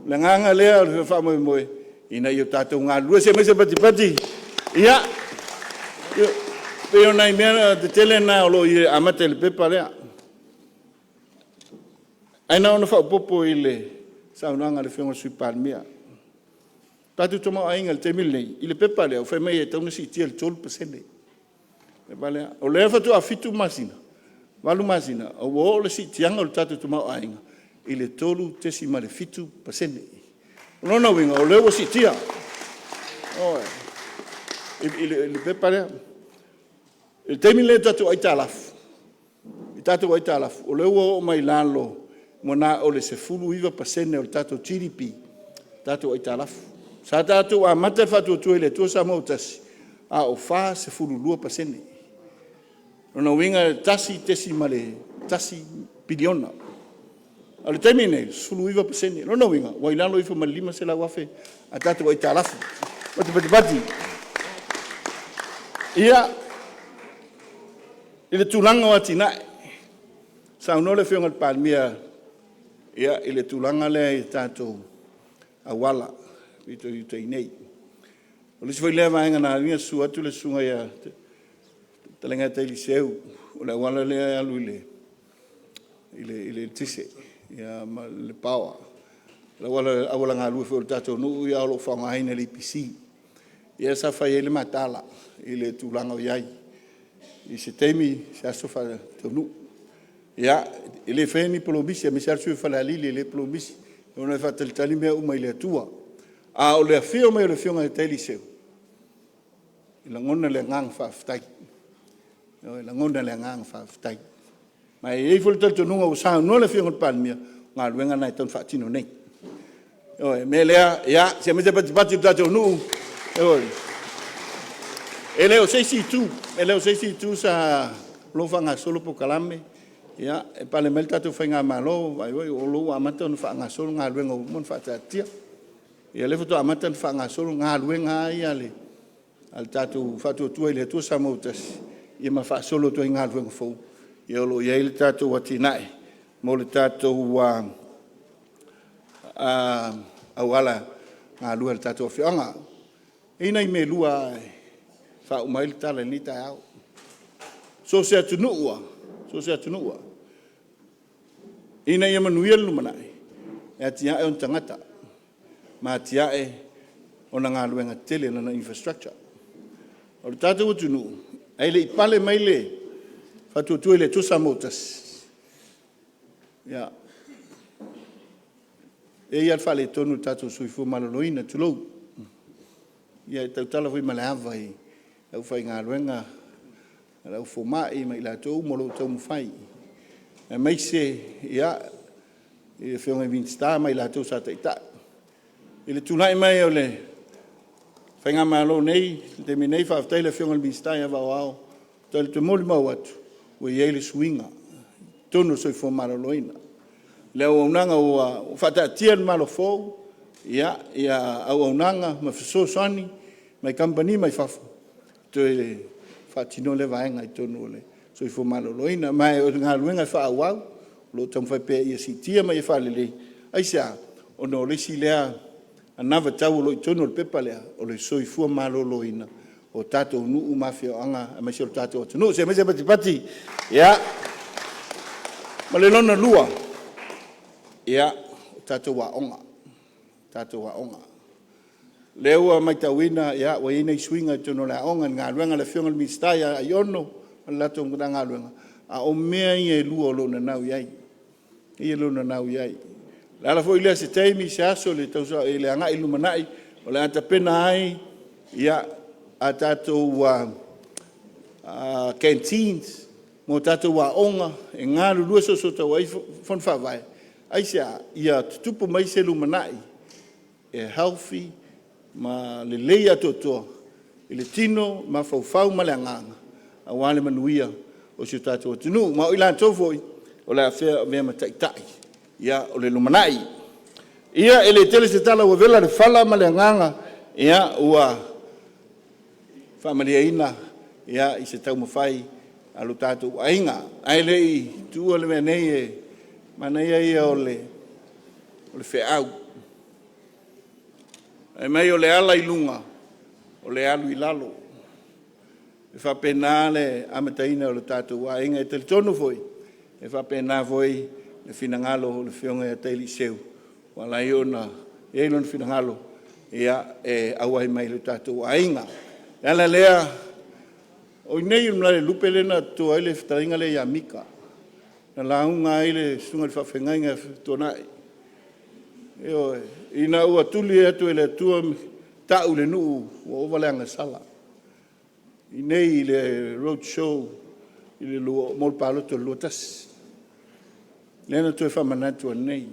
O le agaga lea o le faamoemoe ina ia tatou galulue. Se i aumai se patipati. Ia, e pei o nai mea tetele na o lo o amata i le pepa lea. Ae na ona faaopoopo i le saunoaga a le Afioga i le Sui Palemia. O le tatou tamaoaiga i le taimi lenei i le pepa lea ua fai mai e tatau ona siitia i le 3%. O lea faatoa 7 masina, 8 masina ae ua oo le siitiaga o le tatou tamaoaiga i le 3.7%. O lona uiga o lea ua siitia i le pepa lea. I le taimi lenei i tatou aitalafu, i tatou aitalafu o lea ua oo mai lalo ua na o le 19% o le tatou GDP tatou aitalafu. Sa tatou amata le Faatuatua i le Atua Samoa ua Tasi a o 42%. O lona uiga e $1.1 piliona. A o le taimi lenei, e 19%. O lona uiga ua i lalo ifo ma le $500,000 a tatou aitalafu. O le patipati. Ia, i le tulaga o atinae, saunoa le Afioga i le Palemia i le tulaga lea i tatou auala pito i uta iinei. O le isi foi lea vaega na ala ai ona susu atu le Susuga ia fetalaiga ia Taili Seu o le auala lea e alu i le eletise ma le power, o le auala galue foi o le tatou nuu a o lo o faaaogaina e le EPC. Lea sa fai ai le ma tala i le tulaga o i ai i se taimi i se aso faataunuu. Ia, e le faia ni polomisi aemaise lava le sui usufono o Falealili e le polomisi ona e faatalitali mea uma i le Atua. A o le afio mai o le Afioga ia Teili Seu, e lagona le agaga faafetai, e lagona le agaga faafetai. Ma e i ai foi le talitonuga ua saunoa le Afioga i le Palemia, o galuega na e tatau ona faatino nei. Ioe, o le mea lea, ia se i aumai se patipati i le tatou nuu. Ioe. E le o se isi itu, e le o se isi itu o lo o faagasolo polokalame. Ia, e pale mai le tatou Faigamalo, vaai foi o lea ua amata ona faagasolo galuega ua uma ona faataatia. Ia lea faatoa amata ona faagasolo galuega lava ia a le tatou Faatuatua i le Atua Samoa ua Tasi ia ma faasolo atu ai i galuega fou. Ia o lo o i ai le tatou atinae mo le tatou auala galue o le tatou afioaga. E i ai nai mea e lua lava e faauma ai le tala i lenei taeao. So o se atunuu lava, so o se atunuu lava ina ia manuia le lumanai, e atia'e ona tagata ma atia'e ona galuega tetele, lana infrastructure. O le tatou atunuu ae le i pale mai le Faatuatua i le Atua Samoa ua Tasi, ia, e i ai lava le faaletonu o le tatou soifua maloloina, tulou. Ia e tautala foi ma le ava i le aufaigaluega a le au fomai ma i latou uma o lo o taumafai, aemaise i Afioga i Minisita ma i latou sa taitai. I le tulai mai o le Faigamalo nei i le taimi nei, faafetai i le Afioga i le Minisita ia Vao, ou te molimau atu ua i ai le suiga i totonu o le soifua maloloina. O le auaunaga ua faataatia e le Malo fou ia auaunaga ma fesoasoani mai kamupani mai fafo e toe faatino lea vaega i totonu o le soifua maloloina. Ma o le galuega e faaauau, o lo o taumafai pea ia siitia ma ia faalelei. Aisea? Ona o le isi lea anavatau o lo o i totonu o le pepa lea, o le soifua maloloina o tatou nuu ma afioaga aemaise o le tatou atunuu. Seia mai se patipati. Ia. Ma le lona lua, o tatou aoga, tatou aoga. O lea ua matauina ua i ai nai suiga i totonu o le aoga i le galuega a le Afioga i le Minisita ia Aiono ma le latou Matagaluega, a o mea ia e lua o lo o nanau i ai, ia o lo o nanau i ai. O le ala foi lea i se taimi se aso i le agai i le lumanai o le a tapena ai a tatou canteens mo tatou aoga e galulue soosootou ai Fono Faavae. Aisea? Ia tutupu mai se lumanai e healthy ma lelei atoatoa i le tino, mafaufau ma le agaga aua le manuia o si o tatou atunuu. Ma o i latou foi o le a avea ma taitai o le lumanai. Ia e le tele se tala ua vela le fala ma le agaga ua faamalieina i se taumafai a lo tatou aiga. Ae le i tuua le mea nei, o le manaia ia o le feau, fai mai o le ala i luga o le alu i lalo. E faapena le amataina o le tatou aiga. E talitonu foi e faapena foi le finagalo o le Afioga ia Tailiseu ua ala ai ona i ai lona finagalo e auai mai i le tatou aiga. O le ala lea, o i inei i le malae lea na toto ai le fetalaiga lea ia Mika, na lauga ai le Susuga i le Faafeagaiga ia Fetuanai. Ioe. Ina ua tuli atu e le Atua ta'u i le nuu ua ova le agasala i inei i le road show mo le palota o le 2021. Lea na toe faamanatu atu nei.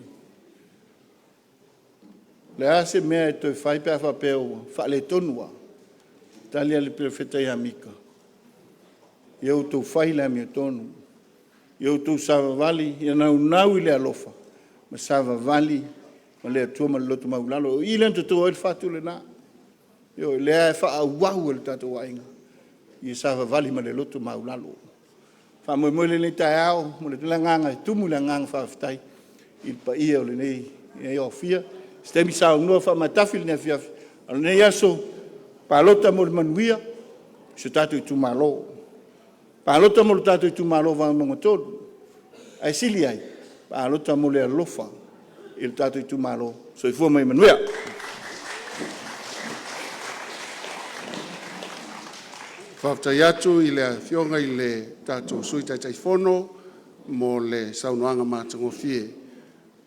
O le a se mea e toe fai pe a faapea ua faaletonu lava? Tali a le Perofeta ia Mika, ia outou fai le amiotonu, ia outou savavali, ia naunau i le alofa ma savavali ma le Atua ma le loto maualalo. O i lea na toto ai le fatu lena, ioe, lea e faaauau e le tatou aiga ia savavali ma le loto maualalo. O le faamoemoe lea i lenei taeao e momoli atu ai le agaga e tumu le agaga faafetai i le paia o lenei aofia. Se taimi saunoa faamatafi lenei afiafi, a o lenei aso, palota mo le manuia o si o tatou Itumalo, palota mo le tatou Itumalo o Vaimauga 3, ae sili ai, palota mo le alofa i le tatou Itumalo. Soifua ma ia manuia. Faafetai atu i le Afioga i le tatou Sui Taitaifono mo le saunoaga matagofie.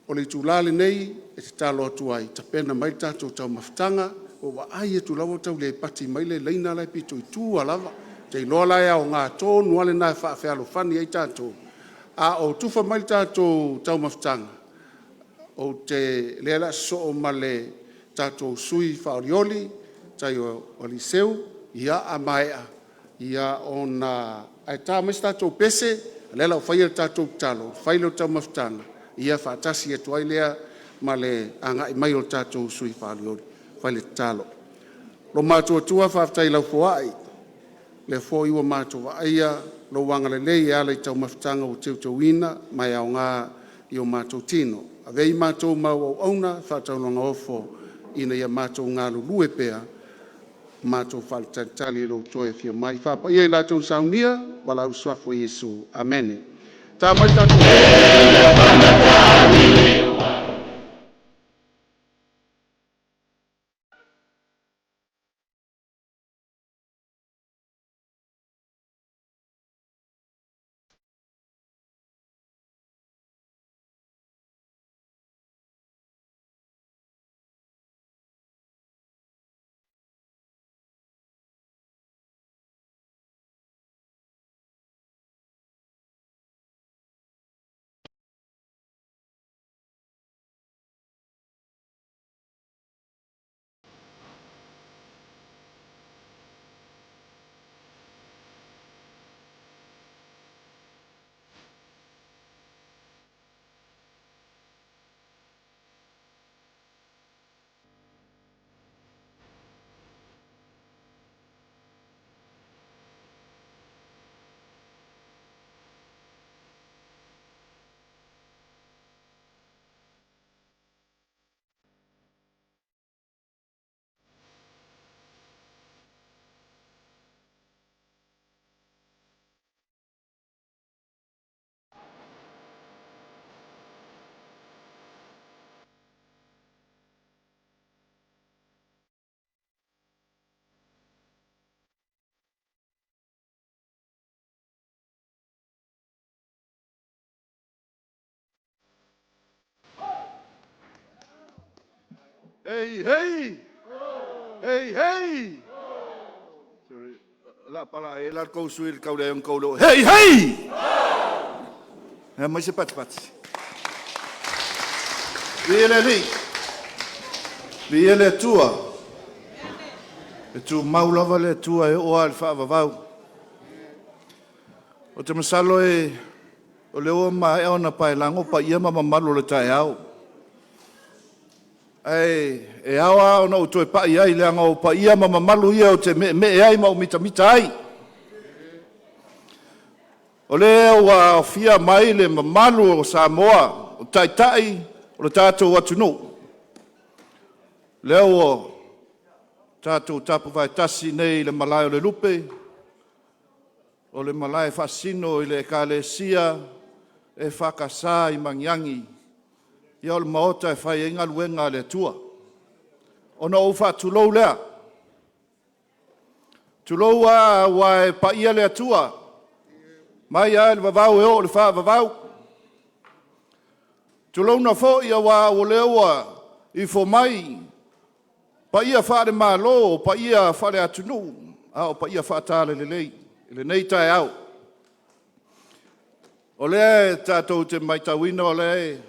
O le itula lenei e tatalo atu ai, tapena mai le tatou taumafataga. Ua ou vaai atu la ua tau le pati mai le laina la e pito i tua lava. Ou te iloa la e aoga tonu lava lena e faafealofani ai tatou a o tufa mai le tatou taumafataga. O lea o le a sosoo ma le tatou sui faaolioli le tai o Aliiseu. A maea ona… Ae ta mai se tatou pese. A o lea o le a ou faia le tatou tatalo, fai lea o le taumafataga, ia faatasi atu ai lea ma le agai mai o le tatou sui usufono. Fai le tatalo. Lo matou Atua, faafetai i lau foai, lea foi ua matou vaaia lou agalelei e ala i taumafataga ua teuteuina ma e aoga i o matou tino. Avea i matou ma au auauna faataualogofo ina ia matou galulue pea, matou faatalitali i lou toe afio mai. Faapaia i latou na saunia, valaau i le Suafa o Iesu. Amene. Ta mai le tatou Hei, hei! Hei, hei! O le a palaaē la le tou sui usufono i le tau leai ona outou leo. Hei, hei! Aumai se patipati. Viia le Alii, viia le Atua. E tumau lava le Atua e oo lava i le faavavau. Ou te masalo o lea ua maea ona paelago paia ma mamalu o le taeao, ae e ao lava ona ou toe pai i ai leaga o paia ma mamalu ia ou te meemee ai ma ou mitamita ai. O lea ua aofia mai le mamalu o Samoa, o Taitai o le tatou atunuu, lea ua tatou tapuvae tasi nei i le malae o le lupe, o le malae e faasino i le Ekalesia EFKS i Magiagi. Ia o le maota e fai ai galuega a le Atua. Ona ou faatulou lea, tulou lava aua e paia le Atua mai lava i le vavau e oo i le faavavau. Tulouna foi aua o lea ua ifo mai paia faale-Malo, o paia faale-atunuu, a o paia faale-Talalelei i lenei taeao. O lea tatou te matauina o lea e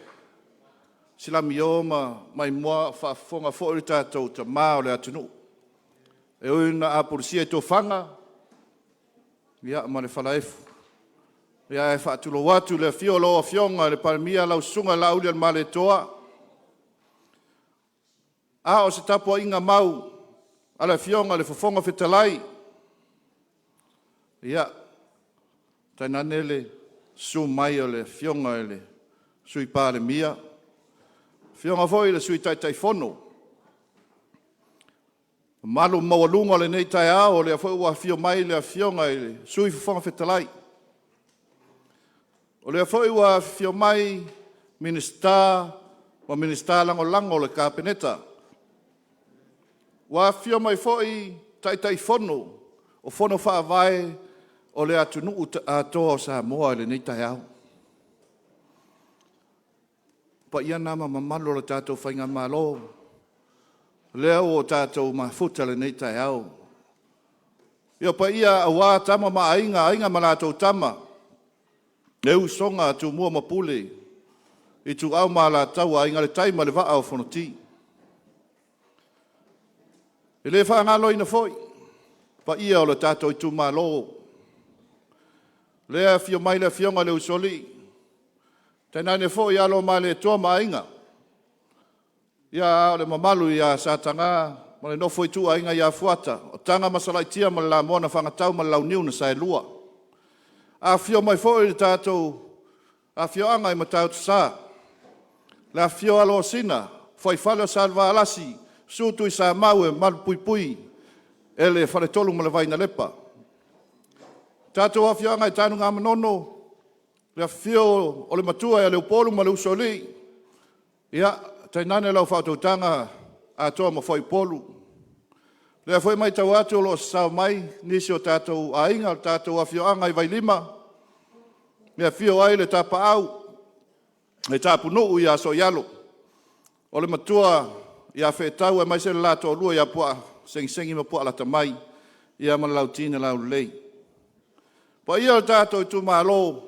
silamio ma maimoa a o faafofoga foi le tatou Tama o le atunuu. E ui ina apulusia i tofaga ma le falaefu, ae faatulou atu i le afio o lau Afioga i le Palemia, lau Susuga Laaulialemalietoa, a o se tapuaiga mau a le Afioga i le Fofoga Fetalai, ia, tainane le susu mai o le Afioga i le Sui Palemia, Afioga foi i le Sui Taitaifono. Le mamalu maualuga o lenei taeao, o lea foi ua afio mai le Afioga i le Sui Fofoga Fetalai, o lea foi ua afifio mai Minisita ma Minisita Lagolago o le Kapeneta, ua afifio mai foi Taitaifono o Fono Faavae o le atunuu atoa o Samoa i lenei taeao. O paia na ma mamalu o le tatou Faigamalo, o lea ua tatou mafuta i lenei taeao. Ia, o paia aua Tama ma Aiga, Aiga ma latou Tama, le usoga a Tumua ma Pule, Ituau ma Alataua, Aiga i le Tai ma le Vaa o Fonoti. E le faagaloina foi paia o le tatou itumalo. Lea e afio mai le Afioga i le Usoalii, tainane foi alo o Malietoa ma Aiga, ia a o le mamalu ia Sataga ma le nofo a ituaiga ia Fuata, o Taga ma Salaitia ma le Lamoa na Fagatau ma le Launiu na Saelua. Afifio mai foi le tatou afioaga i Matautusa, le afifio o Alosina, fuaifale o Salevalasi, susu Tuisamau e malupuipui e le Faletolu ma le Vainalepa. Tatou afioaga i Tanugamanono, le afifio o le Matua ia Leupolu ma le Usoalii, ia, tainane lau faautautaga Atoa ma Fuaiupolu. O lea foi e matau atu o lo o sasao mai nisi o tatou aiga, le tatou afioaga i Vailima e afio ai le Tapaau, le Tapunuu ia Sooialo, o le Matua ia Feetau aemaise le la toalua ia Puaasegisegi ma Puaalatamai, ia ma le Lauti na Laulelei. Le paia o le tatou itumalo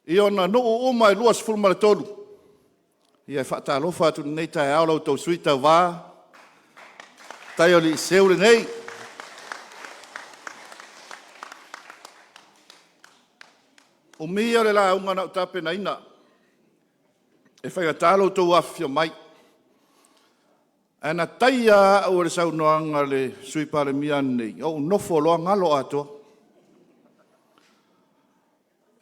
i ona nuu uma e 23, ia e faatalofa atu i lenei taeao la outou sui tauva, tai o alii lenei. Umi ia o le lauga na ou tapenaina, e faigata lo outou afifio mai, ae na taia lava au e le saunoaga a le Sui Palemia ananei, ou nofo loa galo atoa.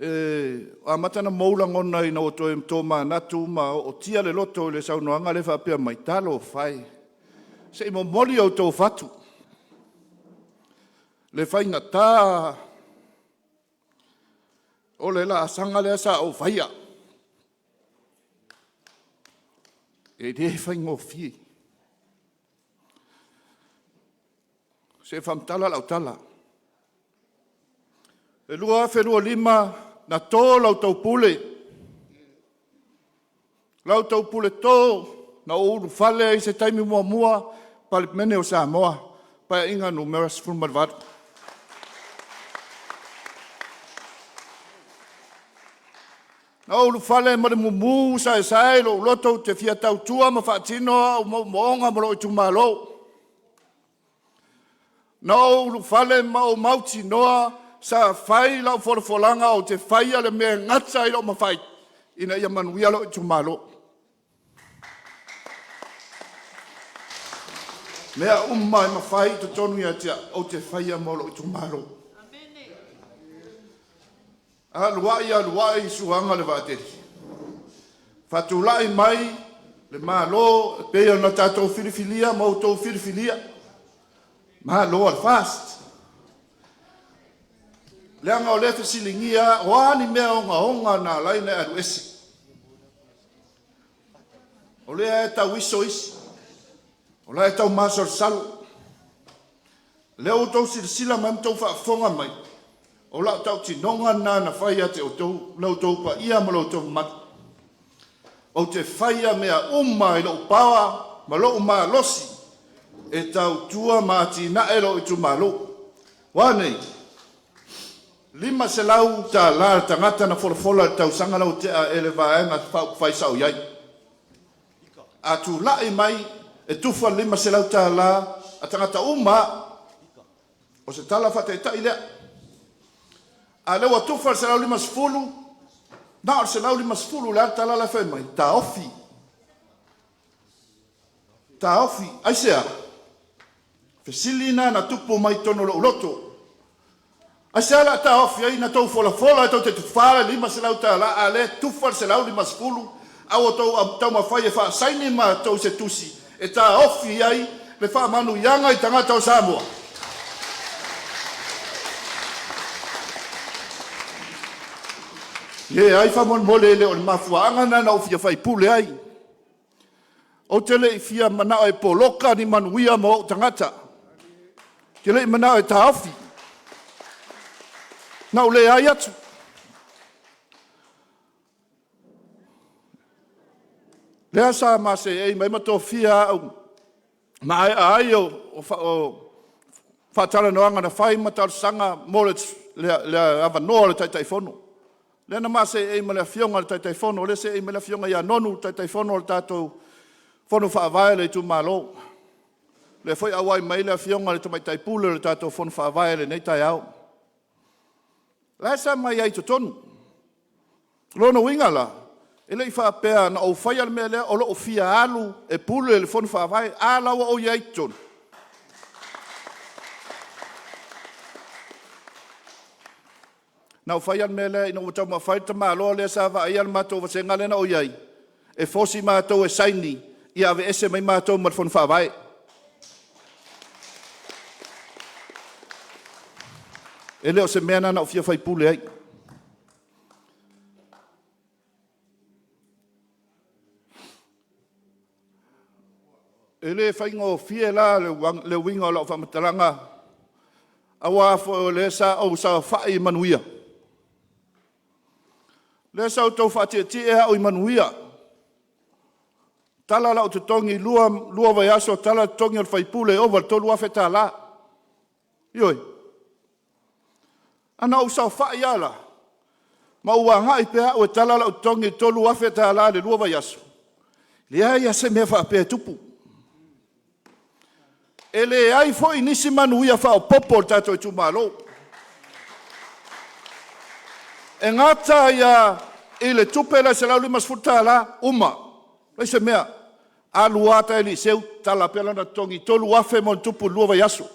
E amata ona mou lagona ina ua toe tomanatu ma ootia le loto i le saunoaga lea faapea mai, talofa e, se i momoli outou fatu, le faigata o le laasaga lea sa ou faia, e le faigofie. Se i faamatala lau tala. I le 2025 na to la outou pule, la outou puleto na ou ulufale ai i se taimi muamua Palemene o Samoa, Paeaiga Nu.18. Na ou ulufale ma le mumu saesae i lou loto ou te fia tautua ma faatino au moomooga ma lou itumalo. Na ou ulufale ma ou mautinoa sa fai lau folafolaga ou te faia le mea e gata i lou mafai ina ia manuia lou itumalo. Mea uma e mafai i totonu ia te au, ou te faia mo lou itumalo. Alu ai alu ai suaga le vaatele, faatulai mai le Malo e pei ona tatou filifilia ma outou filifilia, Malo a le FAST. Leaga o lea e fesiligia o a ni mea ogaoga na ala ai ona e alu ese. O lea e tauiso isi, o la e taumasalosalo. O lea ua outou silasila mai ma outou faafofoga mai, o lau tautinoga lena na fai ia te outou, la outou paia ma lo outou mamalu. Ou te faia mea uma i lou paoa ma lou malosi e tautua ma atinae lou itumalo. Ua a nei? $500 le tagata na folafola i le tausaga lau tea e le Vaega Faaupufai sa ou i ai. A tulai mai e tufa le $500 a tagata uma lava. O se tala faataitai lea. A o lea ua tufa le 150, na o le 150, o le a le tala la e fai mai? Taofi. Taofi. Aisea? Fesili na na tupu mai totonu o lou loto. Aisea o le a taofi ai na tou folafola tou te tufa le $500 a o lea e tufa le 150 a ua outou taumafai e faasaini matou i se tusi e taofi ai le faamanuiaga i tagata o Samoa? Leai, faamolemole, e le o le mafuaaga lena na ou fia faipule ai. Ou te le i fia manao e poloka ni manuia mo ou tagata. Ou te le i manao e taofi. Na ou leai atu. Lea sa ma seei mai ma tofia au, maea ai o faatalanoaga na fai ma talosaga mo le avanoa o le Taitaifono. Lea na ma seei ma le Afioga i le Taitaifono, lea e seei mai le Afioga ia Nonu, le Taitaifono o le tatou Fono Faavae o le itumalo. Lea foi e auai mai le Afioga i le Tamaitai Pule o le tatou Fono Faavae i lenei taeao. La e sa ma i ai i totonu. O lona uiga la, e le i faapea na ou faia le mea lea o lou fia alu e pule le Fono Faavae, a la ua ou i ai i totonu. Na ou faia le mea lea ina ua taumafai le tamaloa lea sa vaaia le matou vasega lea na ou i ai, e fosi matou e saini ia aveese mai matou ma le Fono Faavae. E le o se mea lena na ou fia faipule ai. E le faigofie la le uiga o lau faamatalaga, aua foi o lea sa ou saofai i manuia, lea sa outou faatietie au i manuia, tala lau totogi, lua vaiaso tala le totogi o le sui usufono e ova i le $3,000. Ioe. Ae na ou saofai lava la ma ou agai pea au e tala lau totogi e $3,000 i le lua vaiaso, leai lava se mea faapea e tupu. E leai foi nisi manuia faaopoopo o le tatou itumalo. E gata ai lava i le tupe lea e $150, uma, leai se mea. Alu lava Taialii Seu tala pea lona totogi, $3,000+ i le lua vaiaso.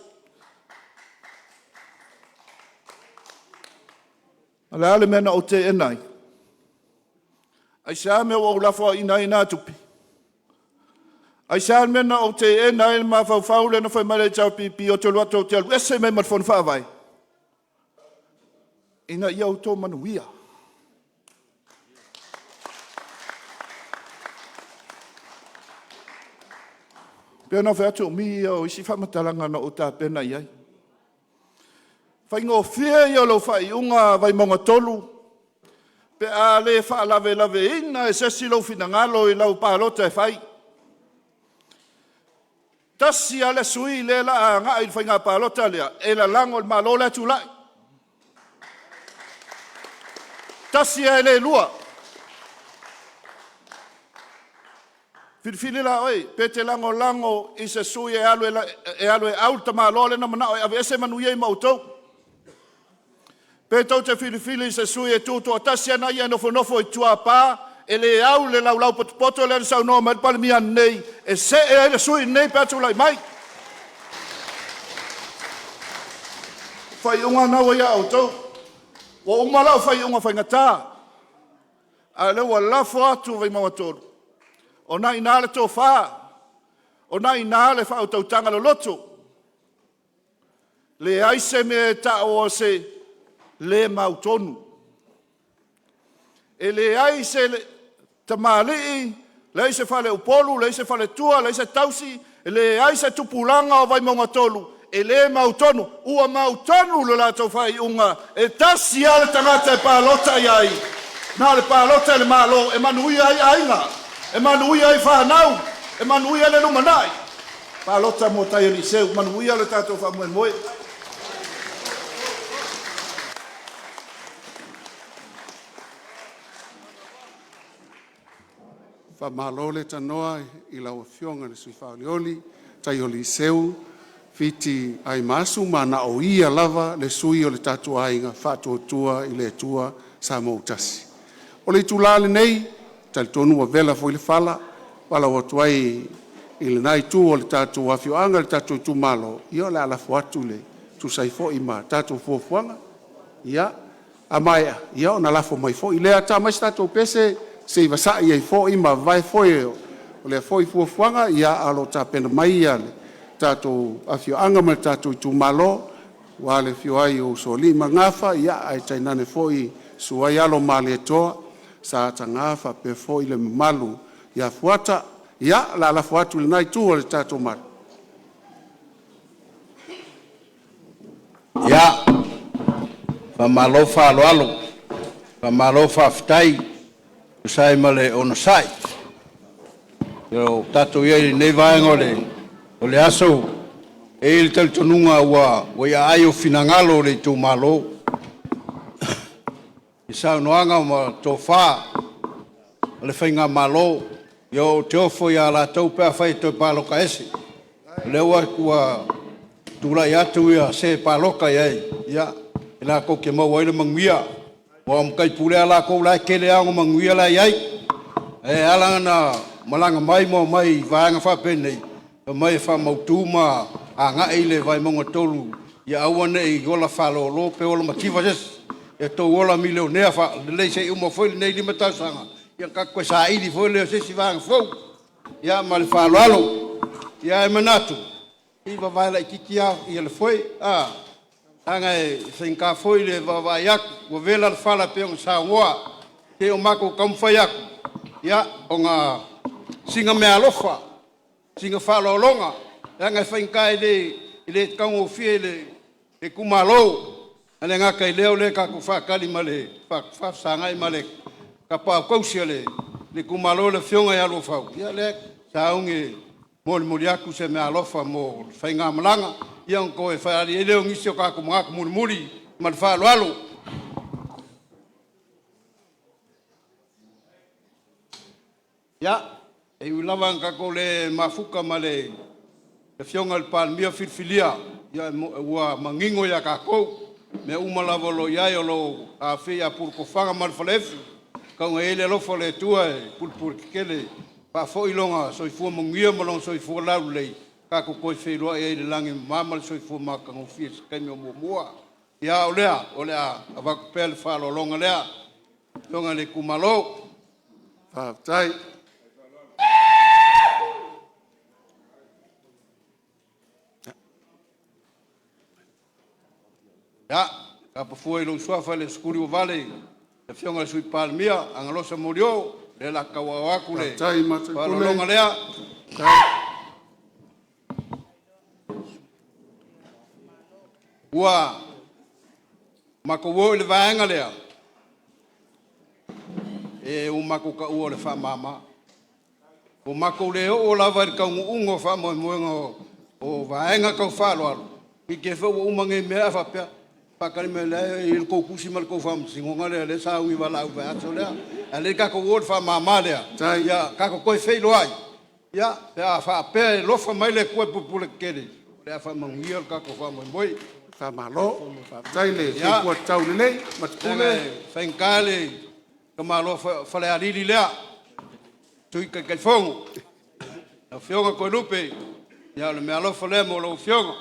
O le a le mea na ou teena ai? Aisea le mea ua ou lafoaiina ai na tupe? Aisea le mea na ou teena ai le mafaufau lea na fai mai le HRPP ou te alu atu ou te alu ese mai ma le Fono Faavae? Ina ia outou manuia. E pei ona ou fai atu, o le umi ia o isi faamatalaga na ou tapena i ai. Faigofie ia o lou faaiuga Vaimauga 3 pe a le faalavelaveina e se isi lou finagalo i lau palota e fai. Tasi lava le sui lea o le a agai i le faiga palota lea e lalago i le Malo la e tulai. Tasi lava e le lua. Filifili la oe pe te lagolago i se sui e alu e au le tamaloa lea na manao e aveese manuia ia ma outou, pe tou te filifili i se sui e tutoatasi ana ia e nofonofo i tuapa e le au le laulau potopoto lea na saunoa mai ai le Palemia nei e see ai le sui lenei pe a tulai mai. Faaiuga lena ua ia outou. Ua uma lau faaiuga faigata, a o lea ua lafo atu Vaimauga 3, o lena e i ina le tofa, o lena e i ina le faautautaga loloto. Leai se mea e tau o se le mautonu. E leai se tamalii, leai se faleupolu, leai se faletua, leai se tausi, leai se tupulaga o Vaimauga 3 e le mautonu. Ua mautonu lo latou faaiuga, e tasi lava le tagata e palota i ai, na o le palota i le Malo e manuia ai aiga, e manuia ai fanau, e manuia le lumanai. Palota mo Taialii Manuia le tatou faamoemoe. Faamalo le tanoa i lau Afioga i le Sui Faaolioli Taialii Seu Fiti Aimasu ma na o ia lava le sui o le tatou aiga Faatuatua i le Atua Samoa ua Tasi. O le itula lenei, e talitonu ua vela foi le fala, valaau atu ai i lena itu o le tatou afioaga i le tatou itumalo, ia o le a lafo atu e tusa ai foi ma tatou fuafuaga. Ia, a maea ona lafo mai foi lea. Ta mai se tatou pese se i vasai ai foi ma vavae foe o lea foi fuafuaga, a o lo o tapena mai le tatou afioaga ma le tatou itumalo aua le afio ai o Usoalii ma Gafa, ae tainane foi susu ai alo o Malietoa, Sa Ataga faapea foi le mamalu ia Fuata. Ia, o le a lafo atu i lena itu o le tatou malu. Ia, faamalo faaaloalo, faamalo faafetai e tusa ai ma le onosai. Ua tatou i ai i lenei vaega o le aso, e i ai le talitonuga ua i aai o finagalo o le itumalo i saunoaga ma tofa a le Faigamalo. Ia ou te ofo ia i latou pe afai e toe palota ese. O lea ua tulai atu se e palota i ai, ia, e latou te maua ai le manuia. Aua o matai pule lava latou o la e tele lava ona manuia la e i ai. Ae ala ona malaga mai ma omai i vaega faapenei, omai e faamautu ma agai le Vaimauga 3 ia aua ne i ola faalolo pe ola mativa se isi. Ia outou ola milionea faalelei se i uma foi lenei 5 tausaga, ia ona tatou toe saili foi lea o se isi vaega fou. Ia ma le faaaloalo. Ia ae manatu, se i vavae laitiiti lava le foe, leaga e faigata foi le vaavaai atu ua vela le fala e pei ona saunoa. Se o matou taumafai atu, ia ona sina meaalofa, sina faaaloaloga, leaga e faigata e le taugofie i le itumalo. Ae le gata i lea o lea tatou te faatali ma le faafesagai ma le tapaau tausi a le itumalo le Afioga ia Loufau, ia lea e sauni e molimoli atu se meaalofa mo le faigamalaga, ia ona toe faaali ai lea o nisi o tatou manatu mulimuli. Ma le faaaloalo. Ia, e ui lava ina tatou le mafuta ma le Afioga i le Palemia filifilia, ia ua manino ia tatou mea uma lava o lo o i ai, o lo o aofia ia Puletofaga ma le Falaefu, tau ina i ai le alofa o le Atua e pulepuletetele, faafoi lona soifua manuia ma lona soifua laulelei tatou toe feiloai ai i le lagi e mama ma le soifua matagofie i se taimi o muamua. Ia, a o lea, o le a avatu pea le faaaloaloga lea. Lau Afioga i le itumalo. Faafetai. Ia, kapa fua i lou suafa le sefululiumavale le Afioga i le Sui Palemia Agalosa Molioo, lea o le a tauaaoina atu le Faafetai Mataipule. faaaloaloga lea. Ua matou o i le vaega lea, e ua matou taua o le faamama. Ua matou le oo lava i le taunuuga o faamoemoega o Vaega Tau Faaaloalo, ne i te i foi ua uma nei mea ae faapea, faatali mai o la e i ai le tou tusi ma le tou faamasinoga lea lea e sauni valaau i le vaiaso lea. Ae o lea tatou te o i le faamama lea, ia tatou toe feiloai pe a faapea e alofa mai le Atua e pulepuletetele, o le a faamanuia le tatou faamoemoe. Faamalo. Faafetai le Ia, soifua taulelei leaga Mataipule. e faigata le tamaloa Falealili lea, Sui Taitaifono, lau Afioga Toelupe, ia o le meaalofa lea mo lau Afioga.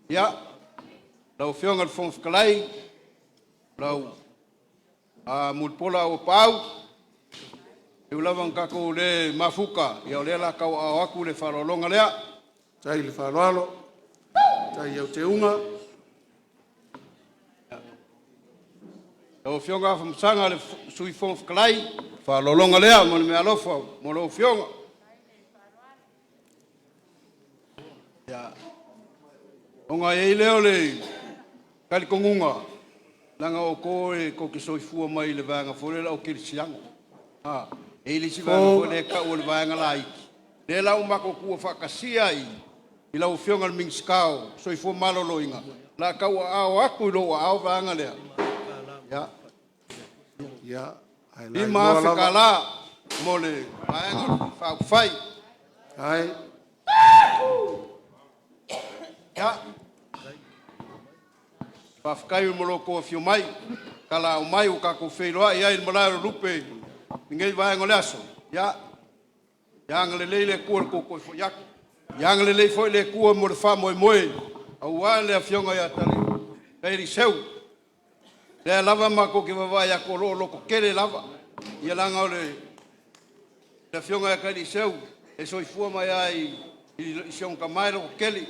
Ia, lau Afioga i le Fofoga Fetalai, lau Mulipola Auuapaau, e ui lava ina tatou le mafuta, ia o lea o le a tauaaoina atu le faaaloaloga lea. Faafetai le faaaloalo, faafetai i au teuga. Lau Afioga Afamasaga le Sui Fofoga Fetalai, faaaloaloga lea ma le meaalofa mo lau Afioga. Ia, ona i ai lea o le talitonuga, leaga o outou tou te soifua mai i le vaega foi lea o le aukerisiano. E i ai le isi vaega foi lea e tau o le vaega laiti, lea la ua matou tuufaatasia ai i lau Afioga i le Minisita o le Soifua Maloloina, o le a tauaaoina atu i lou aao le vaega lea. Ia, Ia, ae laeiloa lava. $5,000 mo le Vaega Faaupufai. Faafetai. Ia, faafetai mo lo outou afio mai, talaaao mai ua tatou feiloai ai i le malae o lupe i lenei vaega o le aso. Ia agalelei le Atua i lo outou toe foi atu. Ia agalelei foi le Atua mo le faamoemoe aua le Afioga ia Taialii Seu, lea lava matou te vaavaai atu o lo o lototele lava, ia leaga o le Afioga ia Taialii Seu e soifua mai lava i si ona tama e lototele.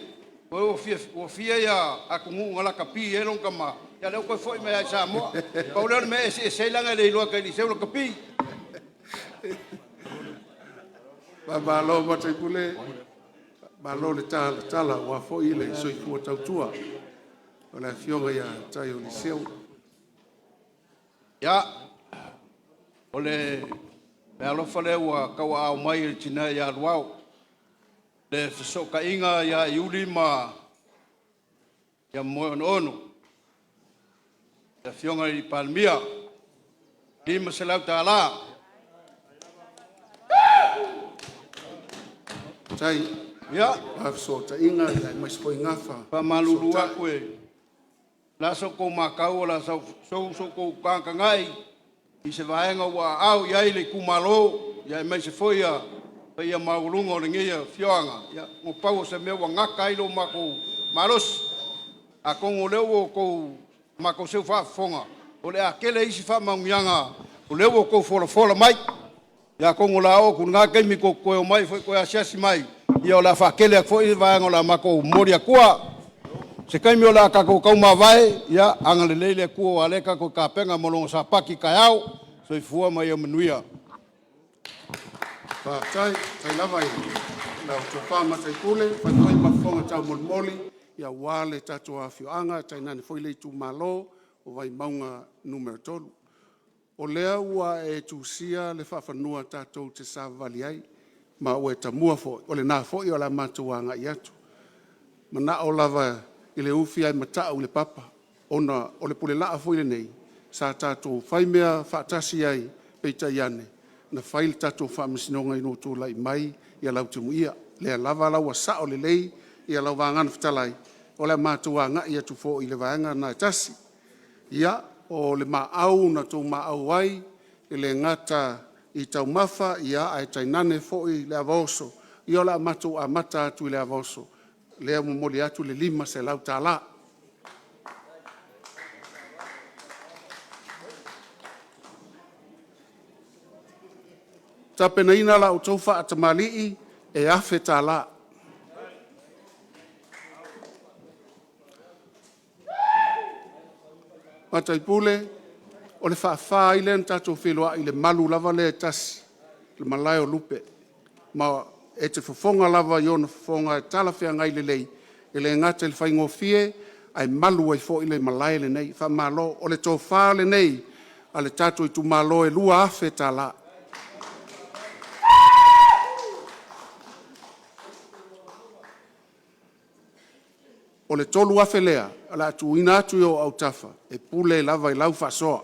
Ua fia atunuu na lakapi ai lona tama, a o lea ua toe foi mai lava i Samoa. Pau lea o le mea e eseese ai leaga e le iloa e Taialii Seu lakapi. Faamalo Mataipule, malo le talatala aua foi le soifua tautua o le Afioga ia Taioliseu. Ia, o le meaalofa lea ua tauaaao mai e le tina ia Luao, le fesootaiga ia Iuli ma Moeonoono, le Afioga i le Palemia, $500. Faafetai Ia, la fesootaiga aemaise foi gafa faamalulu fesootai. atu e le a sa outou matau o le a sou so outou tagatagai i se vaega ua aao i ai le itumalo, aemaise foi le paia maualuga o lenei afioaga. Ia, na pau o se mea ua gata ai lo matou malosi. Atonu o lea ua outou matou seu faafofoga, o le a tele isi faamanuiaga o lea ua outou folafola mai. Ia atonu o le a oo atu i lena taimi tou te toe omai foi e toe asiasi mai, ia o le a faatele atu foi vaega o le a matou momoli atua. Se taimi o le a tatou taumavae, ia agalelei le Atua aua o lea tatou te tapena mo lona Sapati taeao. Soifua ma ia manuia. Faafetai, faafetai lava i lau Tofa Mataipule e fai foi ma fofoga taumolimoli aua le tatou afioaga tainane foi le itumalo o Vaimauga 3. O lea ua e tusia le faafanua tatou te savavali ai ma ua e tamua foi, o lena foi o le a matou agai atu. E manao lava i le ufi ae mata'u i le papa ona o le pulelaa foi lenei sa tatou faimea faatasi ai, peitai ane na fai le tatou Faamasinoga ina ua tulai mai Lautimuia. O lea lava la ua sao lelei lau vagana fetalai, o le a matou agai atu foi i le vaega lena e tasi. Ia, o le maau na outou maau ai, e le gata i taumafa ae tainane foi le ava oso, ia o le a matou amata atu i le ava oso, lea e momoli atu le $500. Tapenaina la outou faatamalii e $1,000. Mataipule, o le faa-fa ai lea ona tatou feiloai i le malu lava lea e tasi i le malae o Lupe, ma e te fofoga lava i ona fofoga e talafeagai lelei, e le gata i le faigofie ae malu ai foi le malae lenei. Faamalo. O le tofa lenei a le tatou itumalo e $2,000. O le $3,000 lea o le a tuuina atu i ou autafa e pule ai lava i lau faasoa.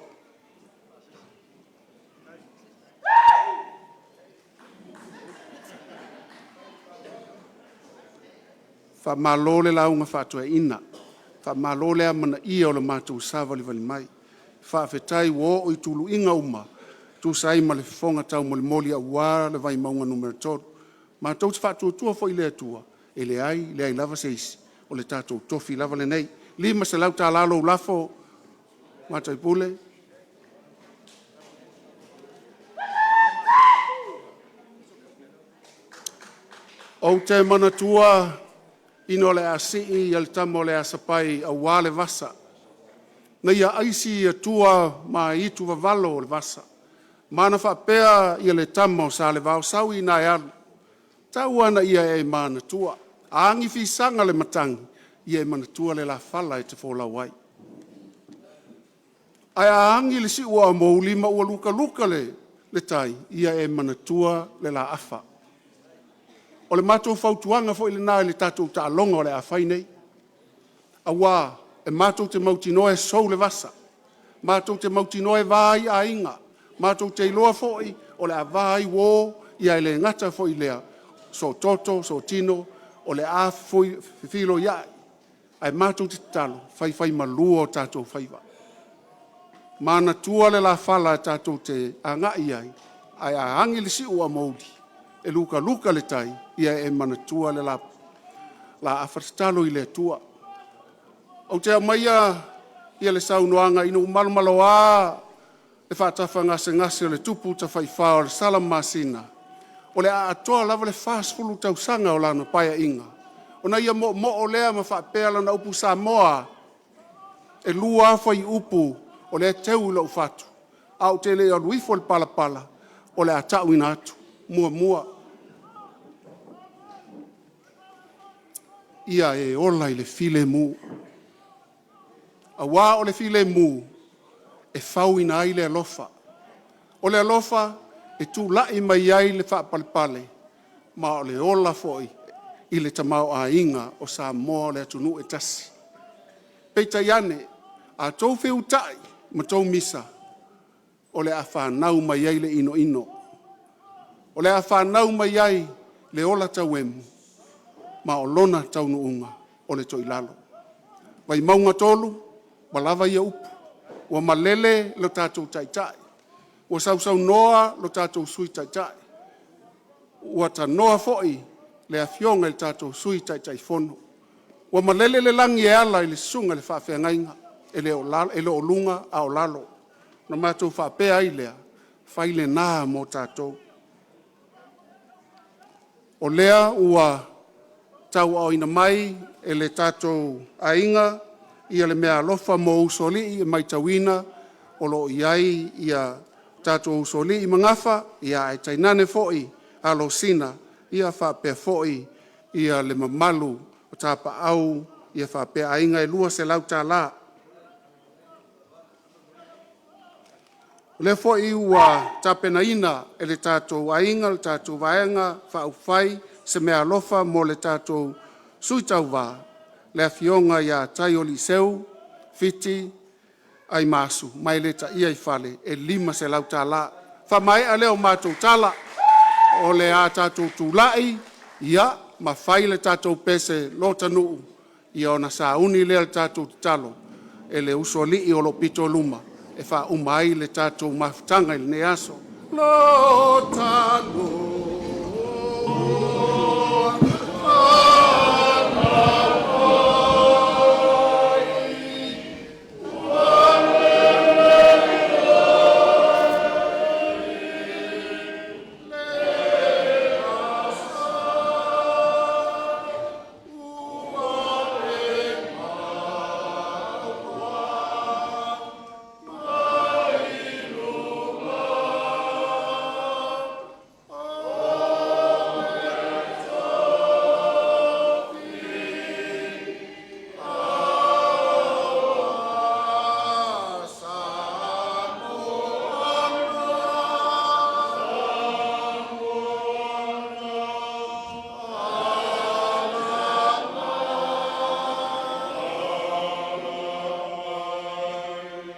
Faamalo le lauga faa-toeaina, faamalo le amanaia o le matou savalivali mai. Faafetai ua oo i tuluiga uma e tusa ai ma le fofoga taumolimoli aua le Vaimauga 3. Matou te faatuatua foi i le Atua, e leai leai lava se isi, o le tatou tofi lava lenei. E $500 lou lafo Mataipule. Ou te manatua ina o le a sii le tama o le Asapai aua le vasa, na ia aisi i atua ma itu vavalo o le vasa, ma na faapea le tama o Salevao, “Sau ina e alu, tau lava ina e manatua, a agi fisaga le matagi, ia e manatua le lafala e te folau ai. Ae a agi le siuamouli ma ua lukaluka le tai, ia e manatua le laafa.” O le matou fautuaga foi lena i le tatou taaloga o le a fai nei, aua e matou te mautinoa e sou le vasa, matou te mautinoa e va ai aiga, matou te iloa foi o le a va ai uo, ae le gata foi i lea, sootooto, sootino o le a fefiloiai. Ae matou te tatalo, faifaimalua o tatou faiva, manatua le lafala tatou te agai i ai, ae a agi le siuamouli e lukaluka le tai, ia e manatua le laafa. Tatalo i le Atua. Ou te aumaia le saunoaga ina ua malomaloa le faatafagasegase o le tupu tafaifa o le Salamasina, o le a atoa lava le 40 tausaga o lana Paeaiga, ona ia moomoo lea ma faapea lana upu, “Samoa, e lua lava fuaiupu o lea e teu i lou fatu, ae ou te le i alu ifo i le palapala, o le a ta'uina atu. Muamua, ia e ola i le filemu, aua o le filemu e fauina ai le alofa, o le alofa e tula'i mai ai le faapalepale, ma o le ola foi i le tamaoaiga o Samoa o le atunuu e tasi. Peitai ane, a outou feuta'i ma tou misa, o le a fanau mai ai le inoino, o le a fanau mai ai le ola tauemu ma o lona taunuuga o le toilalo. Vaimauga 3, ua lava ia upu, ua malele lo tatou Taitai, ua sausaunoa lo tatou Sui Taitai, ua tanoa foi le Afioga i le tatou Sui Taitaifono, ua malele le lagi e ala i le susuga i le Faafeagaiga, e le o luga a o lalo. Ona matou faapea ai lea, fai lena mo tatou. O lea ua tauaaoina mai e le tatou aiga le meaalofa mo usoalii, e matauina o lo o i ai ia tatou usoalii ma gafa, ae tainane foi alosina faapea foi le mamalu o tapaau faapea aiga, e $200. O lea foi ua tapenaina e le tatou aiga le tatou Vaega Faaupufai se meaalofa mo le tatou Sui Tauva, le Afioga ia Taioliiseu Fiti Aimasu ma e le taia i fale, e $500. Faamaea lea o matou tala, o le a tatou tulai ma fai le tatou pese lotanuu, ona sauni lea o le tatou tatalo e le usoalii o lo o pito i luma e faauma ai le tatou mafutaga i lenei aso. Lo tatou le aso. Ua e mai luga o mea tofi aua Samoa I le pule ia mau ai o i le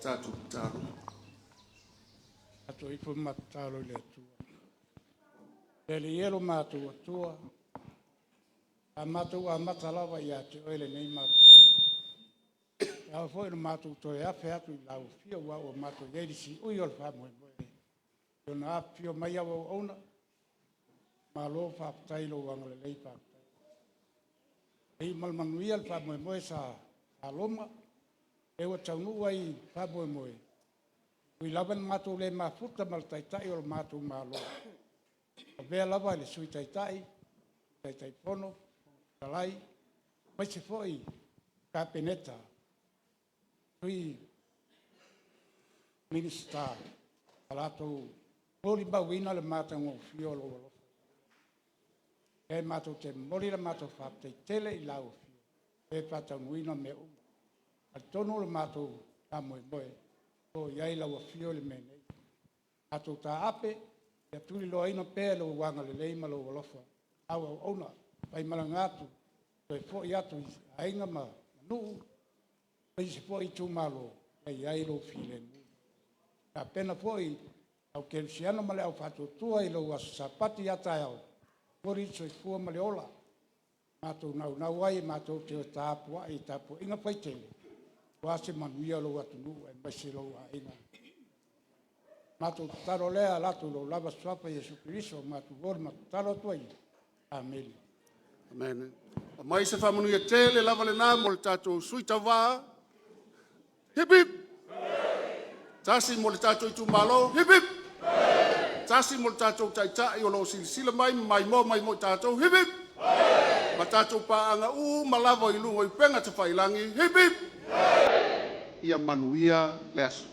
Tatou tatalo. Matou ifo ma matou tatalo i le Atua. Le Alii e lo matou Atua, sa matou amata lava ia te Oe lenei mafutaga. E ao foi ona matou toe afe atu i lau afio aua ua matou i ai i le siui o le faamoemoe e pei ona afifio mai au auauna, malo faafetai i lou agalelei. Faafetai. Ia iu ma le manuia le faamoemoe sa loma, lea ua taunuu ai i le faamoemoe, e ui lava ina matou le mafuta ma le Taitai o le matou Malo, avea lava e le Sui Taitai, Taitaifono, Fofoga Fetalai, aemaise foi le Kapeneta, Sui Minisita sa latou molimauina le matagofie o lou alofa. O lea matou te momoli le matou faafetai tele i lau Afioga o le faataunuuina o mea uma. E talitonu o le matou faamoemoe o lo o i ai lau Afio i le mea nei. Matou taape ia tuliloaina pea i lou agalelei ma lou alofa au auauna e faimalaga atu toe foi atu i aiga ma nuu aemaise foi itumalo e i ai lou filemu. Tapena foi le Au Kerisiano ma le Au Faatuatua i lou Aso Sapatu a taeao, e momoli le soifua ma le ola matou te naunau ai matou te o e tapuai i tapuaiga faitele aua se manuia o lou atunuu aemaise lou aiga. Matou tatalo lea e ala atu i lou lava Suafa Iesu Keriso matou te momoli ma tatalo atu ai. Amene. Amene. Aumai se faamanuia tele lava lena mo le tatou sui tauva. Hip hip. Tasi mo le tatou itumalo. Hip hip. Tasi mo le tatou taitai o lo o silasila mai ma maimoa mai mo i tatou. Hip hip. Ma tatou paaga uma lava i luga o upega tafailagi, hip hip! Ia manuia le aso.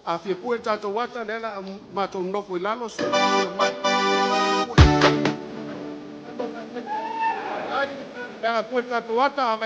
A fia pue le tatou ata, lea o le a matou nofo i lalo. Pue le tatou ata,